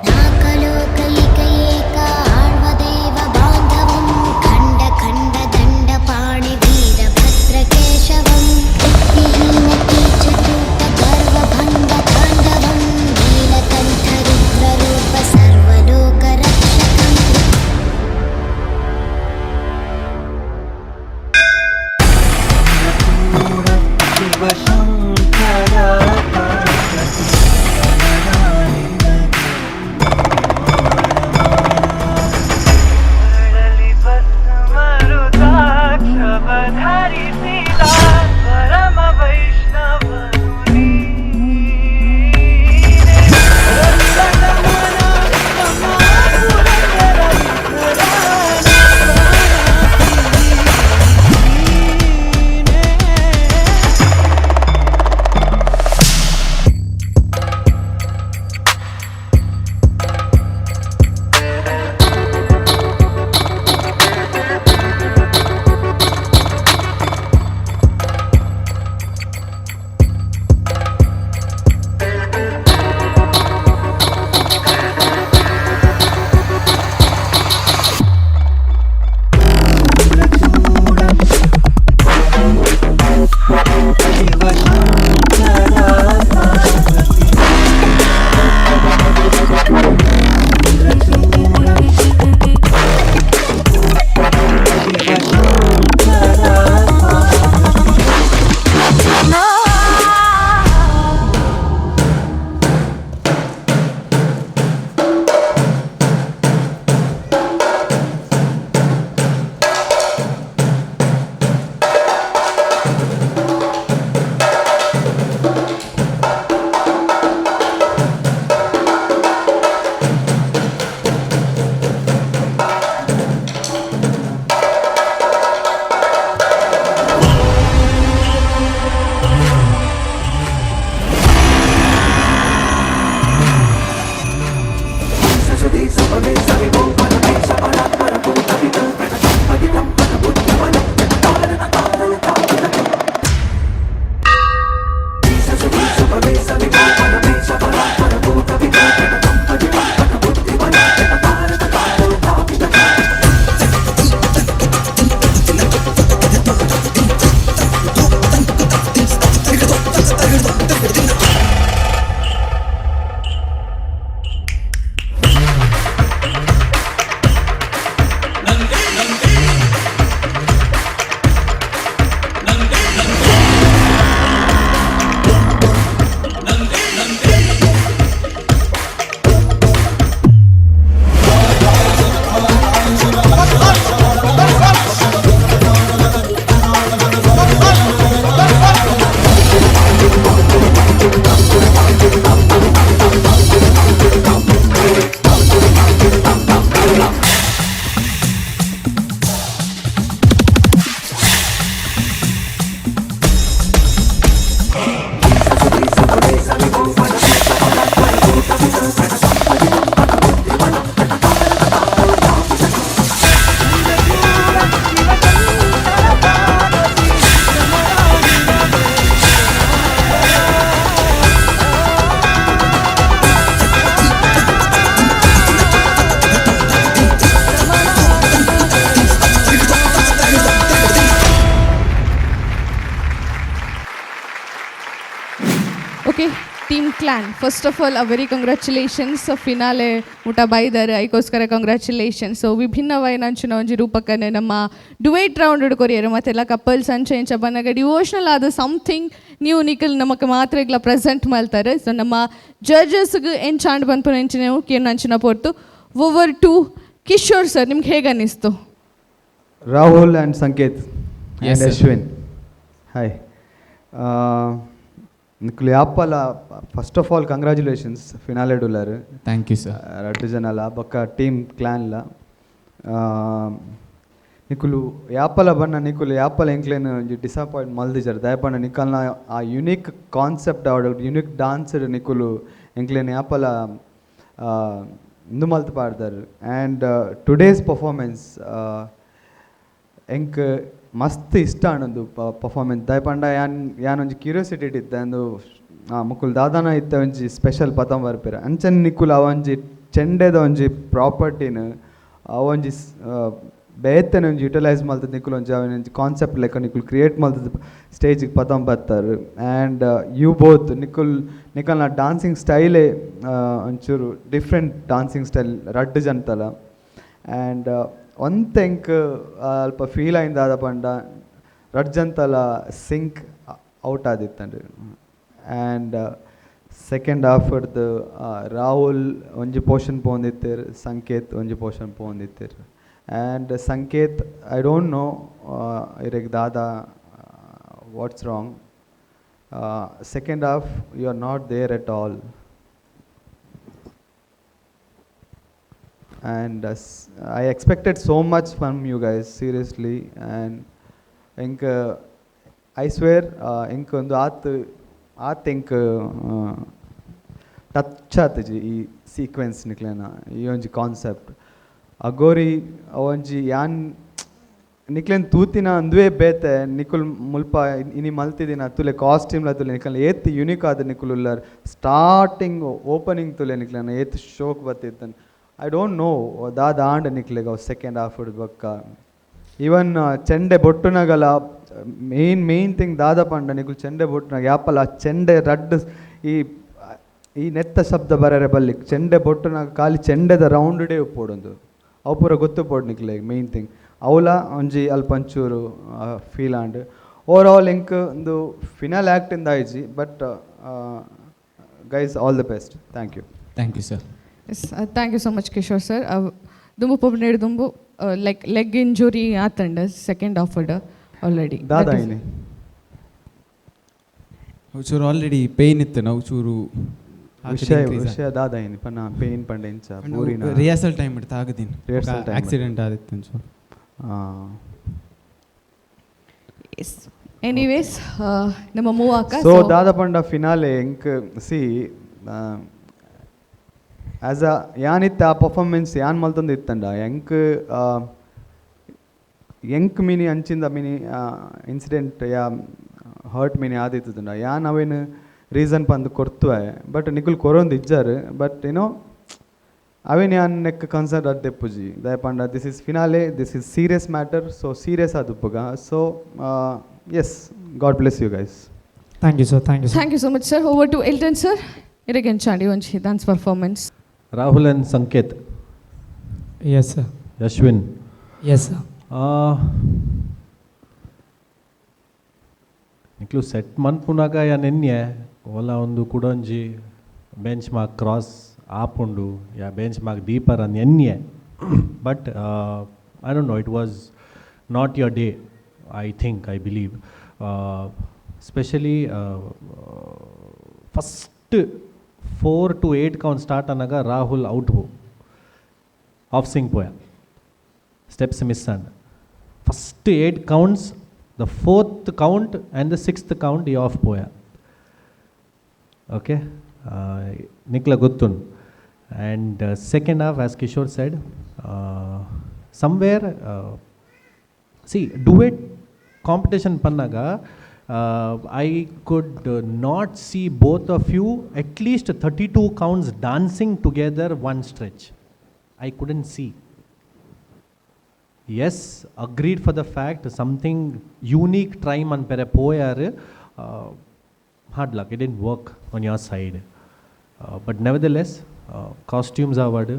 ನಾಕಲೋಕೈಕೈಕ ಆಳ್ವದೇವ ಬಾಂಧವಂ ಖಂಡ ಖಂಡ Dandapani ವೀರಭದ್ರಕೇಶವಂ ವಿಹೀನ ಕೀಚಕೂಟ ಗರ್ವಭಂಗ ತಾಂಡವಂ Neelakantha ರುದ್ರರೂಪ ಸರ್ವಲೋಕರಕ್ಷಕಂ. Clan, first of all a very congratulations. Finale ಮುಟ ಬೈದಾರ್, ಐಕೋಸ್ಕರ congratulation. So ವಿಭಿನ್ನವಾಯಿನ ಅಂಚಿನ ಒಂಜಿ ರೂಪಕನೆ ನಮ್ಮ ಡುವೇಟ್ ರೌಂಡ್ ಕೊರಿಯರ್. ಮತ್ತೆಲ್ಲ ಕಪಲ್ಸ್ ಅಂಚೆ ಇಂಚ ಬನ್ನಗ ಡಿವೋಷನಲ್ ಆದ ಸಮಥಿಂಗ್ ನ್ಯೂ ನಿಕಲ್ ನಮಕ್ ಮಾತ್ರ ಇಗ್ಲ ಪ್ರೆಸೆಂಟ್ ಮಲ್ತಾರೆ. ಸೊ ನಮ್ಮ ಜಡ್ಜಸ್ಗೆ ಎಂಚಾಂಡ್ ಪನ್ಪುನ ಎಂಚಿನ ಕೇನು ಅಂಚಿನ ಪೊರ್ತು. Over to Kishore sir, ನಿಮ್ಗೆ ಹೇಗೆ ಅನ್ನಿಸ್ತು? Rahul and Sanket Yes, and sir. Ashwin. Hi. ನಿಕುಲು ಯಾಪಲ first of all congratulations, finale ಡುಲ್ಲರ್. Thank you, sir. ರಡ್ಡು ಜನಲ ಬೊಕ್ಕ ಟೀಮ್ ಕ್ಲಾನ್ಲ. ನಿಕುಲು ಯಾಪಲ ಬಣ್ಣ, ನಿಕುಲು ಯಾಪಲ ಎಂಕ್ಲೇನ್ ಒಂಜಿ ಡಿಸಪಾಯಿಂಟ್ ಮಲ್ದಿಜರ್. ದಯಪಂಡ ನಿಕಲ್ನ ಆ ಯುನೀಕ್ ಕಾನ್ಸೆಪ್ಟ್ ಆವಡ್, ಯುನೀಕ್ ಡಾನ್ಸ್ ನಿಕುಲು ಎಂಕ್ಲೇನ್ ಯಾಪಲ ಇಂದು ಮಲ್ತ್ ಪಾಡ್ದಾರ್. And today's performance ಎಂಕ್ ಮಸ್ತ್ ಇಷ್ಟ ಆಂಡ್ ಪರ್ಫಾರ್ಮೆನ್ಸ್. ದಾಯೆ ಯಾನ್ ಯಾನ್ ಒಂಜಿ ಕ್ಯೂರಿಯಾಸಿಟಿ ಇತ್ತೆ ಅಂದು ಮುಕುಲು ದಾದಾನ ಇತ್ತೆ ಒಂಜಿ ಸ್ಪೆಷಲ್ ಪತೊಂದು ಬರ್ಪೆರ್ ಅಂಚನೆ. ನಿಕುಲು ಆ ಒಂಜಿ ಚೆಂಡೆದ ಒಂಜಿ ಪ್ರಾಪರ್ಟಿನ ಆ ಒಂಜಿ ಬೇತೆನೆ ಒಂಜಿ ಯುಟಿಲೈಸ್ ಮಲ್ತದ್ ನಿಕುಲು ಒಂಜಿ ಅವೆನ್ ಒಂಜಿ ಕಾನ್ಸೆಪ್ಟ್ ಲೆಕ್ಕ ನಿಕುಲು ಕ್ರಿಯೇಟ್ ಮಲ್ತದ್ ಸ್ಟೇಜಿಗೆ ಪತೊಂದು ಬತ್ತಾರೆ. And you both, ನಿಕುಲ್ ನಿಕಲ್ನ dancing ಸ್ಟೈಲೇ ಒಂಚೂರು different dancing style ರಡ್ಡ್ ಜನತಲ. ಆ್ಯಂಡ್ ಒಂತೆ ಎಂಕ್ ಅಲ್ಪ ಫೀಲ್ ಆಯಿಂದ್ ದಾದ ಪಂಡ, ರಡ್ಡ್ ಜನತಲ ಸಿಂಕ್ ಔಟ್ ಆದಿತ್ತಂಡ್. And second half ಡ್ದು ರಾಹುಲ್ ಒಂಜಿ ಪೋರ್ಷನ್ ಪೋವೊಂದಿತ್ತೆರ್, ಸಂಕೇತ್ ಒಂಜಿ ಪೋರ್ಷನ್ ಪೋವೊಂದಿತ್ತೆರ್. And Sanket, I don't know ಇರೆಗ್ ದಾದ, what's wrong. Second half you are not there at all. And I expected so much from you guys, seriously. And ಎಂಕ್ I square, ಎಂಕ್ ಒಂದು ಆತ್ ಆತ್ ಎಂಕ್ ಟಚ್ ಆತುಜಿ ಈ ಸೀಕ್ವೆನ್ಸ್ ನಿಕ್ಲೆನ ಈ ಒಂಜಿ ಕಾನ್ಸೆಪ್ಟ್. ಅಗೋರಿ ಒಂಜಿ ಯಾನ್ ನಿಕ್ಲೆನ್ ತೂತಿನ ಅಂದುವೇ ಬೇತೆ. ನಿಕುಲ್ ಮುಲ್ಪ ಇನಿ ಮಲ್ತಿದಿನ ತುಲೆ, ಕಾಸ್ಟ್ಯೂಮ್ಲ ತುಲೆ, ನಿಕಲ್ನ ಏತ್ ಯುನಿಕ್ ಆದ್ ನಿಕುಲು ಉಲ್ಲರ್. ಸ್ಟಾರ್ಟಿಂಗ್ ಓಪನಿಂಗ್ ತುಲೆ ನಿಕ್ಲೆನ ಏತ್ ಶೋಕ್ ಬತ್ತಿತ್ತನ್. I don't know ದಾದ ಆಂಡ್ ನಿಕ್ಲೆಗ್ ಅವು ಸೆಕೆಂಡ್ ಹಾಫ್ ಬೊಕ್ಕ. ಈವನ್ ಚೆಂಡೆ ಬೊಟ್ಟುನಗಲ, main main thing ದಾದ ಪಂಡ, ನಿಕುಲು ಚೆಂಡೆ ಬೊಟ್ಟುನಾಗ ಯಾಪಲ ಚೆಂಡೆ ರಡ್ಡ್ ಈ ಈ ನೆತ್ತ ಶಬ್ದ ಬರರೆ ಬಲ್ಲಿ. ಚೆಂಡೆ ಬೊಟ್ಟುನಾಗ ಖಾಲಿ ಚೆಂಡೆದ ರೌಂಡೇ ಉಪ್ಪೊಡೊಂದು, ಅವು ಪೂರ ಗೊತ್ತುಪೋಡು ನಿಕ್ಲೆಗ್. ಮೇನ್ ಥಿಂಗ್ ಅವುಲ ಒಂಜಿ ಅಲ್ಪ ಒಂಚೂರು feel and over all ಎಂಕ್ ಒಂದು ಫಿನಾಲ್ ಆ್ಯಕ್ಟ್ ಇಂದ ಆಯ್ಜಿ. But guys, all the best, thank you. Thank you, sir. Yes, thank you so much Kishore sir. ದುಂಬು ಪೊಬ್ನೇಡ್ ದುಂಬು like leg injury ಆತಂಡ second offered already. ದಾದ ಇನಿ? ಚೂರು ಆಲ್ರೆಡಿ ಪೇಯ್ನ್ ಇತ್ತು, ನಾವು ಚೂರು ವಿಷಯ ವಿಷಯ ದಾದ ಇನಿ ಪನ್ನ? ಪೇನ್ ಪಂಡ ಎಂಚ, ಪೂರಿನ? ರಿಹರ್ಸಲ್ ಟೈಮ್ ಇಡ್ತಾ ಆಗದಿನ. Rehearsal time. Accident ಆದಿತ್ತು ಒಂಚೂರು. ಎಸ್, ಎನಿವೇಸ್ ನಮ್ಮ ಮೂವಾಕ. ಸೊ ದಾದ ಪಂಡ, ಫಿನಾಲೆ ಎಂಕ್ C as a ಯಾನಿತ್ತ ಆ ಪರ್ಫಾರ್ಮೆನ್ಸ್ ಯಾನ್ ಮಲ್ತೊಂದು ಇತ್ತಂಡ, ಎಂಕ್ ಎಂಕ್ ಮಿನಿ ಅಂಚಿಂದ mini incident yeah hurt mini ಆದಿತ್ತುಂಡ, ಯಾನ್ ಅವೇನು ರೀಸನ್ ಪಂದ್ ಕೊರ್ತುವೆ. ಬಟ್ ನಿಕುಲು ಕೊರೊಂದು ಇಜ್ಜಾರ್. ಬಟ್ ಏನೋ ಅವೇನು ಯಾನ್ ನೆಕ್ ಕನ್ಸರ್ನ್ ಅದ್ ದೆಪ್ಪುಜಿ. ದಾಯೆ ಪಂಡ this is finale, this is serious matter, so serious ಆದುಪ್ಪುಗ. So yes, God bless you guys. Thank you, sir. Thank you, sir. Thank you so much, sir. Over to Elton sir. ಇರೆಗ್ ಎಂಚಾಂಡಿ ಒಂಜಿ dance performance? Rahul and Sanket. Yes, sir. Ashwin. Yes, sir. ನಿಕ್ಲು set ಮನ್ಪುನಾಗ ಯಾನ್ ಎನ್ಯೆ, ಓಲ ಒಂದು ಕುಡೊಂಜಿ bench mark cross ಆಪುಂಡು ಯಾ bench mark ದೀಪರ್ ಅಂದ್ ಎನ್ಯೆ. But I don't know, it was not your day, I think, I believe. Specially first 4 to 8 count start ಅನ್ನಾಗ Rahul out of sync ಪೋಯ, steps miss and. First eight counts, the fourth count and the sixth count ಈ of ಪೋಯ. Okay, ನಿಕ್ಲ ಗೊತ್ತುಂಡು. And second half, as Kishore said, somewhere, see, duet competition ಪನ್ನಾಗ I could not see both of you at least 32 counts dancing together one stretch. I couldn't see. Yes, agreed for the fact something unique try ಮನ್ಪೆರೆ ಪೋಯಾರು. Hard luck, it didn't work on your side. But nevertheless costumes award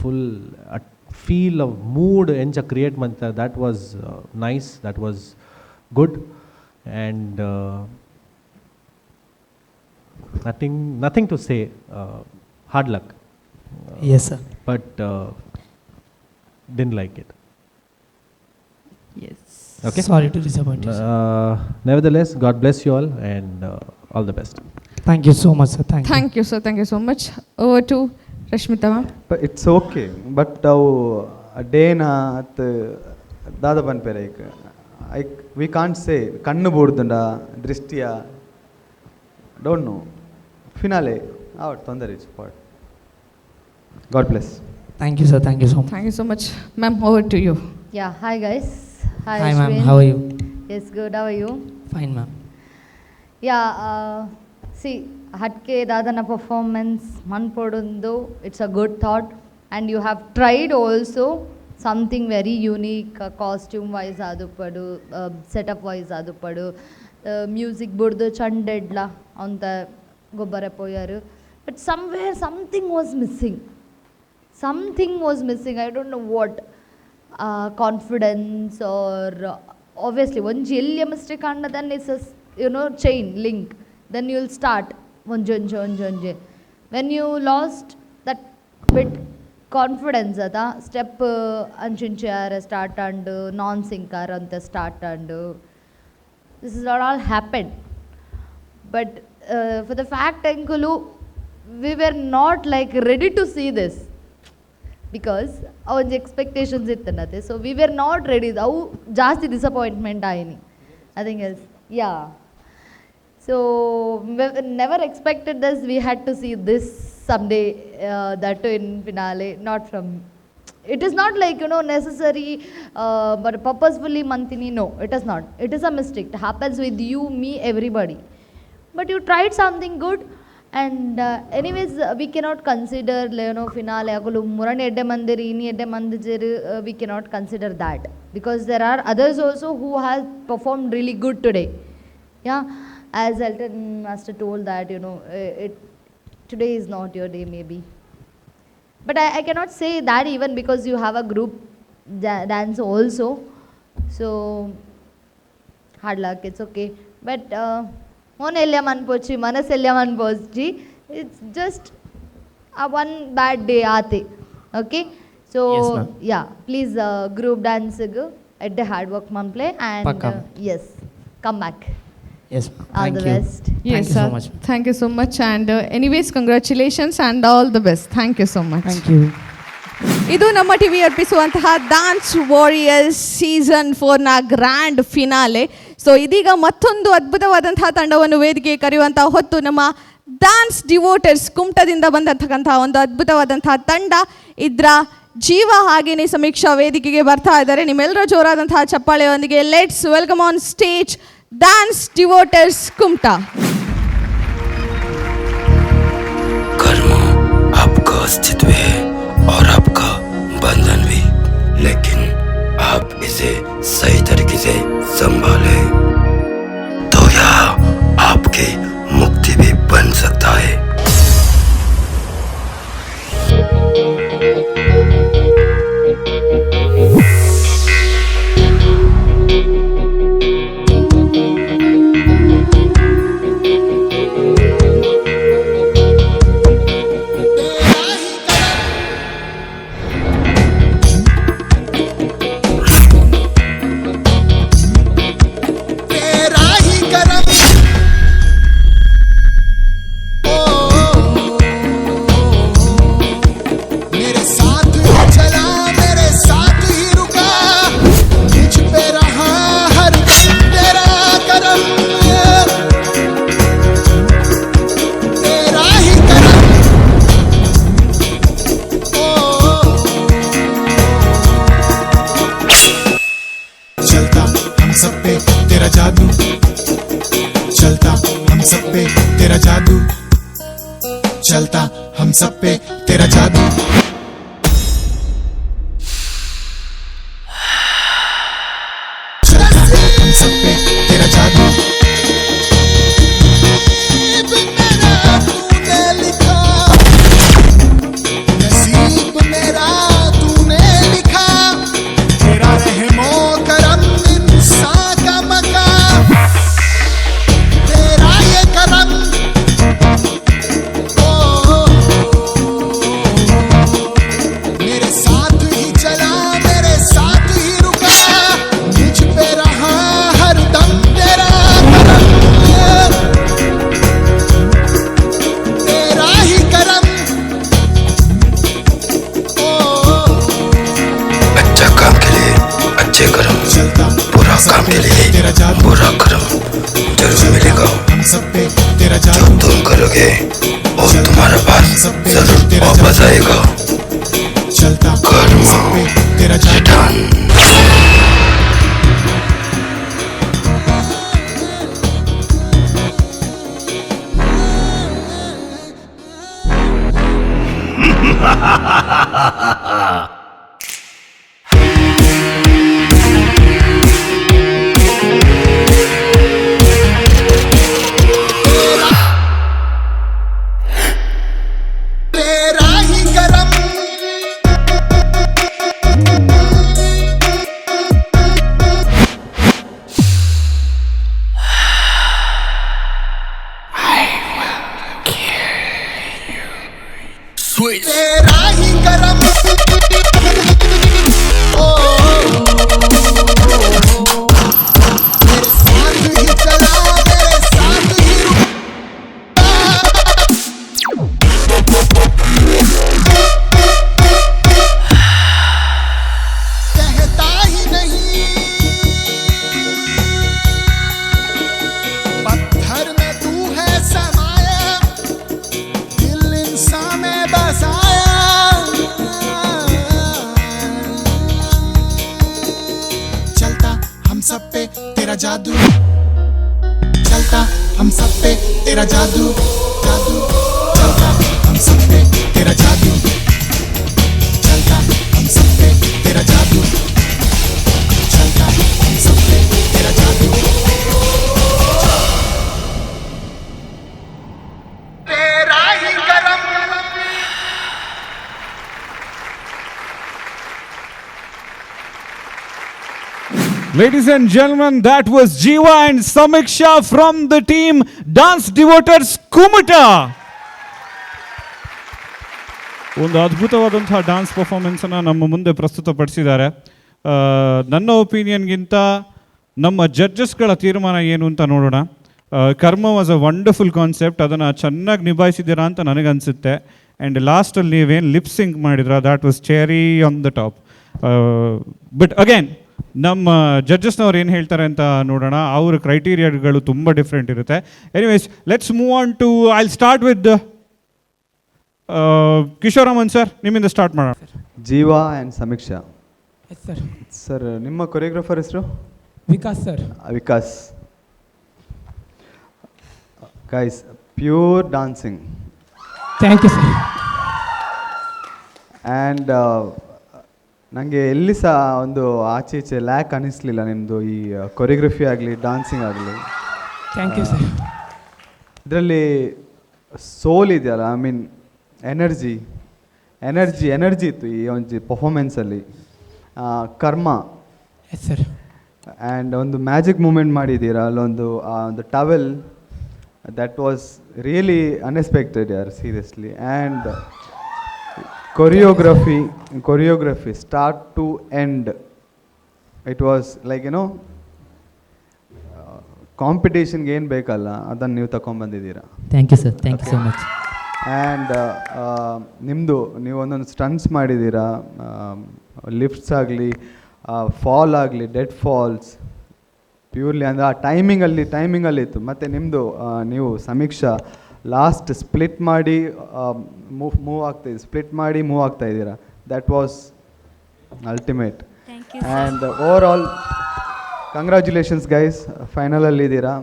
full feel of mood ಎಂಚ create month that was nice, that was good. And nothing to say, hard luck. Yes, sir. But didn't like it. Yes. Okay. Sorry to disappoint you, sir. Nevertheless, God bless you all and all the best. Thank you so much, sir. Thank you. Thank you sir, thank you so much. Over to Rashmita ma'am. But it's okay, but ಅವು ಡೇನ ಅತ್ ದಾದ ಪನ್ಪೆರ್ ಐಕ್ ಐಕ್ we can't ಸೇ ಕಣ್ಣು ಬೂಡ್ದುಂಡ ದೃಷ್ಟಿಯ don't know finale ಆವಟ್ ತೊಂದರೆ it's pot. God bless. Thank you, sir. Thank you so much. Thank you so much ma'am. Over to you. Yeah, hi guys. Hi, Hi, ma'am. Ashwin. How are you? Yes, good. How are you? Fine, ma'am. Yeah, see, Hatke Dadana performance, Manpodundu, it's a good thought. And you have tried also something very unique, costume wise adupadu, setup wise adupadu, music burdu chandedla anta gobbara poyaru. But somewhere something was missing. Something was missing. I don't know what. Confidence or obviously onji elya mistake anna then it's a you know chain link, then you will start onji onji onji onji. When you lost that bit confidence ata step anchinche are start and non sync are ante start and this is not all happened. But for the fact enkulu we were not like ready to see this because avanji expectations ittannate, so we were not ready. Avu jaasti disappointment ayini, nothing else. Yeah, so we never expected this. We had to see this someday, that too in finale. Not from, it is not like you know necessary but purposefully mantini, no, it is not. It is a mistake. It happens with you, me, everybody. But you tried something good. And anyways, we cannot consider, you know, finale akulu murani edde mandiri ini edde mandijeru, we cannot consider that because there are others also who have performed really good today. Yeah, as Elton Master told that, you know, it today is not your day maybe. But I cannot say that even because you have a group dance also. So hard luck, it's okay. But ಮೋನ ಎಲ್ಯ ಮನ್ಪೋಚಿ ಮನಸ್ಸು ಎಲ್ಯ ಮನ್ಪೋಚಿ, it's just a one bad day ಆತೆ. Okay, so Yes, ma'am. Yeah, please group ಡಾನ್ಸ್ಗೆ ಎಡ್ಡೆ hard work ಮನ್ಪ್ಲೆ and ಪಕ್ಕ. Yes, come back. Yes, ma'am. All Thank the you. best. Thank Yes, you so sir. much. Thank you so much. And anyways, congratulations and all the best. Thank you so much. Thank you. ಇದು ನಮ್ಮ TV ಅರ್ಪಿಸುವಂತಹ dance warriors season 4ನ grand finale. So ಇದೀಗ ಮತ್ತೊಂದು ಅದ್ಭುತವಾದಂತಹ ತಂಡವನ್ನು ವೇದಿಕೆಗೆ ಕರೆಯುವಂತಹ ಹೊತ್ತು. ನಮ್ಮ ಡ್ಯಾನ್ಸ್ ಡಿವೋಟರ್ಸ್ ಕುಮಟದಿಂದ ಬಂದಂತಕ್ಕಂತಹ ಒಂದು ಅದ್ಭುತವಾದಂತಹ ತಂಡ, ಇದರ ಜೀವ ಹಾಗೇನೆ ಸಮೀಕ್ಷಾ ವೇದಿಕೆಗೆ ಬರ್ತಾ ಇದ್ದಾರೆ. ನಿಮ್ಮೆಲ್ಲರ ಜೋರಾದಂತಹ ಚಪ್ಪಾಳೆಯೊಂದಿಗೆ let's welcome on stage dance devotees Kumta. कर्म आपका अस्तित्व है और आपका बंधन भी, लेकिन आप इसे सही तरीके से संभालें तो यह आपकी मुक्ति भी बन सकता है। तेरा ही करम ओ, मेरे साथ ही चला मेरे साथ ही रुका मुझ पे रहा हर दम तेरा करम तेरा ही करम ओ, चलता हम सब पे तेरा जादू चलता हम सब पे तेरा जादू चलता हम सब पे तेरा जादू चलता हम सब पे तेरा जादू तूने लिखा। जादू, बुरा कर्म जरूर मिलेगा। हम सब पे तेरा जो जादू, तुम करोगे वो तुम्हारे पास जरूर वापस आएगा। चलता कर्म सब पे तेरा जादू। रिटर्न। तेरा ही करम, तेरा ही करम, ओ, मेरे साथ ही चला, मेरे साथ ही रुका। कहता ही नहीं पत्थर में तू है समाया, दिल इंसान में बसाया। चलता हम सब पे तेरा जादू, चलता हम सब पे तेरा जादू, जादू, चलता हम सब पे तेरा जादू, चलता हम सब पे तेरा जादू, चलता हम सब पे तेरा जादू, तेरा ही करम। Ladies and gentlemen, that was Jiva and Samiksha from the team Dance Devoters Kumta. ಒಂದು ಅದ್ಭುತವಾದಂತಹ ಡಾನ್ಸ್ ಪರ್ಫಾರ್ಮೆನ್ಸನ್ನು ನಮ್ಮ ಮುಂದೆ ಪ್ರಸ್ತುತಪಡಿಸಿದ್ದಾರೆ. ನನ್ನ ಒಪಿನಿಯನ್ಗಿಂತ ನಮ್ಮ ಜಡ್ಜಸ್ಗಳ ತೀರ್ಮಾನ ಏನು ಅಂತ ನೋಡೋಣ. Karma was a wonderful concept, ಅದನ್ನು ಚೆನ್ನಾಗಿ ನಿಭಾಯಿಸಿದ್ದೀರಾ ಅಂತ ನನಗನ್ಸುತ್ತೆ. ಆ್ಯಂಡ್ ಲಾಸ್ಟಲ್ಲಿ ನೀವೇನು ಲಿಪ್ ಸಿಂಕ್ ಮಾಡಿದ್ರ, that was cherry on the top. But again ನಮ್ಮ ಜಡ್ಜಸ್ನವ್ರು ಏನು ಹೇಳ್ತಾರೆ ಅಂತ ನೋಡೋಣ. ಅವ್ರ ಕ್ರೈಟೀರಿಯಾಗಳು ತುಂಬ ಡಿಫ್ರೆಂಟ್ ಇರುತ್ತೆ. Anyways, let's move on to, I start with Kishoraman sir, ನಿಮ್ಮಿಂದ ಸ್ಟಾರ್ಟ್ ಮಾಡೋಣ. ಜೀವಾ and Samiksha. Yes sir. Sir, ನಿಮ್ಮ ಕೊರಿಯೋಗ್ರಾಫರ್ ಹೆಸರು? Vikas sir. Vikas. Guys, pure dancing. Thank you sir. And ನನಗೆ ಎಲ್ಲಿ ಸಹ ಒಂದು ಆಚೆ ಈಚೆ ಲ್ಯಾಕ್ ಅನ್ನಿಸ್ಲಿಲ್ಲ ನಿಮ್ಮದು ಈ ಕೊರಿಯೋಗ್ರಫಿ ಆಗಲಿ, ಡಾನ್ಸಿಂಗ್ ಆಗಲಿ. Thank you sir. ಇದರಲ್ಲಿ ಸೋಲ್ ಇದೆಯಲ್ಲ, I mean energy, energy, energy ಇತ್ತು ಈ ಒಂದು ಪರ್ಫಾರ್ಮೆನ್ಸಲ್ಲಿ. ಕರ್ಮ. Yes sir. And ಒಂದು ಮ್ಯಾಜಿಕ್ ಮೂಮೆಂಟ್ ಮಾಡಿದ್ದೀರಾ ಅಲ್ಲೊಂದು, ಆ ಒಂದು towel, that was really unexpected ಯಾರ್, seriously. And choreography start to end, it was like ಏನೋ ಕಾಂಪಿಟೇಷನ್ಗೆ ಏನು ಬೇಕಲ್ಲ ಅದನ್ನು ನೀವು ತಗೊಂಬಂದಿದ್ದೀರಾ. Thank you sir, thank you so much. And ನಿಮ್ಮದು ನೀವು ಒಂದೊಂದು ಸ್ಟಂಟ್ಸ್ ಮಾಡಿದ್ದೀರಾ, ಲಿಫ್ಟ್ಸ್ ಆಗಲಿ, ಫಾಲ್ ಆಗಲಿ, dead falls purely ಅಂದರೆ ಆ ಟೈಮಿಂಗಲ್ಲಿ ಇತ್ತು. ಮತ್ತು ನಿಮ್ಮದು ನೀವು ಸಮೀಕ್ಷಾ ಲಾಸ್ಟ್ ಸ್ಪ್ಲಿಟ್ ಮಾಡಿ ಮೂವ್ ಆಗ್ತಾಯಿದೆ, ಸ್ಪ್ಲಿಟ್ ಮಾಡಿ ಮೂವ್ ಆಗ್ತಾಯಿದ್ದೀರಾ, that was ultimate. And overall congratulations guys, ಫೈನಲಲ್ಲಿ ಇದ್ದೀರಾ.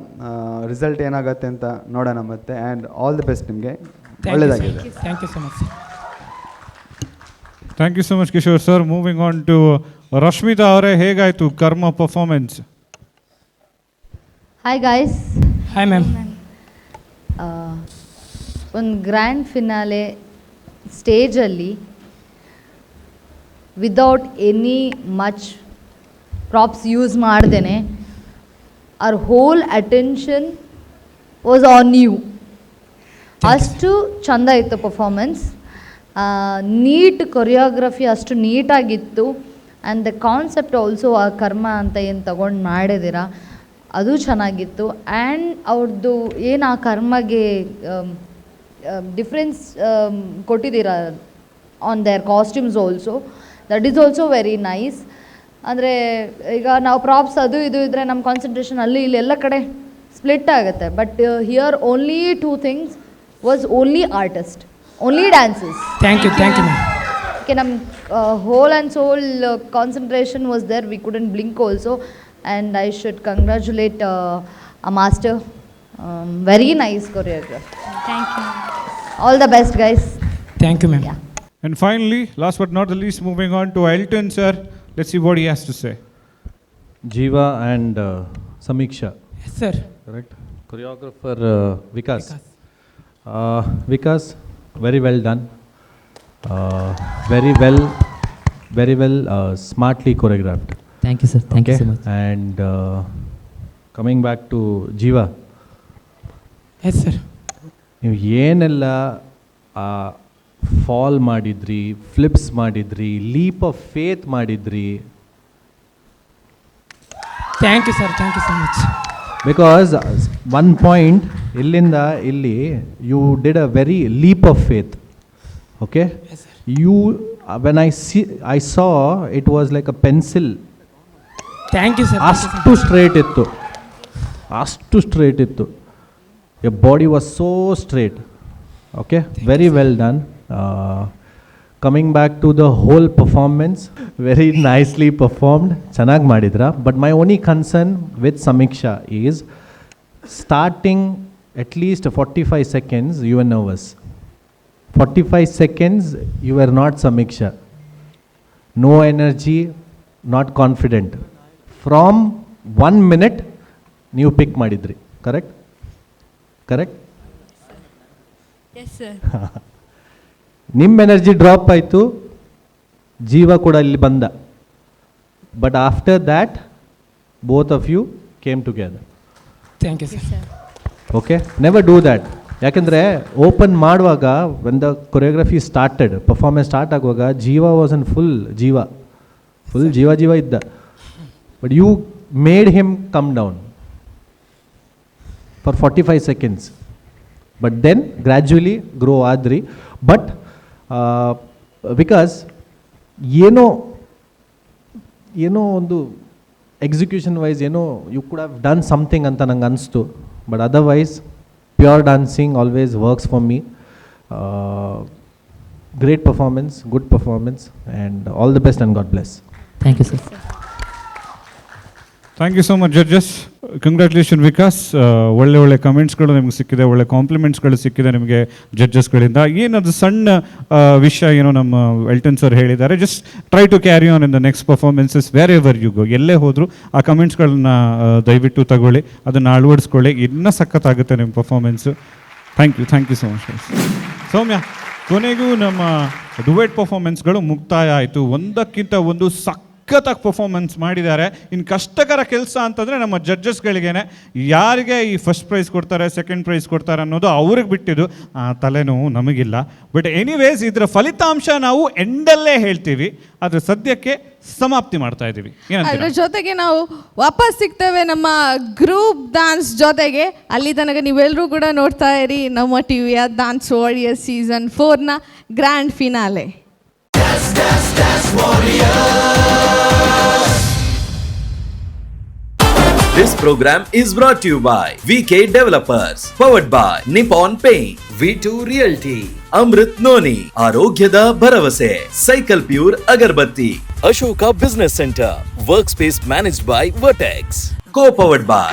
ರಿಸಲ್ಟ್ ಏನಾಗುತ್ತೆ ಅಂತ ನೋಡೋಣ ಮತ್ತೆ. And all the best ನಿಮಗೆ, ಒಳ್ಳೆಯದಾಗಿದೆ. Thank you so much sir. Thank you so much Kishore sir. Moving on to Rashmita ಅವರೇ, ಹೇಗಾಯಿತು Karma performance? Hi guys. Hi ma'am. ಒಂದು ಗ್ರ್ಯಾಂಡ್ ಫಿನಾಲೆ ಸ್ಟೇಜಲ್ಲಿ without any much props use ಮಾಡ್ದೇ our whole attention was on you. ಅಷ್ಟು ಚೆಂದ ಇತ್ತು performance, neat choreography ಅಷ್ಟು ನೀಟಾಗಿತ್ತು. And the concept also, ಆ ಕರ್ಮ ಅಂತ ಏನು ತಗೊಂಡು ಮಾಡಿದ್ದೀರಾ ಅದು ಚೆನ್ನಾಗಿತ್ತು. ಆ್ಯಂಡ್ ಅವ್ರದ್ದು ಏನು ಆ ಕರ್ಮಗೆ ಡಿಫ್ರೆನ್ಸ್ ಕೊಟ್ಟಿದ್ದೀರಾ on their costumes also, that is also very nice. ಅಂದರೆ ಈಗ ನಾವು ಪ್ರಾಪ್ಸ್ ಅದು ಇದು ಇದ್ದರೆ ನಮ್ಮ ಕಾನ್ಸಂಟ್ರೇಷನ್ ಅಲ್ಲಿ ಇಲ್ಲಿ ಎಲ್ಲ ಕಡೆ ಸ್ಪ್ಲಿಟ್ ಆಗುತ್ತೆ. But here only two things was only artist, only dances. Thank you, thank you ma'am. Okay, ನಮ್ಮ whole and sole concentration was there. We couldn't blink also. And I should congratulate a master. Very nice choreograph. Thank you. All the best, guys. Thank you ma'am. And finally, last but not the least, moving on to Elton sir. Let's see what he has to say. Jeeva and Samiksha. Yes, sir. Correct. Choreographer Vikas. Vikas, very well done. Very well, very well, smartly choreographed. Thank you, sir. Thank you Okay? so much. And coming back to Jeeva. Yes, sir. ನೀವು ಏನೆಲ್ಲ fall ಮಾಡಿದ್ರಿ, flips ಮಾಡಿದ್ರಿ, leap of faith ಮಾಡಿದ್ರಿ. Thank you sir, thank you so much. Because one point ಇಲ್ಲಿಂದ ಇಲ್ಲಿ you did a very leap of faith, okay? You when I see I saw it was like a pencil. Thank you sir. ಅಷ್ಟು straight ಇತ್ತು, ಅಷ್ಟು straight ಇತ್ತು. Your body was so straight, okay? Very well done. Coming back to the whole performance, very nicely performed, ಚೆನ್ನಾಗಿ ಮಾಡಿದ್ರ. But my only concern with Samiksha is starting at least 45 seconds you are nervous. 45 seconds you are not Samiksha. No energy, not confident. From one minute ನೀವು ಪಿಕ್ ಮಾಡಿದ್ರಿ, correct? Correct? Yes sir. ನಿಮ್ಮ energy drop ಆಯಿತು, ಜೀವ ಕೂಡ ಇಲ್ಲಿ ಬಂದ. But after that both of you came together. Thank you sir. Okay, never do that. ಯಾಕೆಂದರೆ ಓಪನ್ ಮಾಡುವಾಗ, when the choreography started, performance start ಆಗುವಾಗ ಜೀವ was an full ಜೀವ, ಫುಲ್ ಜೀವ ಜೀವ ಇದ್ದ. But you made him come down for 45 seconds, but then gradually grow ಆದ್ರಿ. But because ಏನೋ ಏನೋ ಒಂದು ಎಕ್ಸಿಕ್ಯೂಷನ್ ವೈಸ್ ಏನೋ you could have done something ಅಂತ ನಂಗೆ ಅನಿಸ್ತು. But otherwise, pure dancing always works for me. Great performance, good performance, and all the best and God bless. Thank you sir. Thank you so much, judges. Congratulation Vikas. ಒಳ್ಳೆ ಒಳ್ಳೆ ಕಮೆಂಟ್ಸ್ಗಳು ನಿಮ್ಗೆ ಸಿಕ್ಕಿದೆ, ಒಳ್ಳೆ ಕಾಂಪ್ಲಿಮೆಂಟ್ಸ್ಗಳು ಸಿಕ್ಕಿದೆ ನಿಮಗೆ ಜಡ್ಜಸ್ಗಳಿಂದ. ಏನದು ಸಣ್ಣ ವಿಷಯ ಏನೋ ನಮ್ಮ ಎಲ್ಟನ್ ಸರ್ ಹೇಳಿದ್ದಾರೆ, just try to carry on in the next performances wherever you go. ಎಲ್ಲೇ ಹೋದರೂ ಆ ಕಮೆಂಟ್ಸ್ಗಳನ್ನ ದಯವಿಟ್ಟು ತಗೊಳ್ಳಿ, ಅದನ್ನು ಅಳವಡಿಸ್ಕೊಳ್ಳಿ. ಇನ್ನೂ ಸಖತ್ತಾಗುತ್ತೆ ನಿಮ್ಮ performance. Thank you, thank you so much. ಸೌಮ್ಯ, ಕೊನೆಗೂ ನಮ್ಮ ಡುವೆಟ್ ಪರ್ಫಾರ್ಮೆನ್ಸ್ಗಳು ಮುಕ್ತಾಯ ಆಯಿತು. ಒಂದಕ್ಕಿಂತ ಒಂದು ಸಖತ್ತಾಗಿ ಪರ್ಫಾರ್ಮೆನ್ಸ್ ಮಾಡಿದ್ದಾರೆ. ಇನ್ನು ಕಷ್ಟಕರ ಕೆಲಸ ಅಂತಂದರೆ ನಮ್ಮ ಜಡ್ಜಸ್ಗಳಿಗೇನೆ. ಯಾರಿಗೆ ಈ ಫಸ್ಟ್ ಪ್ರೈಸ್ ಕೊಡ್ತಾರೆ, ಸೆಕೆಂಡ್ ಪ್ರೈಸ್ ಕೊಡ್ತಾರೆ ಅನ್ನೋದು ಅವ್ರಿಗೆ ಬಿಟ್ಟಿದ್ದು. ಆ ತಲೆನೋವು ನಮಗಿಲ್ಲ. ಬಟ್ ಎನಿವೇಸ್, ಇದರ ಫಲಿತಾಂಶ ನಾವು ಎಂಡಲ್ಲೇ ಹೇಳ್ತೀವಿ. ಆದರೆ ಸದ್ಯಕ್ಕೆ ಸಮಾಪ್ತಿ ಮಾಡ್ತಾ ಇದ್ದೀವಿ. ಅದ್ರ ಏನಂತೀರಾ? ಜೊತೆಗೆ ನಾವು ವಾಪಸ್ ಸಿಗ್ತೇವೆ ನಮ್ಮ ಗ್ರೂಪ್ ಡಾನ್ಸ್ ಜೊತೆಗೆ. ಅಲ್ಲಿ ತನಕ ನೀವೆಲ್ಲರೂ ಕೂಡ ನೋಡ್ತಾ ಇರಿ ನಮ್ಮ ಟಿವಿಯ dance warrior season 4ನ grand finale. Dance Warriors. This program is brought to you by VK Developers, powered by Nippon Paint, V2 Realty, Amrit Noni, ಆರೋಗ್ಯದ ಭರವಸೆ, cycle pure agarbatti, Ashoka Business Center, work space managed by Vertex, co powered by